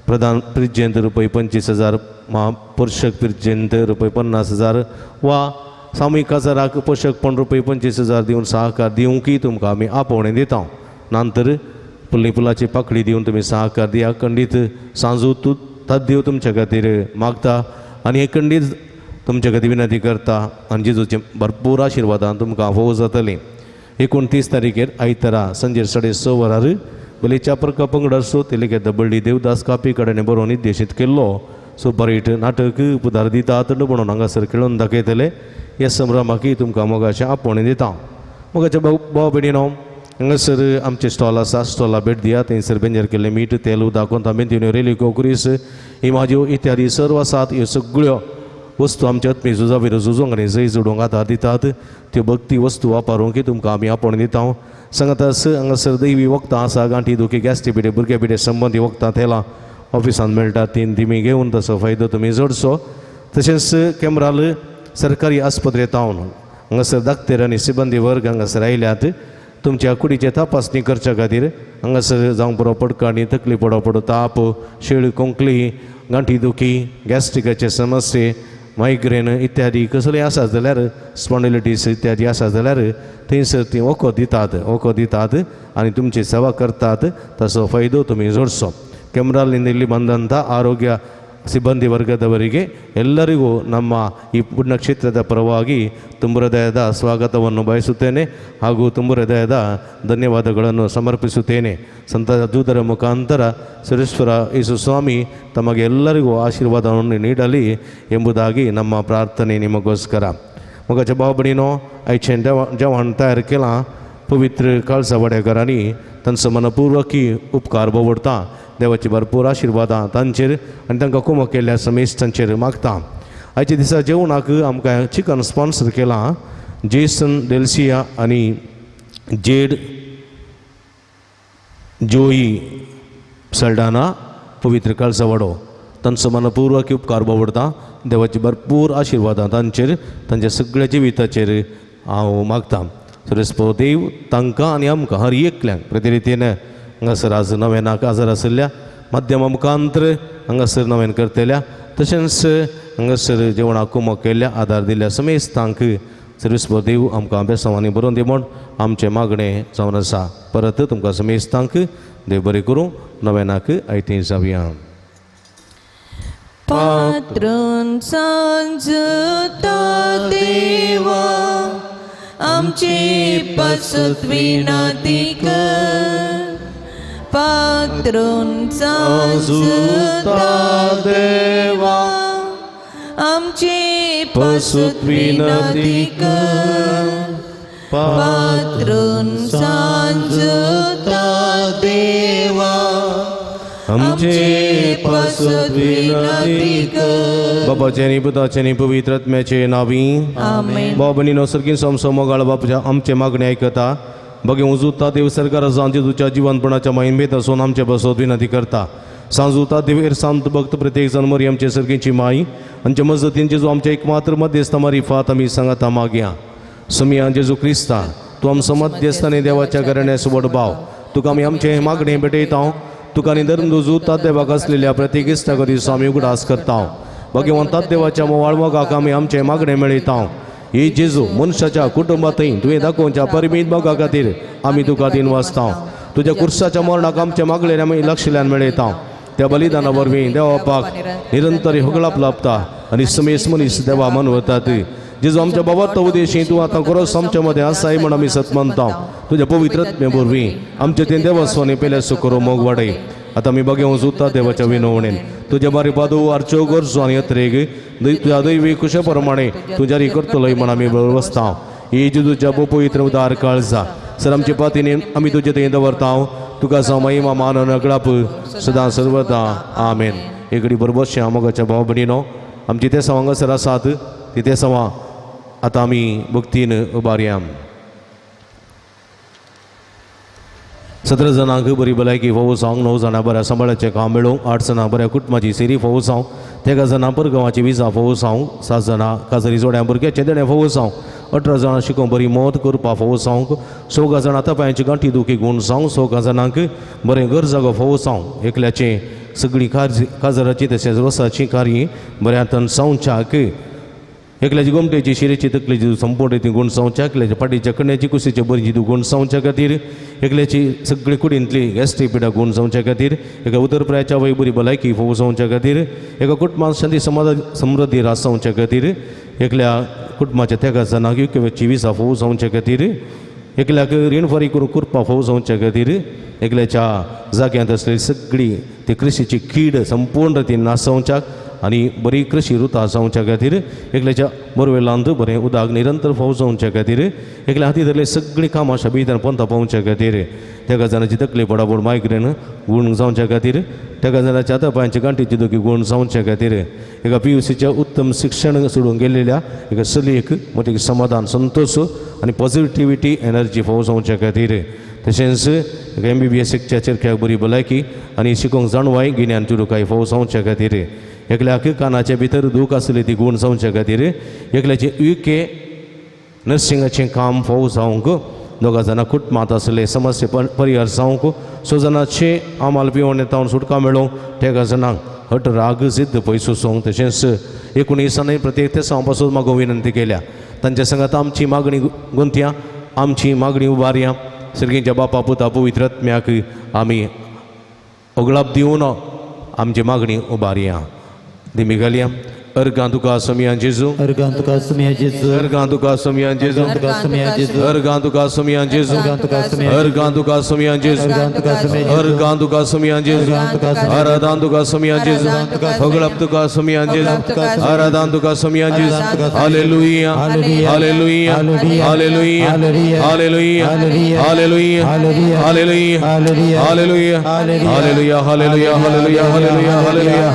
C: प्रधान पिरजेंत रुपये 25000, महापोषक पिरजेंत रुपये 50000 वा सामूहीक काजाराक पोशकपण रुपये 25000 दिवन सहकार दिवंकी तुमकां आमी आपोवणें दिता. नंतर पुलनी पुलाची पाकडी दिवन तुमी सहकार दिया. खंडीत सांजू तूं तद्देव तुमच्या खातीर मागता आनी हे खंडीत तुमच्या खातीर विनंती करता आनी जेजूचे भरपूर आशिर्वादान तुमकां फोव जातली. 29 तारखेर आयतारा संजेर 6:30 वरार बलीच्या प्रका पंगडाचो तेलिके दबळ्ळी देवदास कापी कडेन बरोवन निर्देशीत केल्लो सुपरहीट नाटक पुदार दिता म्हणून हांगासर खेळोवन दाखयतले. ह्या संभ्रमाकी तुमकां मोगाचें आपोवणें दिता. मोगाच्या भाव भयणीनो हांगासर आमचें स्टॉल आसा. स्टॉला भेट दिया. थंयसर बेंजर केल्लें मीठ तेल उदक कोंतामेंतिन्यो रेलिको कुरीस इमाज्यो इत्यादी सर्व आसात. ह्यो सगळ्यो वस्तू आमच्या आत्मी झुजावीर झुजूंक आनी जय जोडूंक आदार दितात. त्यो भक्ती वस्तू वापरूंक तुमकां आमी आपोवणें दिता. सांगातास हांगासर दैवी वखदां आसा. गांठी दुखी गॅस्ट्री पिडे भुरगे पिडे संबंदी वखदां तेलां ऑफिसांत मेळटा तीन तिमी घेवन तसो फायदो तुमी जोडचो. तशेंच केमराल सरकारी आस्पत्रेंत हांगासर दाक्तेर आनी सिबंदी वर्ग हांगासर आयल्यात. तुमच्या कुडीचे तपासणी करच्या खातीर हांगासर जावं पुरो पडकाणी तकली पडो ताप शेळ खोंकली गांठी दुखी गॅस्ट्रिकाचे समस्ये मायग्रेन इत्यादी कसलें आसा जाल्यार स्पॉन्डिलिटीस इत्यादी आसा जाल्यार थंयसर ती वखद दितात आनी तुमची सेवा करतात. ताचो फायदो तुमी जोडचो. ಕೆಮ್ರಾಲ್ನಿಂದ ಇಲ್ಲಿ ಬಂದಂಥ ಆರೋಗ್ಯ ಸಿಬ್ಬಂದಿ ವರ್ಗದವರಿಗೆ ಎಲ್ಲರಿಗೂ ನಮ್ಮ ಈ ಪುಣ್ಯಕ್ಷೇತ್ರದ ಪರವಾಗಿ ತುಂಬ ಹೃದಯದ ಸ್ವಾಗತವನ್ನು ಬಯಸುತ್ತೇನೆ ಹಾಗೂ ತುಂಬ ಹೃದಯದ ಧನ್ಯವಾದಗಳನ್ನು ಸಮರ್ಪಿಸುತ್ತೇನೆ. ಸಂತ ದೂತರ ಮುಖಾಂತರ ಸುರೇಶ್ವರ ಯೇಸು ಸ್ವಾಮಿ ತಮಗೆ ಎಲ್ಲರಿಗೂ ಆಶೀರ್ವಾದವನ್ನು ನೀಡಲಿ ಎಂಬುದಾಗಿ ನಮ್ಮ ಪ್ರಾರ್ಥನೆ ನಿಮಗೋಸ್ಕರ. मगाच्या भाव भयणीनो आयचें जेवण तयार केलां पवित्र काळजा वाड्याकारांनी तांचो मनपूर्वकी उपकार बोवडता. देवाची भरपूर आशिर्वादां तांचेर आनी तांकां कुमक केल्ल्या समेस्तांचेर मागता. आयच्या दिसा जेवणाक आमकां चिकन स्पॉन्सर केलां जेसन डेल्सिया आनी जेड जोई सल्डाना पवित्र काळजा वाडो तांचो मनपूर्वक उपकार बोवडता. देवाची भरपूर आशिर्वादां तांचेर तांच्या सगळ्या जिविताचेर हांव मागता. सुरेस्पो देव तांकां आनी आमकां हर एकल्यांक प्रतिरितीन हांगासर आज नव्यानाक आजार आशिल्ल्या माध्यमा मुखांतर हांगासर नव्यान करतल्या तशेंच हांगासर जेवणाक कुमक केल्ल्या आदार दिल्ल्या समेस्तांक सर्विसपो देव आमकां बेसांवांनी बरोवन दी म्हूण आमचें मागणें जावन आसा. परत तुमकां समेस्तांक देव बरें करूं. नव्यानाक आयतें जावया.
A: पात्रून सांजता देवा आमचे पासत विनंती कर. पात्रून सांजुता
C: देवा
A: आमची पासत विनंती कर पात्रून सांजुता देवा
C: आमचे
A: पासत विनंती कर.
C: बाबाचे आनी पुताचे आनी पवित्र आत्म्याचे नावी
A: आमेन.
C: भाव भयणीनो सर्गीन समसो मोगाळ बापाच्या आमचे मागणे आयकता बगे उजुता देव सरकार जेजूच्या जिवनपणाच्या मायेन आसून आमचे बसोत विनंती करता. सांजुता देव सांत भक्त प्रत्येक जण मरी आमचे सर्गीची माई आमच्या मजतीन जेजू आमच्या एकमात्र मध्यस्थ मारिफात आमी सांगाता मागया. समिया जेजू क्रिस्ता तूं आमचो मध्यस्थ आनी देवाच्या घराण्यास व्हड भाव तुका आमी आमचें मागणें भेटयता. तुका आनी धर्म जुता देवाक आसलेल्या प्रत्येक इश्टा खातीर आमी उगडास करता. भगवंतात देवाच्या मोवाळ मोगाक आमी आमचें मागणें मेळयता. ही जेजू मनशाच्या कुटुंबांतय तुवें दाखोवच्या परिमीत मोगा खातीर आमी तुका दिन वाचता. तुज्या कुर्साच्या मरणाक आमच्या मागणें आमी लक्षल्यान मेळयता. त्या बलिदाना वरवीं देवापाक निरंतर होगळाप लाभता आनी समेस मनीस देवा मनवतात. जेजू आमच्या बाबा उद्देशी तूं आतां खरोच आमच्या मदें आसाय म्हण आमी सत मानता. तुज्या पवित्र आत्मे वरवीं आमचे तें देवस्वानी पेल्याचो करो मोग वाडय. आतां आमी बगेवं सुद्दां देवाच्या विनवणेन तुज्या बारी पादू आरच्यो गरजो आनी अत्रेग तुज्या दैवी कुशे प्रमाणे तूं जारी करतलोय म्हण आमी बरोबर बसता. ही जेजूच्या पवित्र उदार काळजा सर आमचे पातीने आमी तुजे थंय दवरता. तुका जावं महिमा मान नगळाप सदां सर्वदा आमेन. एकडे बरोबर मोगाच्या भाव भयणीनो आमची ते सवां हांगासर आसात ती ते सवां आतां आमी भक्तीन उबारया. 17 जाणांक बरी भलायकी फोव जावंक, 9 जाणां बऱ्या सांबाळाचें काम मेळूंक, 8 जाणां बऱ्या कुटुंबाची सेरी फोव जावंक, 13 जाणां परगांवाची विजा फोव जावंक, 7 जाणां काजरी जोड्या भुरग्याचें देणें फोव जावंक, 18 जाणां शिकोवंक बरी मदत करपा फोव जावंक, 14 जाणां हातापायांची गांठी दुखी गूण जावंक, 14 जाणांक बरें घर जागो फोव जावंक, एकल्याचें सगळीं काजराची तशेंच रोसाची कार्य बऱ्या हातान जावच्याक, एकल्याची गोमटेची शिरेची तकलेची संपूर्ण ती गूण जावच्या, एकल्याच्या फाटीच्या कण्याची कुशीचे बरी तूं गूण जावच्या खातीर, एकल्याची सगळी कुडींतली गॅस्ट्रीक पिडा गूण जावच्या खातीर, एका उदरप्रायाच्या वय बरी भलायकी फोव जावच्या खातीर, एका कुटुंबांत शांती समाधान समृद्धी रास जावच्या खातीर, एकल्या कुटुंबाच्या त्यागा जाणांक युकेची विसा फोव जावच्या खातीर, एकल्याक रीण फारीक करून कुरपा फोव जावच्या खातीर, एकल्याच्या जाग्यांत आसलेली सगळी ती कृशीची कीड संपूर्ण ती नासवच्याक आनी बरी कृशी रुता जावच्या खातीर, एकल्याच्या बोरवेलांत बरें उदक निरंतर फोव जावच्या खातीर, एकल्या हाती धरले सगळीं कामां शबीतान पोंता पावच्या खातीर, त्या जाणाची तकली बडाबोड मायग्रेन गूण जावच्या खातीर, त्या जाणाच्या हातापायांची गांठीची दुखी गूण जावच्या खातीर, एका PUCच्या उत्तम शिक्षण सोडून गेलेल्या एका चलयेक मोठे समाधान संतोष आनी पॉझिटिविटी एनर्जी फोव जावच्या खातीर, तशेंच एका MBBS शिकच्या चेरक्याक बरी भलायकी आनी शिकोवंक जाणवाय गिन्यान चुडूकाय फोव जावच्या खातीर, एकल्याक कानाचे भितर दूख आसली ती गूण जावच्या खातीर, एकल्याचे UK नर्सिंगाचें काम फोव जावंक, 2 जाणां कुटुंबांत आसले समस्या परिहार जावंक, 6 जाणांचे आमाल पिवण तावन सुटका मेळोवंक, 13 जाणांक हट राग जिद्द पयसो सोंक, तशेंच 19 जाणांनी प्रत्येक तेसांव पासून मागूंक विनंती केल्या. तांच्या संगात आमची मागणी गुंतया, आमची मागणी उबारया. सर्गींच्या बापा पुता पवित्र आत्म्याक आमी ओगळाप दिवन आमची मागणी उबारया. दिमी घालया. अर्गां तुका समिया जेजू,
B: अर्गां तुका समिया जेजू,
C: अर्गां तुका समिया जेजू, अर्गां तुका समिया जेजू, अर्गां तुका समिया जेजू, अर्गां तुका समिया जेजू, आराधान तुका समिया जेजू, होगळप तुका समिया जेजू, आराधान तुका समिया जेजू. Hallelujah, hallelujah, hallelujah, hallelujah, hallelujah, hallelujah, hallelujah, hallelujah, hallelujah, hallelujah, hallelujah, hallelujah,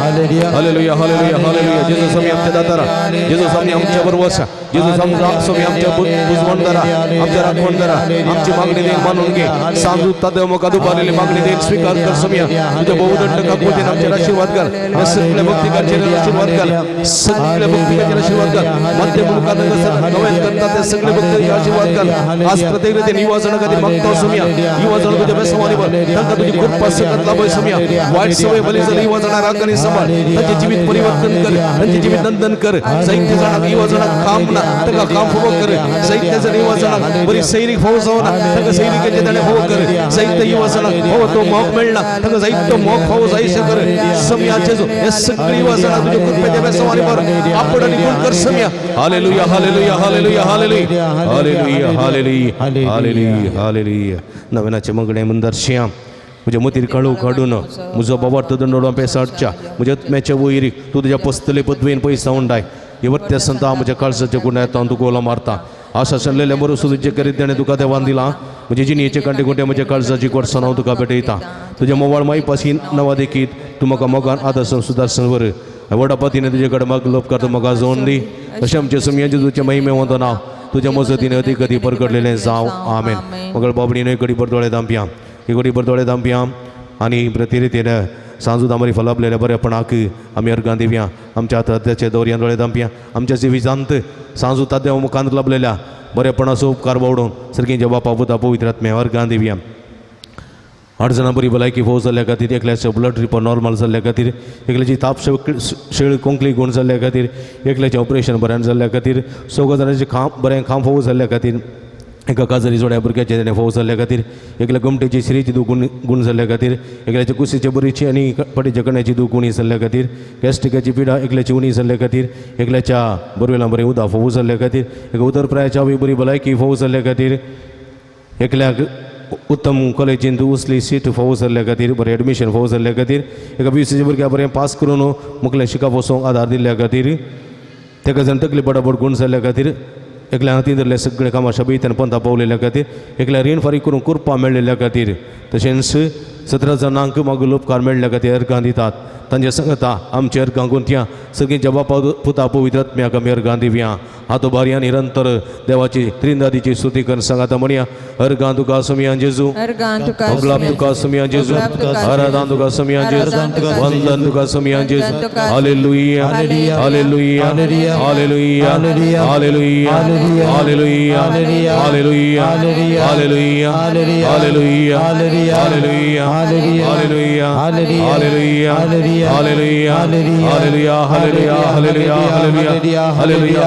C: hallelujah, hallelujah. जेजू स्वामी आमच्या दातारा, जेजू स्वामी आमच्या बरोबर आसा, जेजू स्वामी आमच्या बुजवणदारा, आमच्या राखवणदारा, आमची मागणी देईन मानून घे. सांजू तादेव मोका दुबारलेली मागणी देईन स्वीकार कर समिया. तुझ्या बहुदंड काकुतीन आमच्यावर आशीर्वाद कर, या सगळ्या भक्तिकांचेर आशीर्वाद कर, सगळ्या भक्तिकांचेर आशीर्वाद कर. मध्य मुलकात नव्यान करतात त्या सगळे भक्तांचे आशीर्वाद कर. आज प्रत्येक रीतीन युवा जण खातीर मागतो समिया, युवा जण तुझ्या बेसवानीवर तांकां तुजी कृपा सकत लाभय समिया. वायट सवय बली जाली युवा जणां राख आनी सांबाळ, तांचें जिवीत परिवर्तन कर, तांचें जिवीत नंदन कर. जायते जाणांक युवा जणांक काम ना तांकां काम फोव कर. जायते जाण युवा जणांक बरी सैनीक फोव जावना तांकां सैनिकांचे ताणें फोव कर. जायते युवा जणांक फोव तो मोग मेळना तांकां जायतो मोग फोव जायशे कर समिया. जेजू हे सगळी युवा जणांक तुज्या कृपेच्या बेसवानीवर आपण आनी गुण कर समिया. Hallelujah, hallelujah, hallelujah, hallelujah, hallelujah, hallelujah, hallelujah, hallelujah. नव्यानाचे मंगणे मंदर्शिया म्हज्या मतीर काळू काडून म्हजो बाबार्थ दंडोडो पेसाडच्या म्हज्या आत्म्याच्या वयरीक तूं तुज्या पसतले पदवेन पयसा उंडाय हे संता म्हज्या काळजाच्या गुण्यात हांव तुका उलो मारता आशा सांगलेल्या बरो तुजें करीत देणें तुका देवान दिलां म्हजे जिणेचे कांटे गुंटे म्हज्या काळजाची गोडसाण हांव तुका भेटयता तुज्या मोवाळ माई पाशी नवा देखीत तूं म्हाका मोगान आदर्शन सुदारसन वर व्हडा पतीने तुजे कडेन मागलोप करता म्हाका जोन दी तशें आमचे सुमयांचे तुजे महिमे वंदना तुज्या मजतीन अदी कदी परगडलेलें जावं आमेन. मगळ बाबडीन एक घडी भर दोळे धांपया एक घडी भर दोळे धांपया आनी प्रतिरितीन सांजू दामरी फलापलेल्या बरेपणाक आमी अर्गां दिवया आमच्या आताचे दौर्यान दोळे धांपया आमच्या जिवितांत सांजू ताद्या मुखांत लाभलेल्या बरेपणाचो उपकार बावडून सारकीं बापा पुता पवित्र आत्म्या अर्गां दिवया. 8 जाणां बरी भलायकी फोव जाल्ल्या खातीर एकल्याचो ब्लड रिपोर्ट नॉर्मल जाल्ल्या खातीर एकल्याची ताप शेळ कोंकली गूण जाल्ल्या खातीर एकल्याचें ऑपरेशन बऱ्यान जाल्ल्या खातीर 4 जाणांचें खांब बरें खांब फोव जाल्ल्या खातीर एका काजरी जोड्या भुरग्याचें तेणें फोव जाल्ल्या खातीर एकल्या गोमटेची शिरीची दूख गूण जाल्ल्या खातीर एकल्याच्या कुशीचे बरीची आनी पटेच्या कण्याची दूख उणी जाल्ल्या खातीर गॅस्ट्रिकाची पिडा एकल्याची उणी जाल्ल्या खातीर एकल्याच्या बरवेला बरें उदक फोव जाल्ल्या खातीर एका उदरप्रायाच्या आवय बरी भलायकी फोव जाल्ल्या खातीर एकल्याक उत्तम कॉलेजींत उसली सीट फोव जाल्ल्या खातीर बरें एडमिशन फोव जाल्ल्या खातीर एका बीसीच्या भुरग्या बरें पास करून मुखलें शिकप वचोंक आदार दिल्ल्या खातीर तेका जाण तकली बडाबड गूण जाल्ल्या खातीर एकल्या हातीन धरले सगळे कामां शबीत आनी पंथा पावलेल्या खातीर एकल्या रीण फारीक करूंक कुरपा मेळ्ळेल्या खातीर तशेंच 17 जाणांक मागीर उपकार मेळ्ळ्या खातीर अर्गां दितात तांचे सांगता आमचे अर्गां गुंतया सगळीं बापा पुता पवित्र आत्म्याक आमी अर्गां दिवया. हातो बारया निरंतर देवाची त्रिंदादीची स्तुती कर सांगाता म्हणया अर्गां तुका सुमया जेजू अगलाब तुका सुमया जेजू आराधना तुका सुमया जेजू वंदन तुका सुमया जेजू. Hallelujah hallelujah hallelujah hallelujah hallelujah hallelujah hallelujah hallelujah hallelujah hallelujah hallelujah hallelujah hallelujah hallelujah hallelujah hallelujah hallelujah hallelujah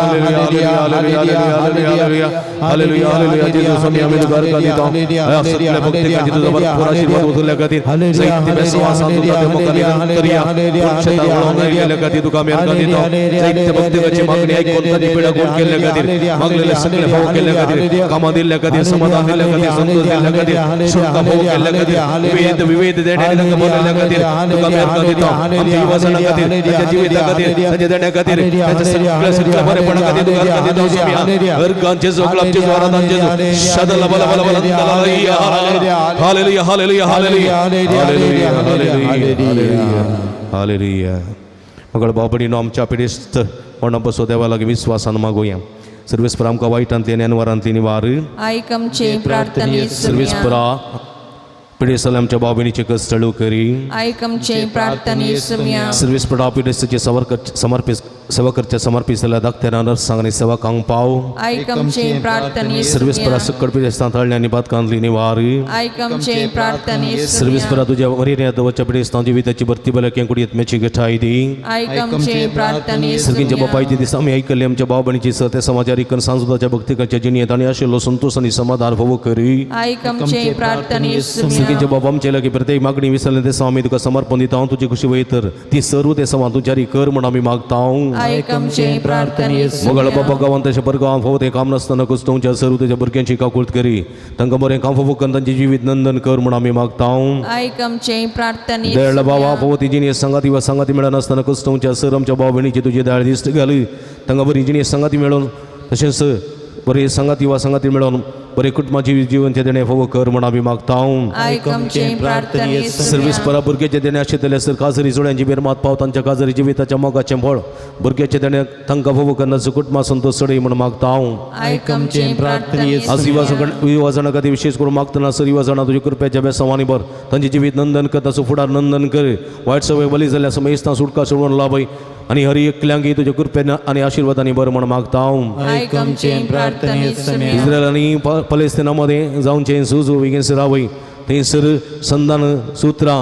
C: hallelujah hallelujah. जेजू स्वामी आमी तुका अर्गां दिता सगळ्या भक्तिकांची तुजो भरपूर आशीर्वाद ओतल्या खातीर जायते बेसवासान तुका ते मुखार निरंतरया पुरुषता वळोवन आयिल्ल्या खातीर तुका आमी अर्गां दिता. जायते भक्तिकाची मागणी आयकून ताची पिडा गुण केल्ल्या खातीर मागलेले सगळे फावो केल्ल्या खातीर कामां दिल्ल्या खातीर समाधान दिल्ल्या खातीर संतोष दिल्ल्या खातीर सुटका फावो केल्ल्या खातीर विविध विविध देण्यांनी तांकां बोलयल्ल्या खातीर तुका आमी अर्गां दिता. आमच्या युवासना खातीर तांच्या जिविता खातीर तांच्या देण्या खातीर तांच्या सगळ्या सगळ्या बरेपणा खातीर तुका अर्गां दिता स्वामी. अर्गां जेजू गुलाब जेजू आराधना जेजू शदल बल बल बल hallelujah hallelujah hallelujah hallelujah hallelujah hallelujah. मगळ बाबडीनो आमच्या पिडेस्त कोणा बसो देवा लागीं विस्वासान मागोया. सर्वेस्परा आमकां वायटांतली आनी अनवरांतली निवार
A: आयक आमचे प्रार्थने.
C: सर्वेस्परा पिडेस्ताले आमच्या भाव भयणीचे कश्ट चालू करी
A: आयक आमचे प्रार्थने.
C: सर्वेस्परा पिडेस्ताचे समर्पित सेवा करच्या समर्पित जाल्ल्या धाकट्या नर्सांक आनी सेवकांक पाव
A: आयक आमचे प्रार्थने.
C: सर्वेस्परा सकट पिडेस्तां तळ्ळे आनी बादकांतली निवार
A: आयक आमचे प्रार्थने.
C: सर्वेस्परा तुज्या मरियेंत वचच्या पिडेस्तां जिविताची भरती भलायकी कुडींत मेची गठाय दी
A: आयक आमचे प्रार्थने.
C: सर्गींच्या बापायचे दिसा आमी आयकल्ले आमच्या भाव भयणीची सत्य समाचार करून सांजुदाच्या भक्तिकाच्या जिणेंत आनी आशिल्लो संतोष आनी समाधान भोव करी
A: आयक आमचे प्रार्थने.
C: सर्गींच्या बाबा आमचे लागीं प्रत्येक मागणी विसरले ते आमी तुका समर्पण दिता तुजी खुशी वयतर ती सर्व ते समान तूं जारी कर म्हूण आमी मागता.
A: आयक आमचे प्रार्थने.
C: मोगाळ बाबा गांवांत तशें परगांवांत फावो तें काम नासतना कुस्तोवच्या सर्व तुज्या भुरग्यांची काकूळत करी तांकां बरें काम फावो करून तांचें जिवीत नंदन कर म्हूण आमी मागता.
A: आयक आमचे प्रार्थने.
C: दयाळ बाबा फावो ती जिणी सांगाती वा सांगाती मेळनासतना कुस्तोवच्या सर आमच्या भाव भयणीची तुजी दयाळ दिश्ट घाली तांकां बरी जिणी सांगाती मेळोवन तशेंच बरी सांगाती वा सांगाती मेळोवन बरें कुटुंबाची जिवन ते देणें फावो कर म्हूण आमी मागता.
A: आयक आमचे प्रार्थने.
C: सर्वेस्परा भुरग्याचे देणें आशिल्ले सर काजरी जोड्यांची बेरमात पाव तांच्या काजरी जिविताच्या मोगाचें फळ भुरग्याचे देणें तांकां फावो करना कुटुंबा संतोष चडय म्हूण मागता.
A: आयक आमचे प्रार्थने.
C: आज युवा जाणां खातीर विशेष करून मागतना सर युवा जाणां तुज्या कृपेच्या बेसांवांनी भर तांचें जिवीत नंदन कर ताचो फुडार नंदन कर वायट सवय बली जाल्यार समेस्तां सुटका सोडून लाभय आनी हर एकल्यांक तुज्या कृपेन आनी आशिर्वादांनी भर म्हूण मागता.
A: आयक आमचे प्रार्थने.
C: इस्रायल आनी पलेस्तिना मदें जावचें सुजू विगेंस रावय थंयसर संधान सुत्रां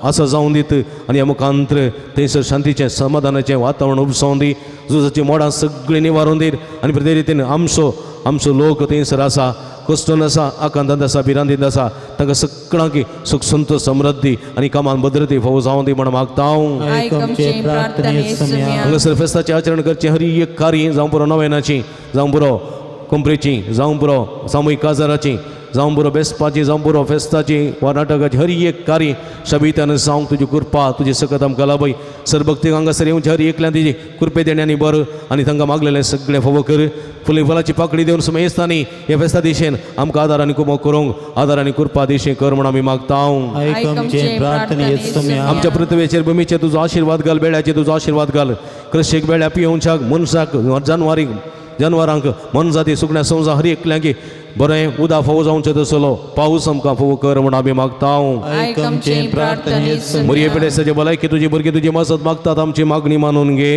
C: आसा जावन दीत आनी ह्या मुखांतर थंयसर शांतीचें समाधानाचें वातावरण उपसावन दी झुजाचीं मोडां सगळीं निवारून दीत आनी प्रत्येक रितीन आमचो आमचो लोक थंयसर आसा कश्टन आसा आकांतांत आसा भिरांतींत आसा तांकां सगळ्यांक सुख संतोष समृद्धी आनी कामान भद्रती फावो जावन दी म्हूण मागता. हांगासर फेस्ताचें आचरण करचें हर एक कार्य जावं पुरो नवेनाची जावं पुरो कोंपरेची जावं पुरो सामूहीक काजाराची जावं बरो बेसपाची जावं बरो फेस्ताची वा नाटकाची हर एक कार्य शबितान जावंक तुजी कृपा तुजी सकत आमकां लाभय. सरभक्तीक हांगासर येवचे हर एकल्यान तुजी कृपे देण्यानी बरो आनी तांकां मागलेलें सगळें फावो कर. फुली फुलाची पाकळी दिवन समेस्तांनी हे फेस्ता दिशेन आमकां आदार आनी कुमक करूंक आदार आनी कृपा दिशेन कर म्हूण आमी मागता. आमच्या पृथ्वेचेर भुमीचेर तुजो आशिर्वाद घाल, बेळ्याचेर तुजो आशिर्वाद घाल. कृशीक बेळ्या पियोवच्याक मनशाक जनवारीक जनवरांक मनजाती सुकण्या संवसार हर एकल्यांक बरें उदा फावो जावचें तसलो पावस आमकां फावो कर म्हूण आमी मागता. मोरये पिडेस्ताचे भलायकी तुजी भुरगीं तुजी मजत मागतात, आमची मागणी मानून घे.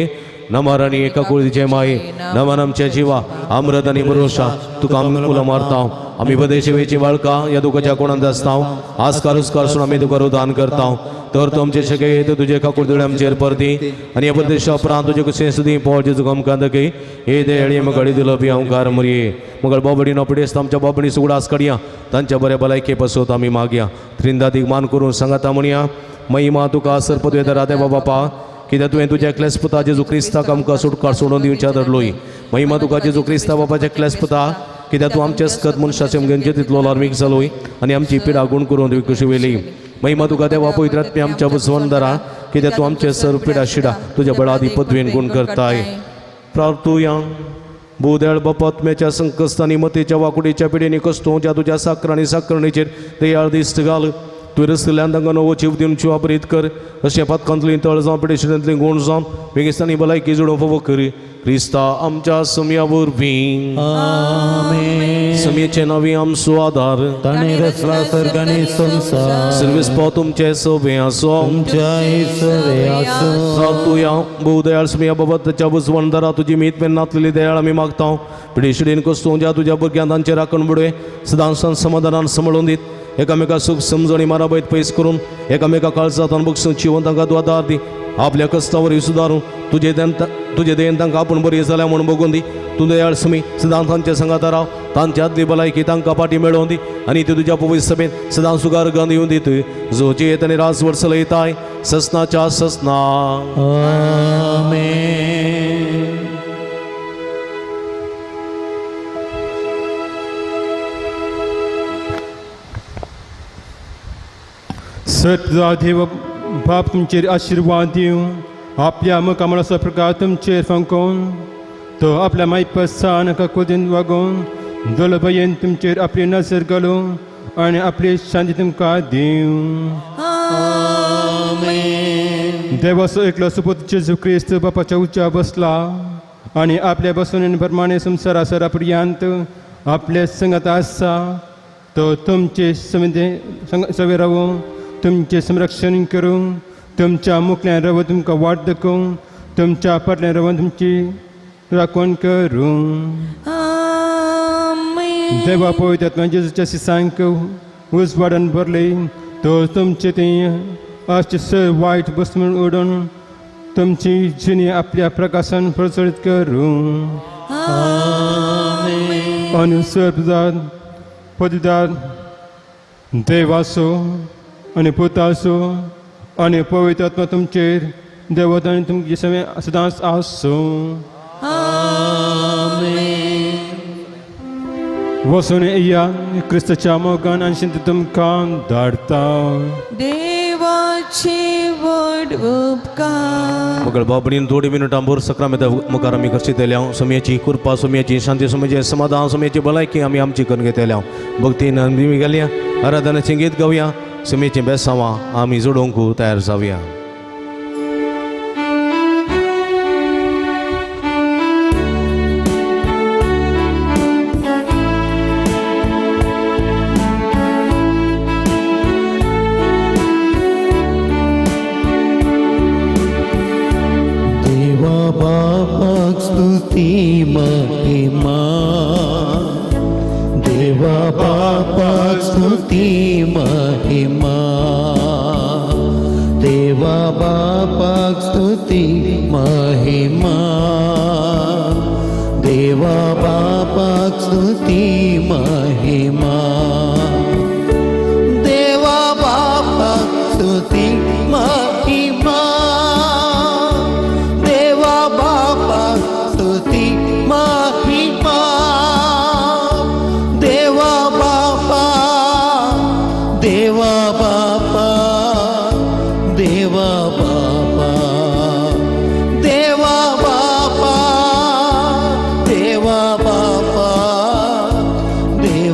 C: नमार आनी एका कुळीचे माये नमान आमच्या जिवा आम्रत आनी भरोशा तुका आमी उलो मारता. आमी बदेशेवेची बाळकां ह्या दुखाच्या कोणांत आसता आज कारुस्कार सून आमी तुका रुदान करता. तर तूं आमचे शके येत तुजे काकुळदुळे आमचेर परती आनी ह्या प्रदेशा उपरांत तुजे कुशें सुदी पोळ जेजू आमकां दके हे देळी मगळी दिलो बी अंकार मुरये मगळ बाबडी नोपडेस्त आमच्या बाबडी सुगडास काडया तांच्या बऱ्या भलायके पसोत आमी मागया. त्रिंदादीक मान करून सांगाता म्हणया महिमा तुका सरपत राधे बाबा कित्याक तुवें तुज्या एकल्याच पुता जेजू क्रिस्ताक आमकां सुटकार सोडून दिवच्या धडलोय. महिमा तुका जेजू क्रिस्ता बापाच्या एकल्याच पुता कित्याक तूं आमच्या स्कत मनशाचे घेवन तितलो लार्मीक जालोय आनी आमची पिडा गुण करून तुवें कशी वेली. महिमा तुका देवा पवित्र आत्म्या आमच्या बुजवंदरा कित्याक तूं आमचे सर्व पिडा शिडा तुज्या बळादी पदवेन गुण करताय. प्रार्थुया. भूदयाळ बापात्म्याच्या संकस्तांनी मतेच्या वाकुडीच्या पिढींनी कस्तोवच्या तुज्या साकर आनी साकरणीचेर दयाळ दिश्ट घाल. तुवें रसल्यान तांकां नवो जीव दिवन वापरीत कर अशें पातकांतली तळ जावं पिडेशिंतली गुण जावन बेगिस्तानी भलायकी जोडूंक फावो कर. क्रिस्ता आमच्या सम्या वरवीं. सम्येचे नवी आमचो आदार
B: ताणें रचला सर्ग आनी संवसार.
C: सर्वेस्पो तुमचे सवे आसो तुया भोव दयाळ सम्या बाबा ताच्या बुजवणदारा तुजी मीत मेन्नातलेली दयाळ आमी मागता. पिडेशिडेन कस्तोवच्या तुज्या भुरग्यां तांचे राखण बुडवे सदांसान समाधानान सांबाळून दीत एकामेका सूख समजणी माराबैत पयस करून एकामेका काळजात अनबक्षून जिवन तांकां तूं आदार दी. आपल्या कश्टावर सुदारून तुजे देन तांकां आपूण बरी जाल्या म्हूण बगून दी. तूं दयाळ समी सदां तांच्या सांगाता राव तांच्या आदली भलायकी तांकां पाटी मेळोवन दी आनी ती तुज्या पवित्र सभेंत सदां सुगार गंध येवन दीत जो जियेत आनी राजवट चलयताय ससनाच्या ससना.
B: आमेन.
D: सत्जा देव बाप तुमचेर आशिर्वाद दिवं, आपल्या मुखामळाचो प्रकार तुमचेर फांकोवन तो आपल्या मायपसान काकुळटेन वागोवन दोलबयेन तुमचेर आपली नजर घालूं आनी आपली शांती तुमकां दिवं. देवाचो एकलो सुपूत जेजू क्रिस्त बापाच्या उच्या बसला आनी आपल्या बसवणे प्रमाणे संवसारा सरा पर्यंत आपले संगत आसा. तो तुमचे सवे रावूं, तुमचें संरक्षण करूं, तुमच्या मुखल्यान रावून तुमकां वाट दाखोवं, तुमच्या फाटल्यान रावून तुमची राखण करूं. देवा पवित्र जेजूच्या सिसांक उजवाडान भरले तो तुमचे तें आजचे सर वायट बसून उडोवन तुमची जिणी आपल्या प्रकाशान प्रचलित करूं. आनी सर्वदार पदवीदार देवाचो आनी पुताचो आनी पवित्र आत्मा तुमचेर देवता आनी तुमचे सगळें सदांच आसूं. वचून येया क्रिस्ताच्या मोगान आनी शांती तुमकां धाडटा.
A: देवाचे व्हड उपकार.
C: मगळ बाबडीन थोडी मिनटां भर सक्रामेंता मुखार आमी खर्चितले. सोमयाची कृपा, सोमयाची शांती, सोमयाचें समाधान, सोमयाची भलायकी आमी आमची करून घेतले. भक्तीन आमी घालया, आराधनाचें गीत गावया, सोमयाचें बेसांवां आमी जोडोवंक तयार जावया.
B: महिमा देवा बापाक स्तुती महिमा देवा बापाक स्तुती महिमा देवा बापाक स्तुती महिमा देवा बापाक स्तुती महिमा देवा बापाक स्तुती महिमा देवा बापाक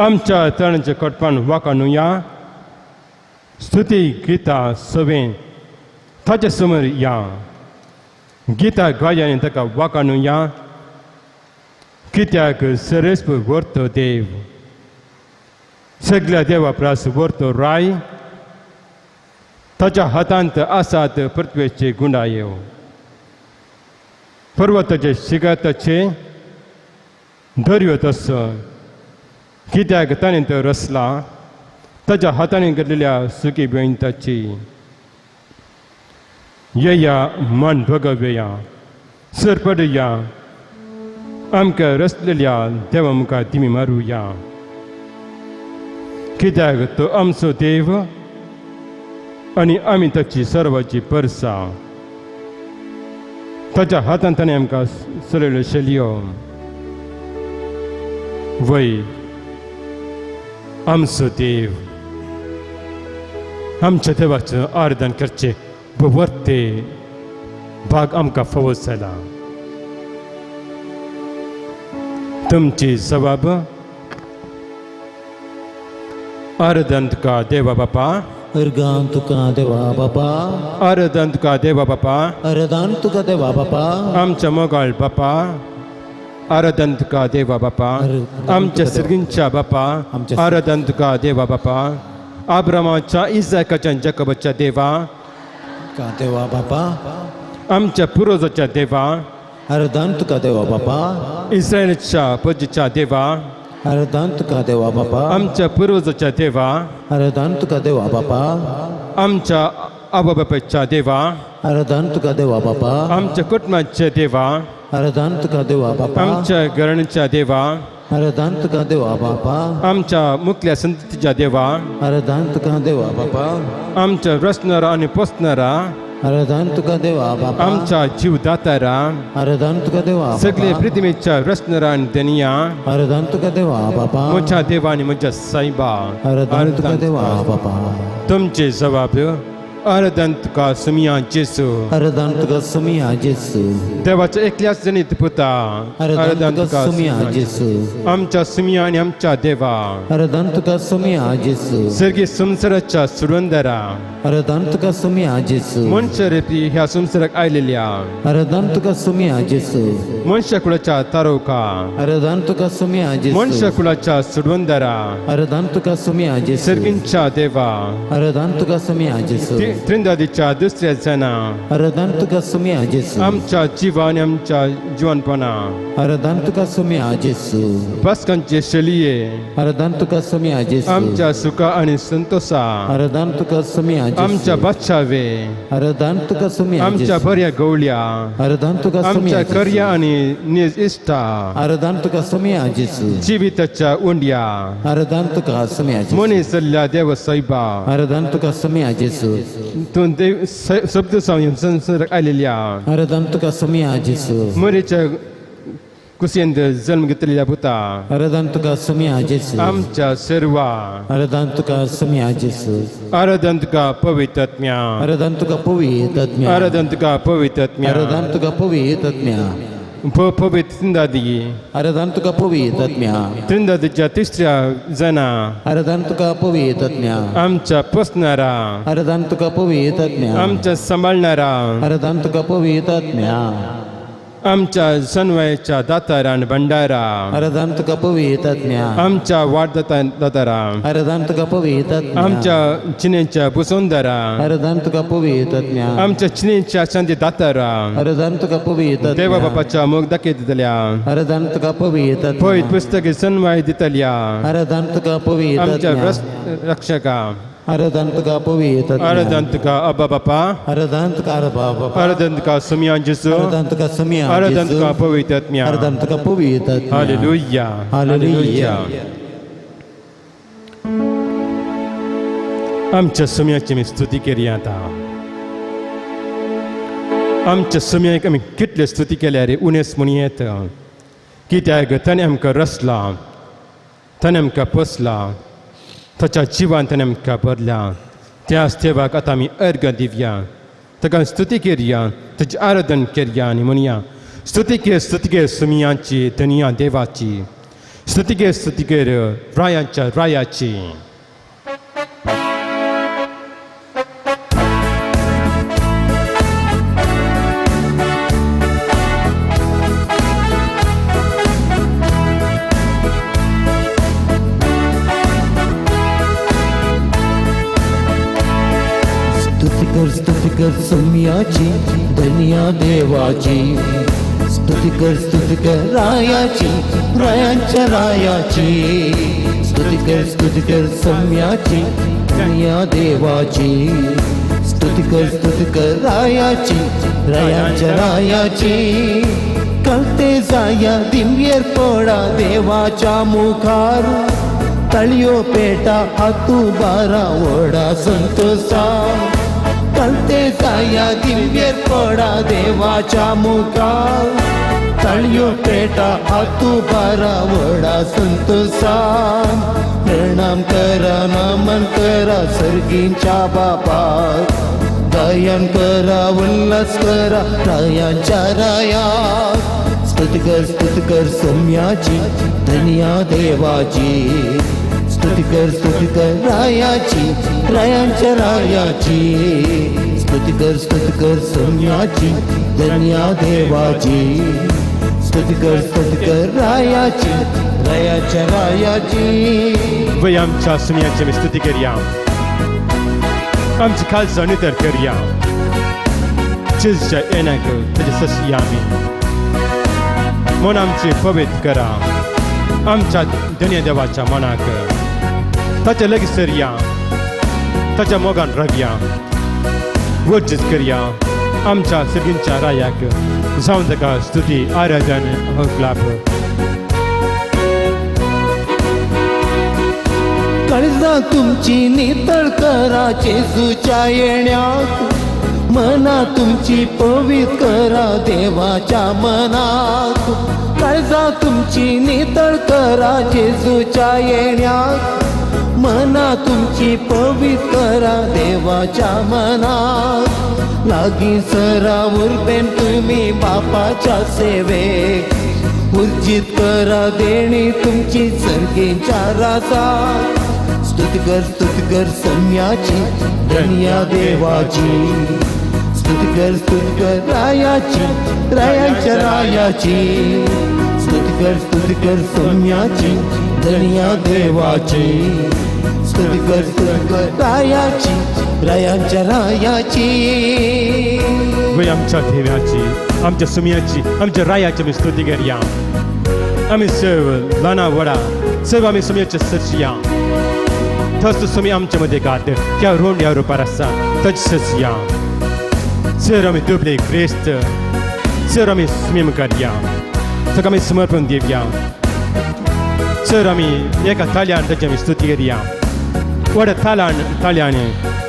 D: आमच्या तणांचे कटपण वाकाणुया स्तुती गिता सवें ताचे समोर या गिता गायानी ताका वाकाणुया कित्याक सरेस्प व्हरतो देव सगळ्या देवा प्रास व्हरतो राय ताच्या हातांत आसात पृथ्वेचे गुंडायो पर्वताचे शिगाताचे दर्यो तसो कित्याक ताणें तो रसला ताच्या हातांनी घडलेल्या सुकी बेंताची येया मन भोगवया सरपडया आमकां रसलेल्या देवा मुखार दिमी मारुया कित्याक तो आमचो देव आनी आमी ताची सर्वाची परसा ताच्या हातान ताणें आमकां चलयल्यो शैलयो वय आमचो देव आमच्या देवाचें आराधन करचें वर्ते भाग आमकां फावो जाला तुमची जबाब आराधन तुका देवा बापा
B: अर्गान तुका देवा बापा
D: आराधन तुका देवा बापा
B: आराधन तुका देवा बापा
D: आमच्या मोगाळ बापा आराधन तुका देवा बापा आमच्या सर्गींच्या बापा आराधन तुका देवा बापा आब्रामाच्या इजाकाच्या जकबाच्या देवा
B: देवा बापा
D: आमच्या पुरोजाच्या देवा
B: आराधन तुका देवा बापा
D: इस्रायलच्या पजीच्या देवा
B: आराधन तुका देवा बापा
D: आमच्या पुर्वजाच्या देवा
B: आराधन तुका देवा बापा
D: आमच्या आबा बापाच्या देवा
B: आराधन तुका देवा बापा
D: आमच्या कुटुंबाच्या देवा
B: आराधन तुका देवा बापा
D: आमच्या घराण्याच्या देवा
B: आराधन तुका देवा बापा
D: आमच्या मुकल्या संततीच्या देवा
B: आराधन तुका देवा बापा
D: आमच्या रचणारा आनी पोसणारा
B: आराधन तुका देवा बापा
D: आमच्या जीवदातारा
B: आराधन तुका देवा
D: सगळे पृथ्वीच्या रचणारा आनी धनिया
B: आराधन तुका देवा बापा
D: म्हज्या देवा आनी म्हज्या सायबा
B: आराधन तुका देवा बापा
D: तुमचे जबाब आराधन तुका सुमिया जेसू
B: आराधन तुका सुमिया जेसू
D: देवाच्या एकल्याच जनीत पुता
B: आराधन तुका सुमिया जेसू
D: आमच्या सुमिया आनी आमच्या देवा
B: आराधन तुका सुमिया जेसू
D: सर्गी संवसाराच्या सुरंदरा
B: आराधन तुका सुमिया जेसू
D: मनशा रेपी ह्या संवसाराक आयलेल्या
B: आराधन तुका सुमिया जेसू
D: मनशाकुळाच्या तारोका
B: आराधन तुका सुमिया जेसू
D: मनशाकुळाच्या सुडवंदरा
B: आराधन तुका सुमिया जेसू
D: सर्गींच्या देवा
B: आराधन तुका सुमिया जेसू
D: त्रिंदादीच्या दुसऱ्या जना
B: आराधन तुका सुमिया जेसू
D: आमच्या जिवा आनी आमच्या जिवनपणा
B: आराधन तुका सुमिया जेसू
D: पास्कांचे शैलिये
B: आराधन तुका सुमिया जेसू
D: आमच्या सुखा आनी संतोषा
B: आराधन तुका सुमिया जेसू
D: आमच्या बादशावे
B: आराधन तुका सुमिया
D: आमच्या बऱ्या गवळ्या
B: आराधन तुका सुमिया
D: आमच्या कर्या आनी निज इश्टा
B: आराधन तुका सुमिया जेसू
D: जिविताच्या उंड्या
B: आराधन तुका सुमिया जेसू
D: मनीस जाल्ल्या देव सायबा
B: आराधन तुका सुमिया जेसू
D: तूं देव शब्द संवसाराक आयलेल्या
B: आराधन तुका सुमिया जेसू
D: मरेच्या कुसेंत जल्म घेतलेल्या पुता
B: आराधन तुका सुमिया जेसू
D: आमच्या सर्वा
B: आराधन तुका सुमिया जेसू
D: आराधन तुका पवित्रात्म्या
B: आराधन तुका पवित्रात्म्या
D: आराधन तुका पवित्रात्म्या
B: आराधन तुका पवित्रात्म्या
D: पवित्र त्रिंदादी
B: आराधन तुका पवित्रात्म्या
D: त्रिंदादीच्या तिसऱ्या जना
B: आराधन तुका पवित्रात्म्या
D: आमच्या पोसणारा
B: आराधन तुका पवित्रात्म्या
D: आमच्या सांबाळणारा
B: आराधन तुका पवित्रात्म्या
D: आमच्या सनवयाच्या दातारा आनी भंडारा
B: आराधन तुका पवित्रात्म्या
D: आमच्या वाटदाता दातारा
B: आराधन तुका पवित्रात्म्या
D: आमच्या चिनेच्या बुसोंदरा
B: आराधन तुका पवित्रात्म्या
D: आमच्या चिनेच्या शांती दातारा
B: आराधन तुका पवित्रात्म्या
D: देवा बापाच्या मोग दाखय दितल्या
B: आराधन तुका पवित्रात्म्या
D: पवित्र पुस्तके सनवाय दितल्या
B: आराधन तुका
D: आमच्या
B: पवित्रात्म्या
D: रक्षका
B: आराधन तुका पवित्रात्म्या
D: आराधन तुका अब्बा बापा
B: आराधन तुका अब्बा बापा
D: आराधन तुका सुमिया जेसू
B: आराधन तुका सुमिया
D: आराधन तुका पवित्रात्म्या
B: आराधन तुका पवित्रात्म्या
D: हालेलुया
B: हालेलुया
D: आमच्या सुम्याची आमी स्तुती केली आतां आमच्या सुम्याक आमी कितले स्तुती केल्या रे उणेच म्हूण येत कित्याक ताणें आमकां रचला ताणें आमकां पोसला ताच्या जिवान ताणें आमकां भरल्या त्याच देवाक आतां आमी अर्घ दिवया ताका स्तुती करया ताचें आराधन करया आनी म्हणया स्तुती के सुमियाची धनिया देवाची स्तुतिकेर स्तुतिकेर रायांच्या रायाची.
B: स्तुती कर सोम्याची धन्या देवाची, स्तुती कर रायाची रायांच्या रायाची, स्तुती कर सोम्याची धन्या देवाची, स्तुती कर रायाची रायांच्या रायाची. कळते जाया दिमयेर पडा देवाच्या मुखार, तळयो पेटा हातू बारा वडा संतोषा. कळते जाया दिमयेर पडा देवाच्या मुखार, तळयो पेटा हातू बारा वडा संतोषा. प्रणाम करा नमन करा सर्गींच्या बापाक, गायन करा उल्हास करा रायांच्या राया. स्तुती कर सोम्याची धन्या देवाची, स्तुती कर रायाची रायांच्या रायाची, स्तुती कर सोम्याची धन्या देवाची, स्तुती कर रायाची रायाच्या रायाची.
D: वय आमच्या सुम्याची आमी स्तुती करया, आमची खालसा नितर करया, जेजूच्या येण्याक ताचे सशी आमी मन आमचे पवित्र करा, आमच्या धन्य देवाच्या मनाक ताच्या लगीच सरया, ताच्या मोगान रावया, वर्जीत करया आमच्या सगळींच्या रायाक. जावन ताका स्तुती आराधन हक लाभ.
B: काळजां तुमची नितळ करा जेजूच्या येण्याक, मना तुमची पवित्र करा देवाच्या मनाक. काळजां तुमची नितळ करा जेजूच्या येण्याक, मना तुमची पवित्र करा देवाच्या मनाक. लागीं सरा उरबेन तुमी बापाच्या सेवेक, उर्जीत करा देणी तुमची सर्गींच्या राजाक. स्तुती कर सोम्याची धन्या देवाची, स्तुती कर रायाची रायांच्या रायाची, स्तुती कर सोम्याची धन्या देवाची, स्तुती कर रायाची रायांच्या रायाची.
D: वय आमच्या देवाची आमच्या सुम्याची आमच्या रायाची आमी स्तुती करया. आमी सर्व ल्हाना व्हडा सर्व आमी सुम्याचे सचिया, थस सुमी आमच्या मदें गात त्या रोंड ह्या रुपार आसा तच सचिया. सर आमी दुबले क्रिस्त सर आमी सुमी मुखार या, ताका आमी समर्पण दिवया. सर आमी एका ताळ्यान ताची आमी स्तुती करया, व्हडा तालान ताळ्यान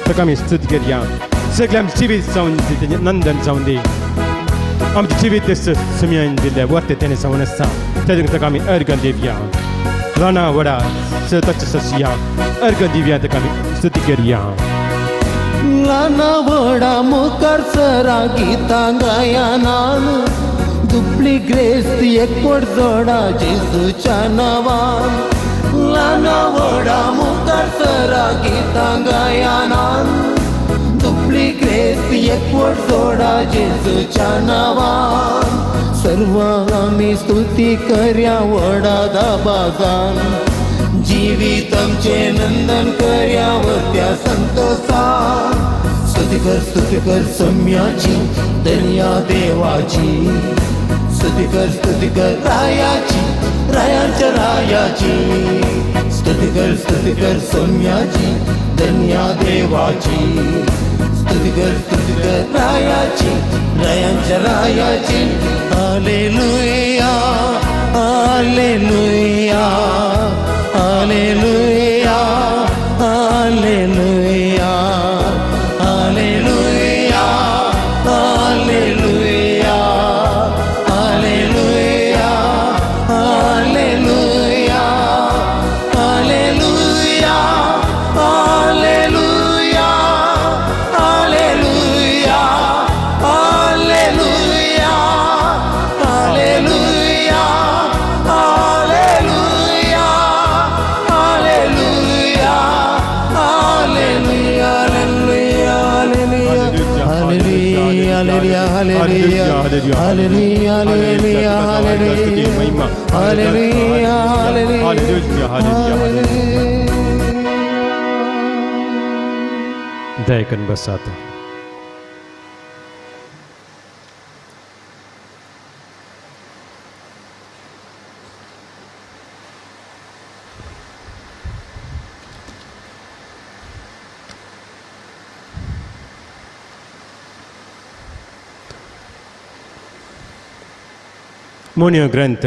D: ताका आमी स्तुती करया. सगळें आमचें जिवीत जावन तेजें नंदन जावन दी, आमचें जिवीत सुम्यान दिल्लें वर्ते तेणें जावन आसा, तेजें ताका आमी अर्घ दिवया. ल्हाना व्हडा सर ताचे सचिया अर्घ दिवया, ताका आमी स्तुती करया.
B: ल्हाना व्हडा मुखार सरा गितां गायनान, दुबळी ग्रेस्त एकवट जोडा जेजूच्या नांवान. ल्हाना व्हडा मुखार सरा गितां गायनान, दुबळी ग्रेस्त एकवट जोडा जेजूच्या नांवान. सर्व आमी स्तुती करया व्हडा दबाजान, जिवीत आमचें नंदन करया वत्या संतोषान. स्तुती कर सोम्याची धन्या देवाची, स्तुती कर रायाची रायांच्या रायाची, स्तुती कर सोम्याची धन्या देवाची, स्तुती कर रायाची रायांच्या रायाची. Hallelujah hallelujah hallelujah hallelujah hallelujah hallelujah hallelujah hallelujah hallelujah hallelujah hallelujah hallelujah hallelujah hallelujah. Hallelujah, hallelujah, hallelujah, hallelujah, hallelujah, hallelujah,
D: hallelujah, hallelujah. दया बसात. मोन्यो ग्रंथ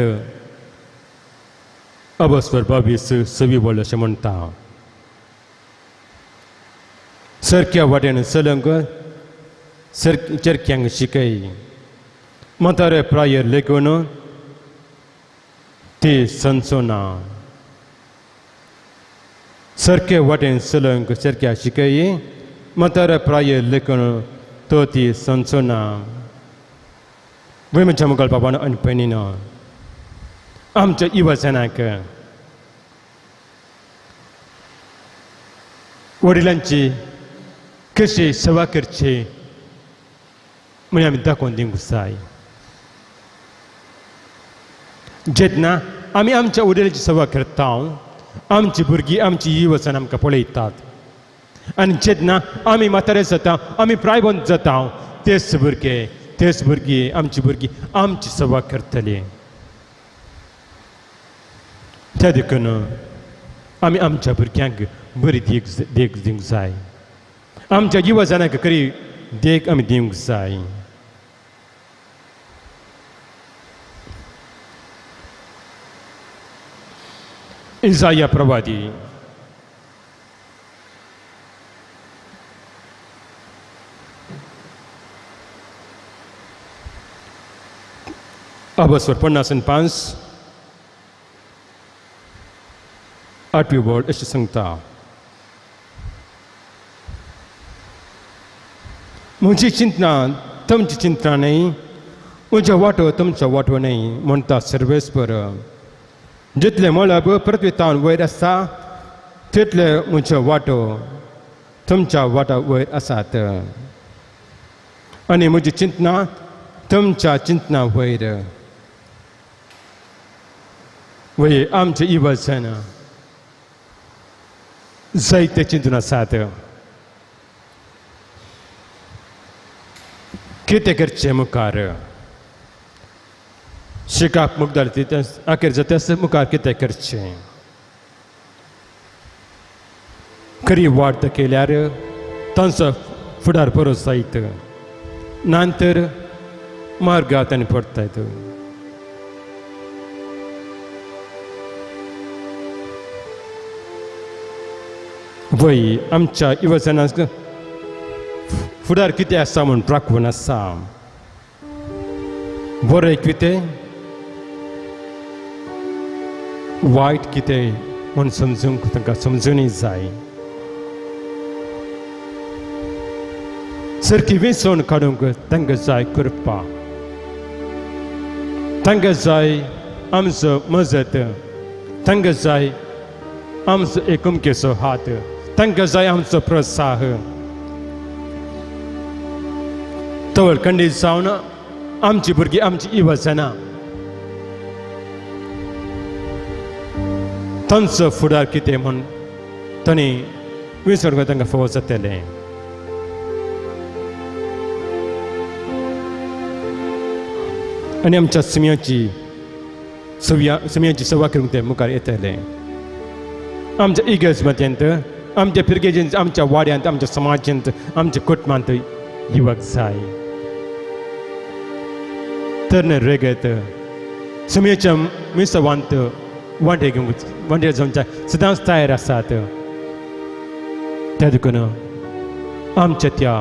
D: अबस्वर 22 सवी बोल अशें म्हणटा, सरक्या वाटेन चलंक चरक्यांक शिकय, म्हातारे प्रायर लेखून ते संचोना. सरके वाटेन चलंक चरक्या शिकय, म्हातारे प्रायर लेखून तो ती संचोना. वय मुखार बाबान आनी भयणीनो, आमच्या युवजनाक वडिलांची कशी सेवा करची म्हणजे आमी दाखोवन दिवंक जाय. जेन्ना आमी आमच्या वडिलांची सेवा करता, आमची भुरगीं आमची युवजन आमकां पळयतात. आनी जेन्ना आमी म्हातारे जाता, आमी प्रायवंत जाता, तेच भुरगे तेच भुरगीं आमची भुरगीं आमची सेवा करतली. त्या देखून आमी आमच्या भुरग्यांक बरी देख दिवंक जाय, आमच्या युवजनांक खरी देख आमी दिवंक जाय. इजाया प्रवादी अबस्वर 55 8वी वर्ड अशें सांगता, म्हजी चिंतना तुमची चिंतना न्हय, म्हज्या वांटो तुमचो वांटो न्हय म्हणटा सर्वेस्पर. जितलें मळब पृथ्वी वयर आसा तितले म्हज्यो वांटो तुमच्या वांट्या वयर आसात, आनी म्हजी चिंतना तुमच्या चिंतना वयर. वय आमचें युवजन जायते चिंतून आसात, कितें करचें मुखार, शिकाप मुखार अखेर जाता मुखार कितें करचें. खरी वाट केल्यार तांचो फुडार बरो जायत, नंतर मार्गात आनी पडटात. वय आमच्या युवजनांक फुडार कितें आसा म्हूण राखून आसा, बरें कितें वायट कितें म्हूण समजूंक तांकां समजूनय जाय. सारकी वेंचवण काडूंक तांकां जाय करपा, तांकां जाय आमचो मजत, तांकां जाय आमचो एकुमकेचो हात, तांकां जाय आमचो प्रोत्साह. तवळ खंडीत जावन आमची भुरगीं आमची युवजनां तांचो फुडार कितें म्हूण तांणी विसर तांकां फावो जातलें. आनी आमच्या सुम्याची सेवा करूंक ते मुखार येतले. आमच्या इगर्ज मत्यांत, आमच्या पिरगेजींत, आमच्या वाड्यांत, आमच्या समाजांत, आमच्या कुटुंबांत युवक जाय. तरणे रेगत सुम्याच्या मिसवांत वांटे घेवंक वांटे जावंक जाय, सदांच तयार आसात. त्या देखून आमच्या त्या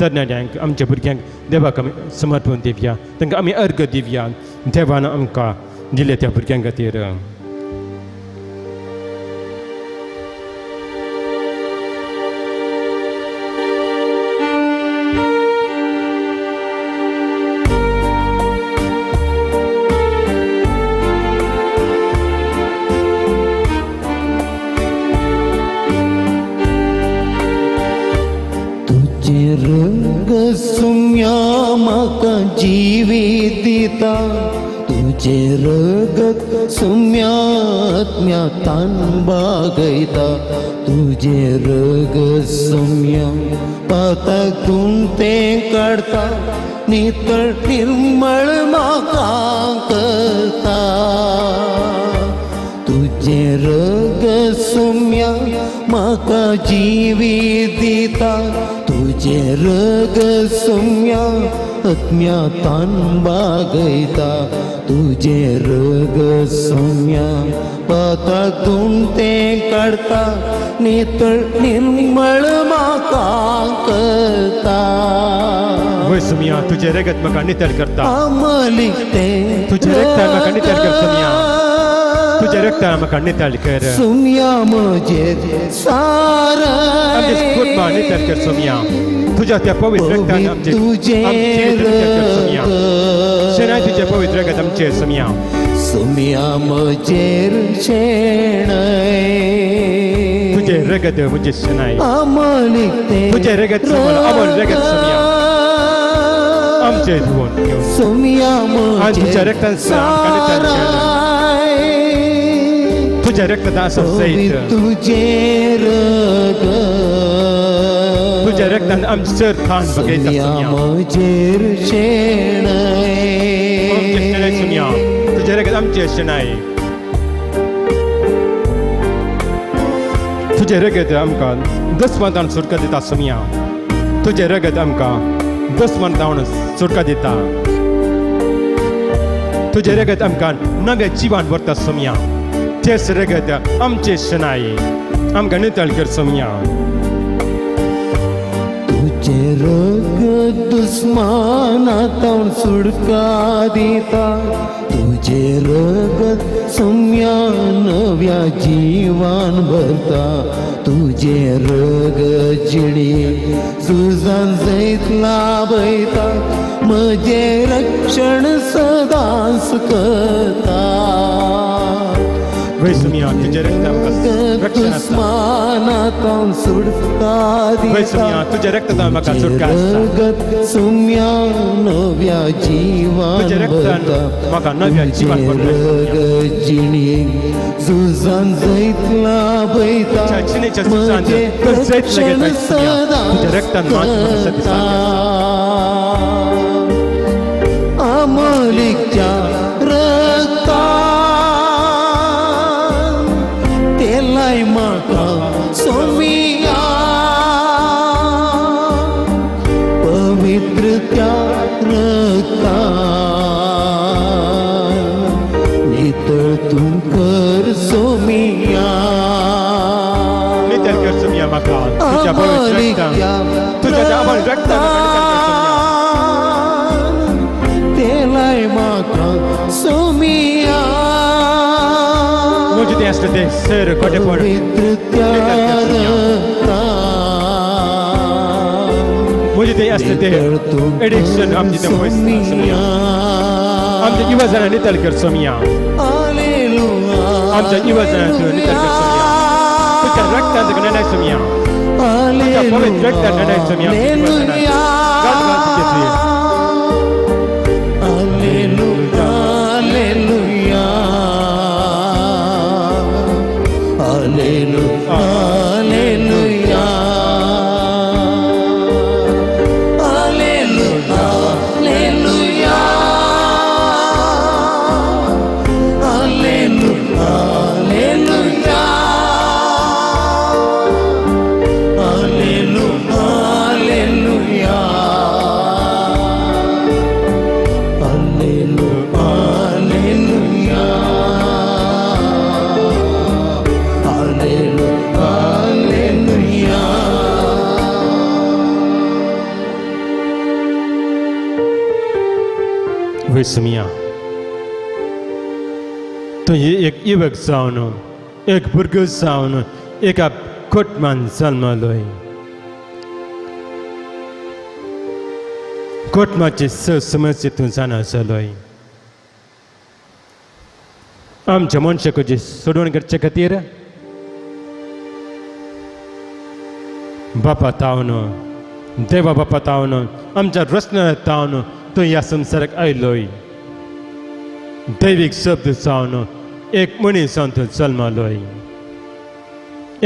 D: तरणाट्यांक आमच्या भुरग्यांक देवाक आमी समर्पण दिवया, तांकां आमी अर्घ दिवया देवान आमकां दिले त्या भुरग्यां खातीर.
B: रंग सुम्या म्हाका जिवीत दिता तुजें रगत सुम्यात्म्या तान बागयता तुजें रगत सुम्या पातकून तें काडता नितळ निर्मळ म्हाका करता तुजें रगत सुम्या म्हाका जिवीत दिता तुजें रगत सुम्या आत्म्या तान बागयता तुजें रगत सुम्या पातकून तें काडता नितळ निर्मळ म्हाका करता
D: वय सुमिया तुजें रगत म्हाका नितळ करता
B: अमलीक तें
D: तुजें रगतान म्हाका नितळ कर सुमिया तुज्या रगतान म्हाका नितळ कर
B: सुम्या म्हजेर साराय
D: आमचें कुटुंबां नितळ कर सुमिया तुज्या त्या पवित्र रगतान आमचें
B: तुजें
D: नितळ कर सुमिया शेणाय तुजें पवित्र रगत आमचें सुमिया
B: सुम्या म्हजेर शेणय
D: तुजें रगत म्हजें शेणाय
B: अमलीक तें
D: तुजें रगत अमोल रगत सुमिया आमचें धुवन घेवन
B: सुम्या
D: आनी तुज्या
B: म्हजेर
D: रगतान आमकां नितळ कर
B: साराय
D: तुज्या रगतान आसा सयत
B: तुजें रगत
D: तुज्या रगतान आमचें सर थान बगयता
B: सुम्या
D: सुमिया
B: म्हजेर शेणय
D: आमचें शेणाय सुमिया तुजें रगत आमचें शेणाय तुजें रगत आमकां दुस्मानान सुटका दिता सुमिया तुजें रगत आमकां दुस्मान जावन सुटका दिता तुजें रगत आमकां नव्या जिवान व्हरता सुमिया तेच रगत आमचें शेणाय आमकां नितळ कर सुमिया
B: तुजें रगत दुस्मानातावन सुटका दिता तुजें रगत सुम्या नव्या जिवान भरता तुजें रगत जिणे झुजान जैत लाभयता म्हजें रक्षण सदांच करता
D: वय सुमिया तुजें रगत आमकां रक्षण आसा
B: दुस्मानातावन सुटका
D: वय
B: दिता
D: सुमिया तुजें रगतान म्हाका सुटका आसा
B: रगत सुम्या नव्या जिवान
D: तुजें रगतान
B: भरता
D: म्हाका नव्या जिवान
B: तुजें
D: भरता.
B: रगत जिणे झुजान जैत लाभयता
D: तुज्या जिणेच्या झुजान
B: म्हजें
D: तुजें जैत
B: रक्षण
D: लगयता सुम्या. तुज्या रगतान
B: सदांच
D: म्हाका
B: करता अमोलिकच्या रगतान तेलाय म्हाका सोमिया पवित्र त्या रगतान नितळ तूं कर सोमिया
D: नितळ कर सुमिया म्हाका तुज्या पवित्र रगतान तुज्या त्या अमोल रगतान म्हाका नितळ कर सुमिया
B: तेलाय म्हाका सोमिया
D: म्हजें तें आसलें तें सर खोटेपण
B: पवित्र त्या रगतान
D: म्हजें तें आसलें तें
B: नितळ तूं
D: एडिक्शन आमचें तें पयस सुमिया आमच्या युवा जाणां नितळ कर सोमिया आमच्या युवा जाणां तूं नितळ कर सोमिया तुज्या रगतान तुका नेणाय सोमिया तुज्या पवित्र रगतान नेणाय सोमिया आमच्या युवा जाणां गात घाल तुजें तुवें.
B: Alleluia, Alleluia, Alleluia, Alleluia, Alleluia, Alleluia, Alleluia, Alleluia, Alleluia, Alleluia, Alleluia, Alleluia.
D: वय सोमिया तुवें एक युवक जावन एक भुरगो जावन एका कोटमान जल्मलोय कोटमाचे स समस्ये तूं जाणा जालोय आमच्या मनशाक जे सोडवण करचे खातीर बापा तावन देवा बापा तावन आमच्या रचना तावन तूं ह्या संवसाराक आयलोय दैवीक शब्द जावन एक मनीस जावन तूं जल्मालोय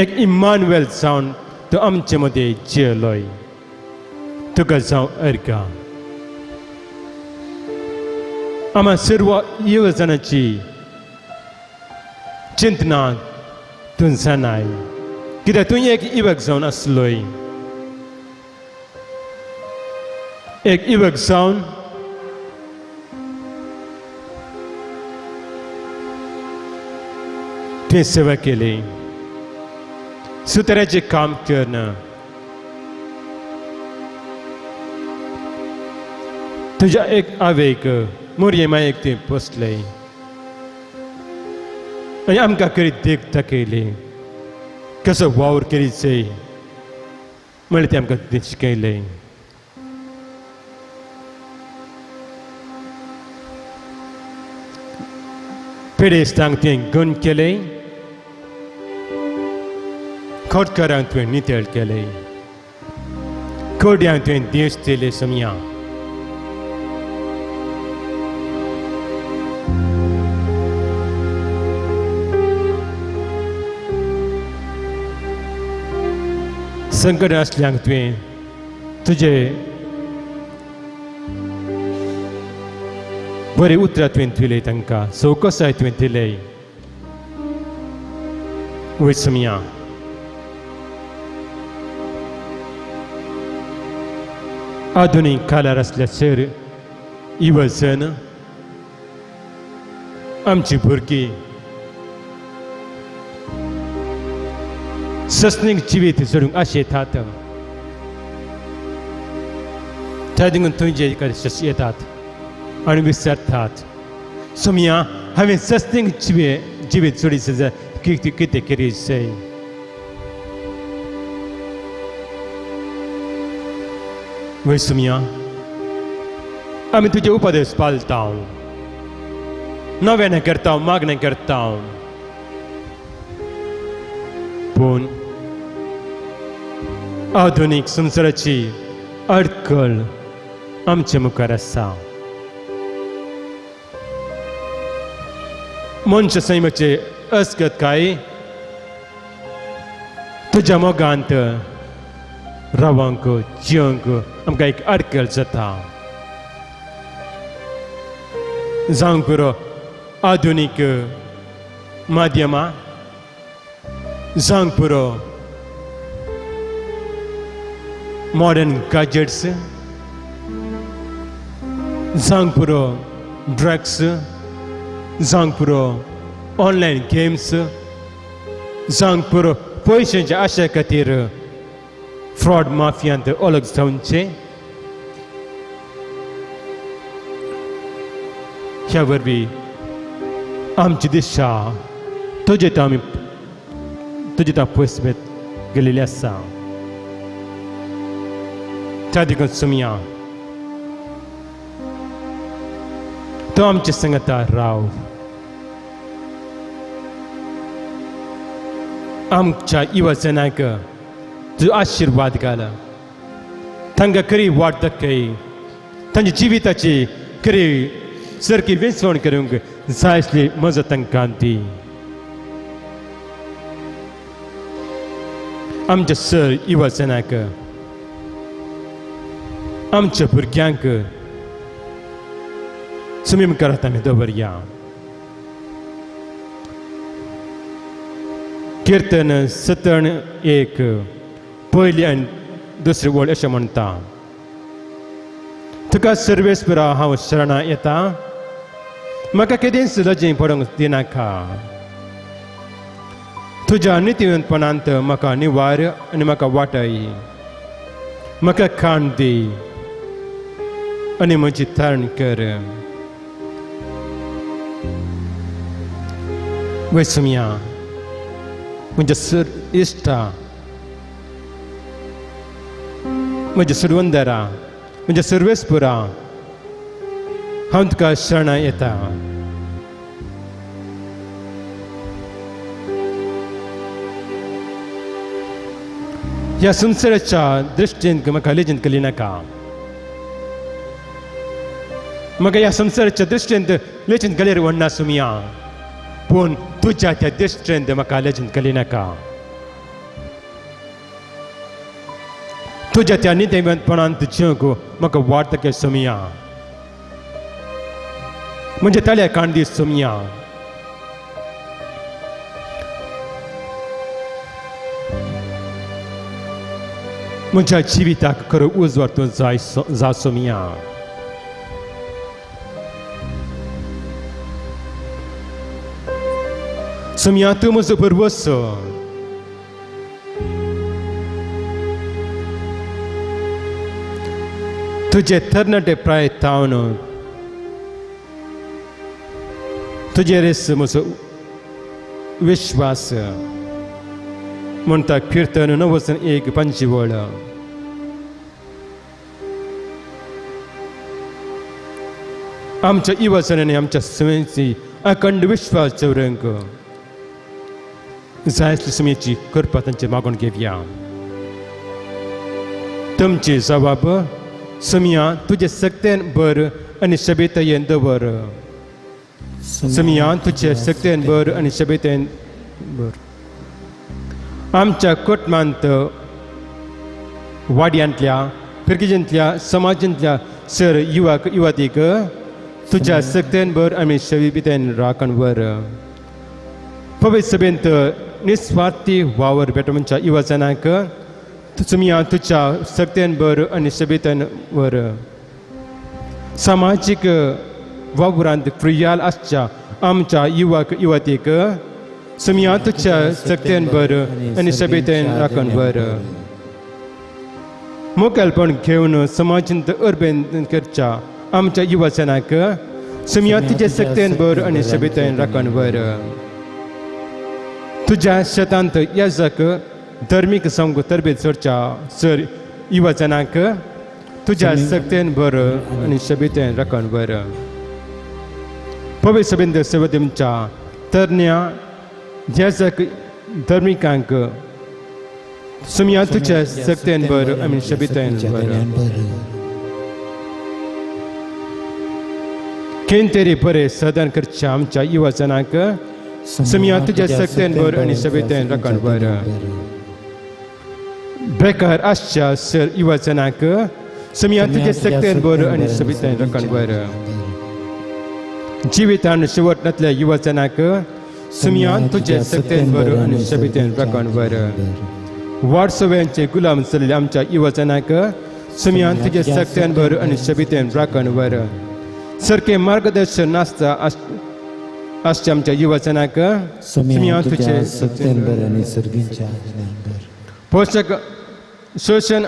D: एक इमानुएल जावन तूं आमचे मदें जियेलोय तुका जावं अर्घां. आमा सर्व येवजणाची चिंतना तूं जाणाय कित्याक तूं एक युवक जावन आसलोय एक युवक जावन तुवें सेवा केली सुताराचें काम करना तुज्या एक आवेक मोरये मायेक तुवें पोसलें आनी आमकां करीत देख दाखयली कसो वावर करीत जाय म्हणल्यार तें आमकां तुवें शिकयलें. पिडेस्तांक तुवें गण केलें खोटकारांक तुवें नितळ केलें कोड्यांक तुवें देश दिले समया. संकट आसल्यांक तुवें तुजे बरें उतरां तुवें दिलें तांकां सवकसाय तुवें दिलें वय समया. आधुनीक काळार आसल्या सर युवजन आमची भुरगीं सस्नीक जिवीत जोडूंक आशेतात त्या देखून तुजे कडेन येतात आनी विसरतात सोमया हांवें सस्नीक जिवीत जोडीत जाल्यार कितें करीत जाय. वय सोमया आमी तुजे उपदेश पाळटा नव्याने करता मागणें करता पूण आधुनीक संवसाराची अडखळ आमचे मुखार आसा. मनशा सैमाचे अस्कतकाय तुज्या मोगांत रावंक जिवंक आमकां एक अडखळ जाता. जावंक पुरो आधुनीक माध्यमां जावंक पुरो मॉडर्न गॅजेट्स जावंक पुरो ड्रग्स जावंक पुरो ऑनलायन गेम्स जावंक पुरो पयशांच्या आशा खातीर फ्रॉड माफियांत अलग जावचें. ह्या वरवीं आमची दिशा तुजे तो आमी तुजे तो पयस गेलेली आसा. त्या देखून सोमया तो आमचे संगता राव आमच्या युवजनाक तुजो आशिर्वाद घाल तांकां खरी वाट दाखय तांच्या जिविताची खरी सारकी वेंचवण करूंक जाय आसली मजत तांकां दी. आमच्या सर युवजनाक आमच्या भुरग्यांक सुमीम करत आमी दवरया. किर्तन 71 पयली आनी दुसरी वळ अशें म्हणटा तुका सर्वेस्परा हांव शरणा येता म्हाका केदींच लजें पडूंक दिनाका तुज्या नितीवंतपणांत म्हाका निवार आनी म्हाका वाटय म्हाका खाण दी आनी म्हजी तारण कर. वैसुमया म्हज्या सर इश्टा म्हज्या सुरवंदरा म्हज्या सर्वेस्पुरा हांव तुका शरणा येता. ह्या संवसाराच्या दृश्टीन म्हाका लेजीन केली नाका. म्हाका ह्या संवसाराच्या दृश्टीन लेजीन गेल्यार व्हडना सुमया, पूण तुज्या त्या दृश्टीन म्हाका लेजीन केली नाका. तुज्या त्या नितेवंतपणांत जिवंक म्हाका वाडतके सुमया, म्हणजे तल्या कांदी सुमया. म्हज्या जिविताक खरो उजवाड तूं जाय जा सोमया. सोमया तूं म्हजो भरवसो. तुजे तरणाटे प्राय तावन तुजेर म्हजो विश्वास म्हणटा किर्तन 9 1 5. आमच्या इवसनांनी आमच्या समेची अखंड विश्वास दवरूंक जाय आसली समेची कृपा तांचे मागून घेवया. तुमची जबाब समिया तुजे सक्तेन बर आनी शबेतयेन दवर. समिया तुजे सक्तेन बर आनी शबेतयेन बर. आमच्या कुटुंबांत वाड्यांतल्या फिरगीजांतल्या समाजांतल्या सर युवक युवतीक तुज्या सक्तेन भर आमी शविबितेन राखण वर. पवित्र सभेंत निस्वार्थी वावर भेटवणच्या युवजनांक तुमिया तुज्या सक्तेन भर आनी शबितेन वर. सामाजीक वावरांत फ्रियाल आसच्या आमच्या युवक युवतीक सुमिया तुज्या सक्तेन भर आनी शबितेन राखण वर. मुखेलपण घेवन समाजांत अर्बेन करच्या आमच्या युवजनांक सुमिया तुज्या सक्तेन भर आनी शबितेन राखण वर. तुज्या शेतांत याजक धर्मीक संघ तरबेज सोडच्या सर युवजनांक तुज्या सक्तेन भर आनी शबितेन राखण वर. पवित्र सभेंत सेवा दिवच्या तरण्या याजक धर्मिकांक सुमिया तुज्या सक्तेन भर आनी शबितेन वर. केंतरी बरे सदन करच्या आमच्या युवजनांक सुमिया तुज्या सक्तेन भर आनी शबितेन राखण वर. बेकार आसच्या सर युवजनांक सुमिया तुज्या सक्तेन भर आनी शबितेन राखण वर. जिवितान शेवट नातल्या युवजनांक सुमिया तुज्या सक्तेन भर आनी शबितेन राखण वर. वारसव्यांचे गुलाम चलले आमच्या युवजनांक सुमिया तुज्या सक्तेन भर आनी शबितेन राखण वर. सारकें मार्गदर्शन नासता आसच्या आमच्या युवजनांक सुमिया तुज्या
B: सक्तेन भर आनी सर्गींच्या आज्ञान भर.
D: पोशक शोशण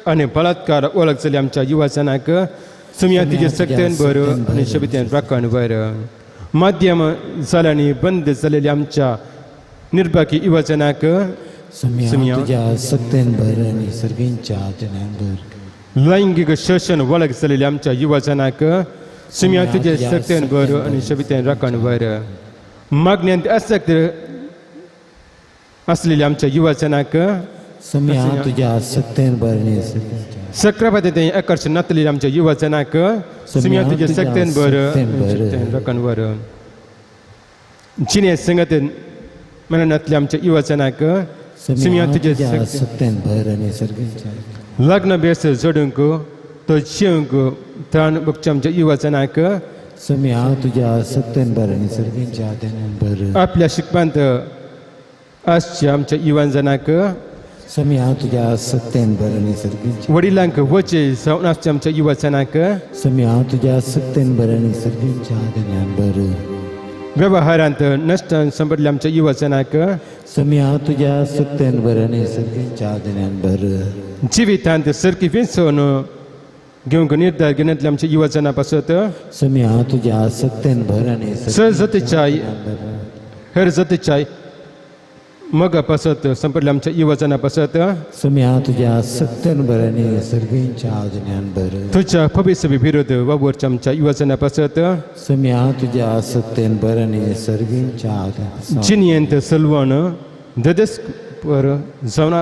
D: आनी बलात्कार वळख जाल्ल्या आमच्या युवजनांक सुमिया तुज्या सक्तेन भर आनी शबितेन राखण वर. माध्यम जाल्यांनी बंद जाल्लेल्या आमच्या निर्भागी युवजनांक
B: सुमिया तुज्या सक्तेन भर आनी सर्गींच्या आज्ञान भर.
D: लैंगीक शोशण वळख जाल्लेल्या आमच्या युवजनांक सुमिया तुज्या सक्तेन भर आनी शबितेन राखण वर. मागण्यांत आसक्त आसलेल्या आमच्या युवजनांक
B: सुमिया तुज्या सक्तेन भर आनी सर्गींच्या
D: सक्रापातें आकर्शण नातलेल्या आमच्या युवजनांक सुमिया तुज्या सक्तेन भर आनी शबितेन राखण वर. जिणे संगतेन मेळनातल्या आमच्या युवजनांक सुमिया तुज्या
B: सक्तेन भर आनी सर्गींच्या
D: लग्न बेस जोडूंक तो जिवंक त्राण भोगच्या आमच्या युवजनांक
B: सुमिया तुज्या सक्तेन भर आनी सर्गींच्या आज्ञान भर.
D: आपल्या शिकपांत आसच्या आमच्या युवजनांक
B: सुमिया तुज्या सक्तेन भर आनी सर्गींच्या
D: वडिलांक वचे जावन आसच्या आमच्या युवजनांक
B: सुमिया तुज्या सक्तेन भर आनी सर्गींच्या आज्ञान भर.
D: व्यवहारांत नश्ट संपडल्या आमच्या युवजनांक
B: सुमिया तुज्या सक्तेन भर आनी सर्गींच्या आज्ञान भर.
D: जिवितांत सारकी विंचोवन घेवंक निर्धार घेण्यातल्या आमच्या युवजना पासत
B: सुमिया तुज्या सक्तेन भर आनी
D: सहजतेच्या हेर जातीच्या मग पासत संपडल्या आमच्या युवजना पासत
B: सुमिया तुज्या सक्तेन भर आनी सर्गींच्या आज्ञान भर.
D: तुज्या पवित्र विरोध वावरच्या आमच्या युवजना पासत
B: सुमिया तुज्या सक्तेन भर आनी सर्गींच्या आज्ञान
D: जिणयेंत सलवण ददेस पर जावन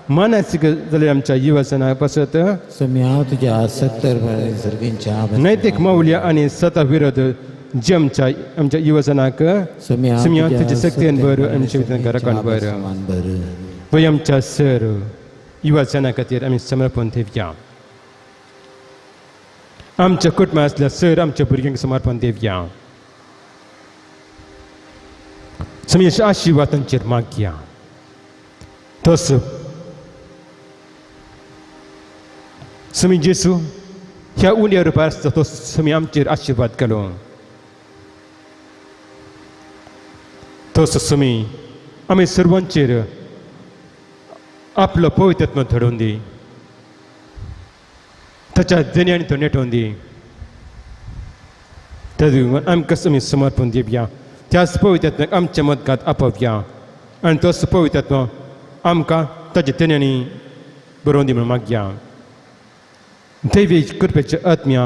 D: मानसीक जाल्यार आमच्या युवासना पासत
B: सोम्या तुज्या सत्तर सर्गींच्या
D: नैतीक मौल्य आनी सता विरोध जे आमच्या आमच्या युवजनाक
B: सोम्या
D: तुज्या शक्तीन भर आमच्या विधान राखण भर वय आमच्या सर युवाजना खातीर आमी समर्पण दिवया. आमच्या कुटुंबां आसल्या सर आमच्या भुरग्यांक समर्पण दिवया. समीश आशिर्वाद तांचेर मागया. तसो समी जेसू ह्या उण्या रुपार आसता तो समी आमचेर आशिर्वाद केलो. तसो समी आमी सर्वांचेर आपलो पवित्रत्व धडोवन दी, ताच्या देण्यान तो नेटोवन दी. त्या आमकां समी समर्पण दिवया. त्याच पवित्रत्वाक आमच्या मदगात आपोवया आनी तोच पवित्रत्व आमकां ताच्या देण्यांनी बरोवन दी म्हणून मागया. दैवी कृपेचे आत्म्या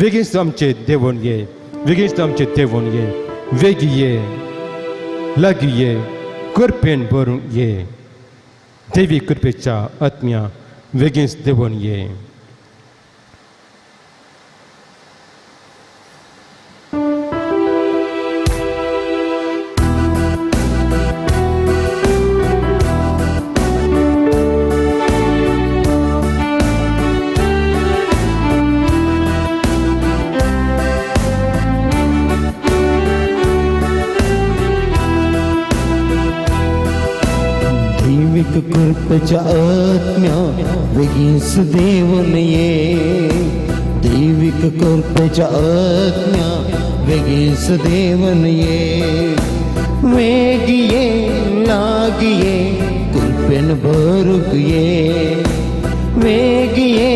D: वेगींच आमचे देवून ये, वेगींच आमचे देवून ये, वेगी ये, लागीं ये, कृपेन भरून ये. दैवी कृपेच्या आत्म्या वेगींच देवून ये.
B: कृपेच्या आत्म्या वेगींच देवन ये, दैविक कृपेच्या आत्म्या वेगींच देवन ये, वेगी ये लागी ये कृपेन भरूक ये, वेगी ये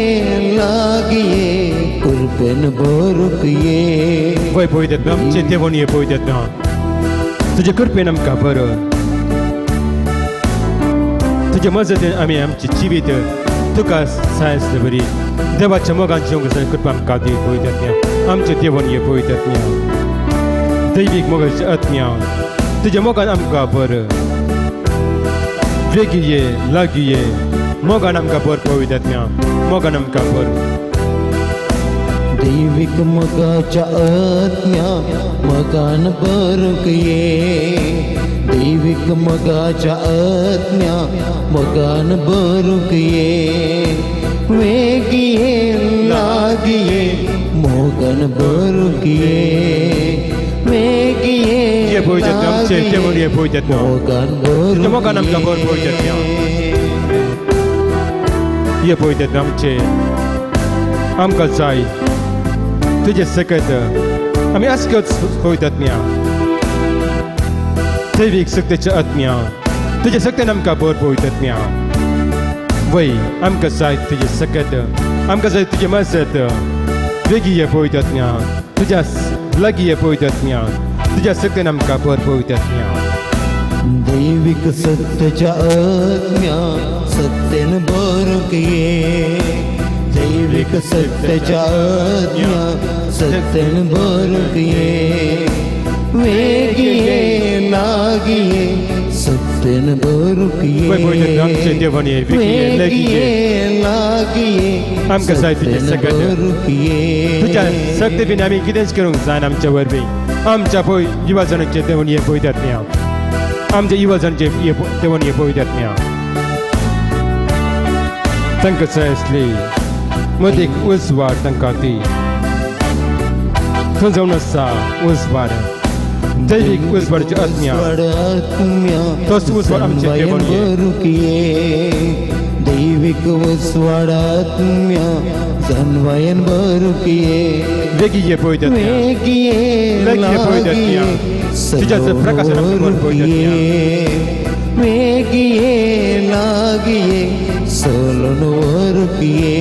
B: लागी ये कृपेन भरूक ये.
D: वय पवित्र आमचे देवन ये पवित्र तुझे कृपेन आमकां बरो तुज्या मजतीन आमी आमचें जिवीत तुका सायन्स बरी देवाच्या मोगान जिवंक जाय कृपा आमकां दी पवित्र आमचें देवन ये पवित्र दैवीक मोगाचे आत्म्या तुज्या मोगान आमकां बर वेगी ये लागीं ये मोगान आमकां बर पवित्र मोगान आमकां बर.
B: दैवीक मोगाच्या आत्म्या मोगान भरूंक ये, दैवीक मोगाच्या आत्म्या मोगान भरूंक ये, वेगी ये लागी ये मोगान भरूंक ये, वेगी ये
D: लागी ये
B: मोगान भरूंक
D: मोगान आमकां बर पवित्र ये पवित्र आमचे आमकां जाय तुजें सकत आमी आसकत पवित्र आत्म्या दैवीक शक्तीच्या आत्म्या तुज्या शक्तीन आमकां बर पवित्र आत्म्या. वय आमकां जाय तुजें सकत आमकां जाय तुजें मजत वेगीं ये पवित्र आत्म्या तुज्या लागीं ये पवित्र आत्म्या तुज्या शक्तीन आमकां बर पवित्र आत्म्या.
B: दैवीक सत्याच्या आत्म्या सत्तेन भरूंक ये, दैवीक सत्याच्या आत्म्या सत्तेन भरूंक ये, वेगी ये लागी ये सत्तेन भरूंक ये, वेगी ये लागी ये
D: आमकां जाय तुजें सकत तुज्या शक्ती बीन आमी कितेंच करूंक जायना आमच्या वरवीं आमच्या पळय युवाजणांचे देवून ये पवित्र आत्म्या आमच्या युवाजणांचे देवून ये पवित्र आत्म्या तांकां जाय आसली मदीक उजवाड तांकां दी थंय जावन आसा उजवाड दैवीक उजवाडाची आत्म्या तोच उजवाड आमचे देवून
B: ये, दैवीक उजवाड आत्म्या जनवायन भरूंक ये,
D: वेगी ये पवित्र
B: वेगी ये
D: लागी ये तुज्या प्रकाशान आमकां बर पवित्र
B: वेगी ये लागी ये सोलून व्हरूंक ये.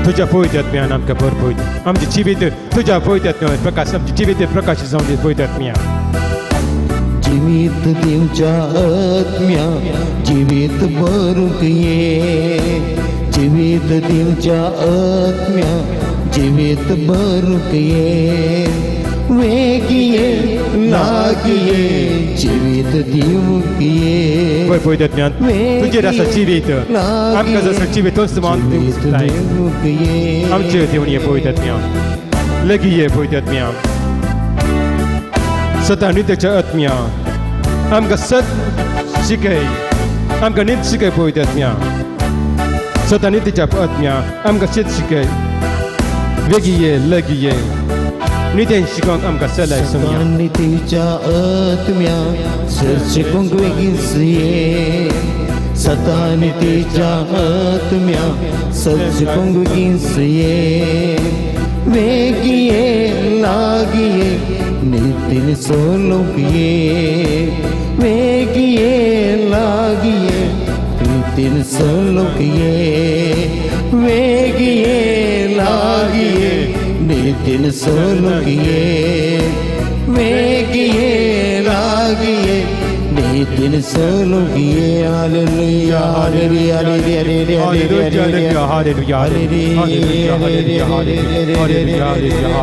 D: तुज्या पवित्र आत्म्यान आमकां बर पवित्र आमचें जिवीत तुज्या पवित्र आत्म्यान प्रकाश आमचें जिवीत प्रकाश जावन दी पवित्र आत्म्या.
B: जिवीत दिवच्या आत्म्या जिवीत भरूंक ये, जिवीत दिवच्या आत्म्या जिवीत भरूंक ये, वेगिये लागिये जिवीत दिवंक ये
D: पळय पळय ज्ञान तुजेर आसा जिवीत आमकां जसो जिवीत तोच मान दिवंक जाय.
B: दिवंक ये
D: आमचे देवून ये पळय ज्ञान लगी ये पळय ज्ञान सदा नित्याच्या आत्म्या आमकां सत शिकय आमकां नीत शिकय पळय ज्ञान सदा नित्याच्या आत्म्या आमकां शेत शिकय वेगी ये लगी ये नित्यान शिकोवंक आमकां सलाय सोम्या
B: सतानितीच्या आत्म्या शिकूंक वेगीच ये सतानितीच्या आत्म्या शिकूंक वेगीच ये वेगिये लागिये नितीन सोलूंक ये वेगिये लागिये नितीन सोलूंक ये वेगिये लागिये नितिन सोलूंक ये वेगिये लागिये नितिन सोलूंक ये hallelujah hallelujah hallelujah
D: hallelujah
B: hallelujah
D: hallelujah hallelujah hallelujah hallelujah hallelujah hallelujah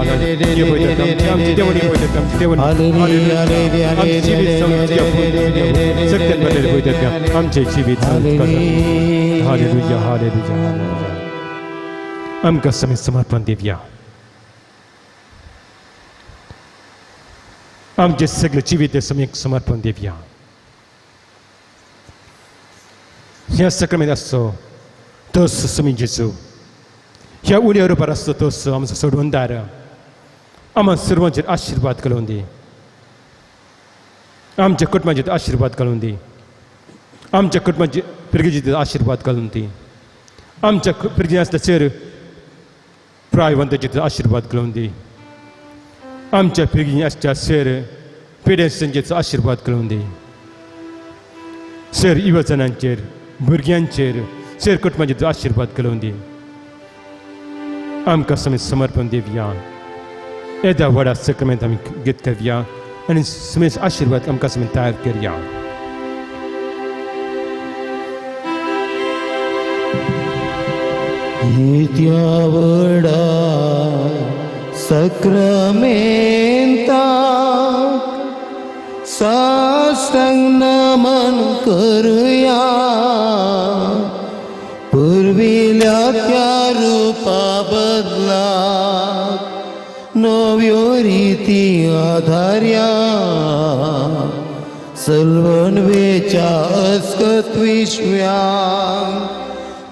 D: आमचे देवून ये पळय आमचे देवून हालेलुया आमचे जिवीत सत्यान बदल पळय आमचे जिवीत हालेलुया हालेलुया हालेलुया आमकां समी समर्पण दिवया आमचे सगळे जिवीत समीक समर्पण दिवया ह्या सक्रमेंत आसचो तोच समी जेजू ह्या उण्या रुपार आसचो तोच आमचो सोडवणदार आमकां सर्वांचेर आशिर्वाद घालून दी आमच्या कुटुंबाचेर आशिर्वाद घालून दी आमच्या कुटुंबाचे पिरगेचेर आशिर्वाद घालून दी आमच्या पिरगे आसल्याचेर प्रायवंताचेर आशिर्वाद घालून दी आमच्या पिरगी आसच्या सर पिड्यांचेर आशिर्वाद घालून दी सर युवजनांचेर भुरग्यांचेर सर कुटुंबाचेर आशिर्वाद घालून दी आमकां समी समर्पण दिवया येद्या व्हडा सक्रमेंत आमी घेत करया आनी समेज आशिर्वाद आमकां समी तयार करया.
B: येत्या व्हडा सक्रमेंता साष्टांग नमन करुया पुर्विल्या त्या रूपा बदला नव्यो रिती आधार्या सलवणवेच्या अस्कत विश्व्यांक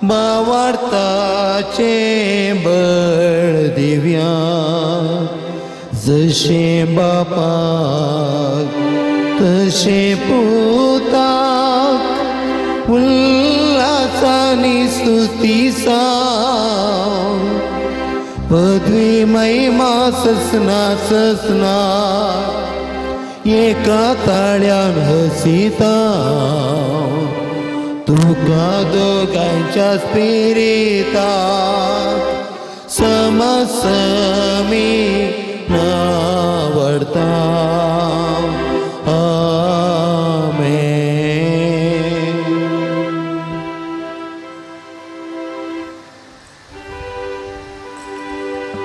B: बावार्ताचे बळ दिव्या जशें बापाक तशें पुताक उल्हासानी स्तुती साव पदवी महिमा ससना ससना एका ताळ्यान हसिता तुका दोगांच्या स्पिरिताक समसमी नावडता. आमेन.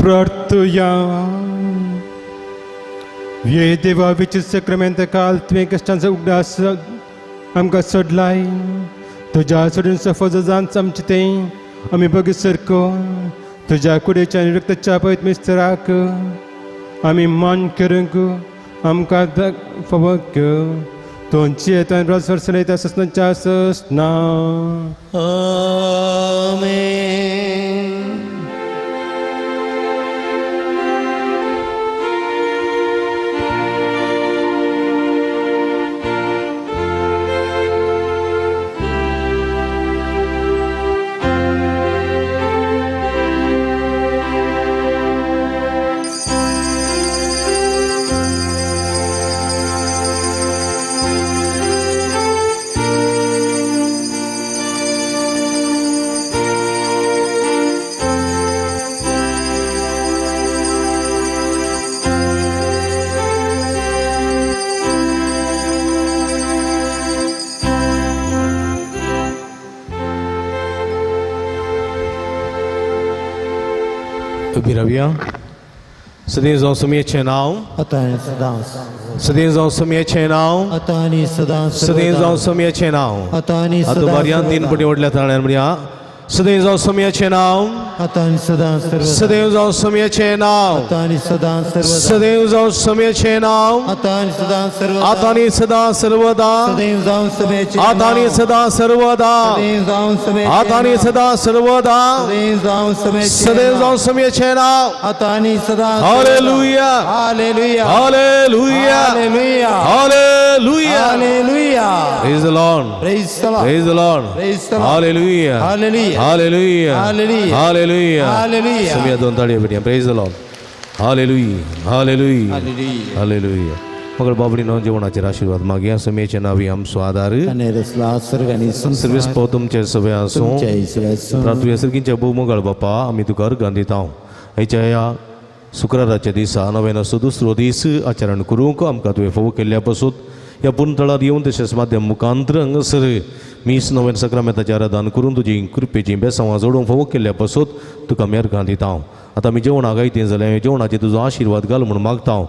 D: प्रार्थुया. ये देवा विचित्र सक्रमेंत काल तुवें कश्टांचो उगडास आमकां सोडलाय तुज्या सोडून सफोज जावन आमचें तें आमी बगी सारको तुज्या कुडीच्या आनी रक्ताच्या पयत मिस्तराक आमी मान करूंक आमकां फावो तुमची येता राजवर्सलयता ससनाच्या ससना.
B: आमेन.
C: उबी रावया. सदैव जावं सुमयेचें नांव
B: आतां आनी सदां,
C: सदैव जावं सुमयेचें नांव
B: आतां आनी सदां,
C: सदैव जावं सुमयेचें नांव
B: आतां आनी
C: आतां
B: सदां,
C: बारयान तीन पटी व्हडल्या ताळ्यान म्हणया. सदैव जावं सुमयेचें नांव
B: आतां आनी सदां सर्वदा,
C: सदैव जावं सुमयेचें नांव
B: आतां आनी सदां सर्वदा,
C: सदैव जावं सुमयेचें नांव
B: आतां आनी सदां सर्वदा,
C: आतां आनी सदां सर्वदा,
B: सदैव जावं सुमयेचें
C: आतां आनी सदां सर्वदा,
B: सदैव जावं सुमयेचें
C: आतां आनी सदां सर्वदा,
B: सदैव जावं सुमयेचें
C: सदैव जावं सुमयेचें नांव
B: आतां आनी सदां.
C: Hallelujah,
B: hallelujah,
C: hallelujah,
B: hallelujah,
C: hallelujah.
B: Hallelujah.
C: Praise the Lord.
B: Praise the Lord.
C: Praise the Lord.
B: Praise the Lord.
C: Hallelujah.
B: Hallelujah.
C: Hallelujah.
B: Hallelujah.
C: Hallelujah.
B: Hallelujah.
C: समिया दोन ताळयो पेटया. Praise the Lord. Hallelujah. Hallelujah.
B: Hallelujah.
C: Hallelujah. मगर बाबडीनो जेवणाचेर आशीर्वाद मागया. समेचे नावी आमचो आदार
B: ताणें रचला स्वर्ग आनी
C: सर्वेस
B: संवसार
C: पाव तुमचे सगळे आसूं.
B: तुमच्या इसरायल
C: तुवें सर्गींच्या भोव बापा आमी तुका अर्गां दिता. हेच्या ह्या शुक्राराच्या दिसा नव्यानाचो दुसरो दीस आचरण करूंक आमकां तुवें फावो केल्ल्या पासून ह्या पुनतळार येवन तशेंच माध्यम मुखांतर हांगासर मीस नव्यान सक्रामेंताचें आराधन करून तुजी कृपेची बेसांवां जोडूंक फावो केल्ल्या पासून तुका आमी अर्गां दिता. आतां आमी जेवणाक आयतें जाल्यार जेवणाचेर तुजो आशिर्वाद घाल म्हूण मागता.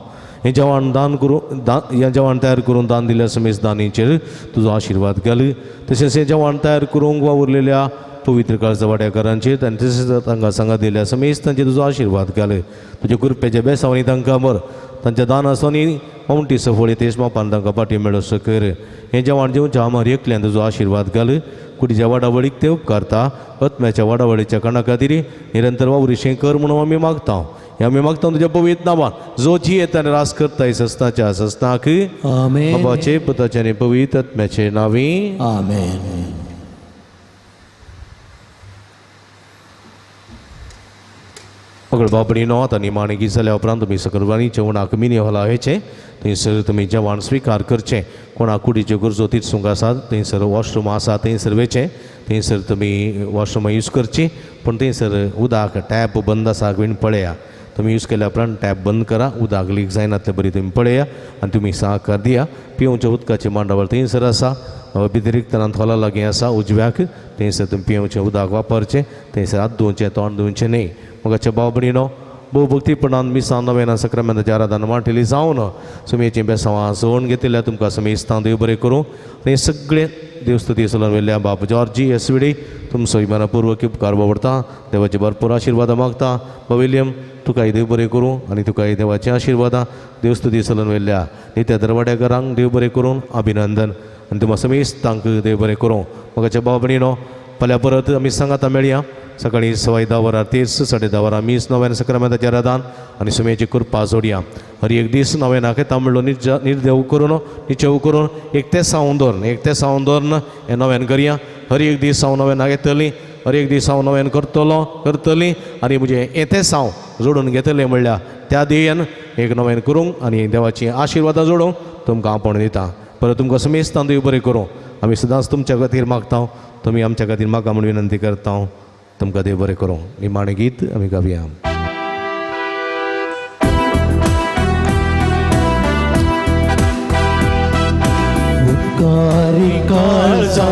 C: हें जेवण दान करून हें जेवण तयार करून दान दिल्ल्या समेस्त दानीचेर तुजो आशिर्वाद घाल. तशेंच हें जेवण तयार करूंक वावुरलेल्या पवित्र काळजा वाड्याकारांचेर आनी तशेंच तांकां सांगा दिल्या समेस्त तांचेर तुजो आशिर्वाद घाल. तुज्या कृपेच्या बेसांवांनी तांकां मर तांच्या दान आसोनी पावंटी सफळ तेज मापान तांकां पाटी मेळो कर. हें जेवण जेवच्या आमार एकल्यान तुजो आशिर्वाद घाल. कुडीच्या वाडावळीक ते उपकारता. आत्म्याच्या वाडावळीच्या कारणा खातीर निरंतर वावुरीशें कर म्हणून आमी मागता. हे आमी मागता तुज्या पवित्र नांवान जो जियेता आनी रास करता सस्ताच्या सस्ताक
B: आमेन.
C: बाबाचे पुताचे आनी पवित्र आत्म्याचे नांवी
B: आमेन.
C: मगळ बाबडीनो आतां निमाणें गीत जाल्या उपरांत तुमी सकरवाणी जेवणाक मिनी हॉला वयचें थंयसर तुमी जेवण स्विकार करचें. कोणाक कुडीच्यो गरजो तिरसूंक आसात थंयसर वॉशरूम आसा थंयसर वयचें थंयसर तुमी वॉशरूमां यूज करची पूण थंयसर उदक टॅप बंद आसा बीन पळया. तुमी यूज केल्या उपरांत टॅप बंद करा. उदक लीक जायना ते बरी तुमी पळया आनी तुमी सहकार दिया. पिवच्या उदकाची मांडावळ थंयसर आसा भितरिकतान हॉला लागीं आसा उजव्याक थंयसर तुमी पिवचें उदक वापरचें. थंयसर हात धुवचें तोंड धुवचें न्हय. मगाच्या बाबडीनो भोव भक्तीपणान मिसां नव्यान सक्रामेंताच्या आराधन वांटेली जावन सुमयेचीं बेसांवां जोडून घेतिल्ल्या तुमकां समेस्तां देव बरें करूं. आनी सगळे देवस्तुती सोलून वेल्या बाब जॉर्जी एस विडी तुमचो इमानापूर्वक उपकार बावडता. देवाचे भरपूर आशिर्वादां मागता. बाब विलियम तुकाय देव बरें करूं आनी तुकाय देवाचीं आशिर्वादां. देवस्तुती सोलून वेल्या नित्या दरवाड्याकारांक देव बरें करूं अभिनंदन आनी तुमकां समेस्तांक देव बरें करूं. मगाच्या बाबडीनो फाल्यां परत आमी सांगाता मेळया. सकाळीं 10:15 वरां 30 10:30 वरां मीस नव्यान सक्रामेंताचें आराधन आनी सुमयेची कृपा जोडया. हर एक दीस नव्यान तांबडो निर्देव करून निचेव करून एक ते सावन दवरून एक ते सावन दवरून हें नव्यान करया. हर एक दीस हांव नव्यान घेतली हर एक दीस हांव नव्यान करतलो करतली आनी म्हजें हें तें हांव जोडून घेतलें म्हणल्यार त्या ध्येयान एक नव्यान करूंक आनी देवाची आशिर्वादां जोडूंक तुमकां आपोवणें दिता. परत तुमकां समेस्तां देव बरें करूं. आमी सदांच तुमच्या खातीर मागता तुमी आमच्या खातीर मागा म्हूण विनंती करता. तुमकां देव बरें करूं. निमाणें गीत आमी गावया.
B: उपकारी काळजा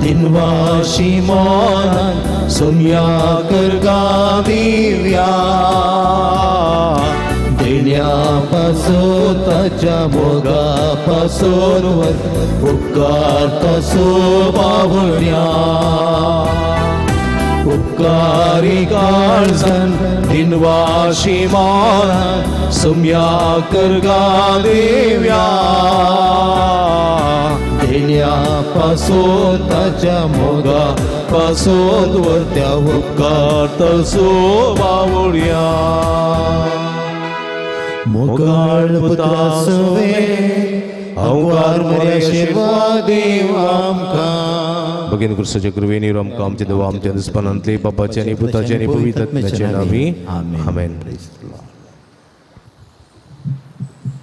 B: दिनवाशी मनान सोम्या करगा दिव्या देण्या पासून ताच्या मोगा पासून उपकार तसो बावड्या. उपकारी काळजान दिनवाशी मनान सोम्या करगा दिव्या देण्या पासून ताच्या मोगा पासून वरत्या उपकार तसो बावड्या. मोगाळ पुत्रा सवे अवकार मरे आशीर्वाद देव आमकां.
C: भगिनी क्रिस्ताच्या कृपेन आमकां आमच्या देवा आमच्या दुस्मानांतले बापाचे आनी पुताचे आनी पवित्र आत्म्याचे नांवी आमेन.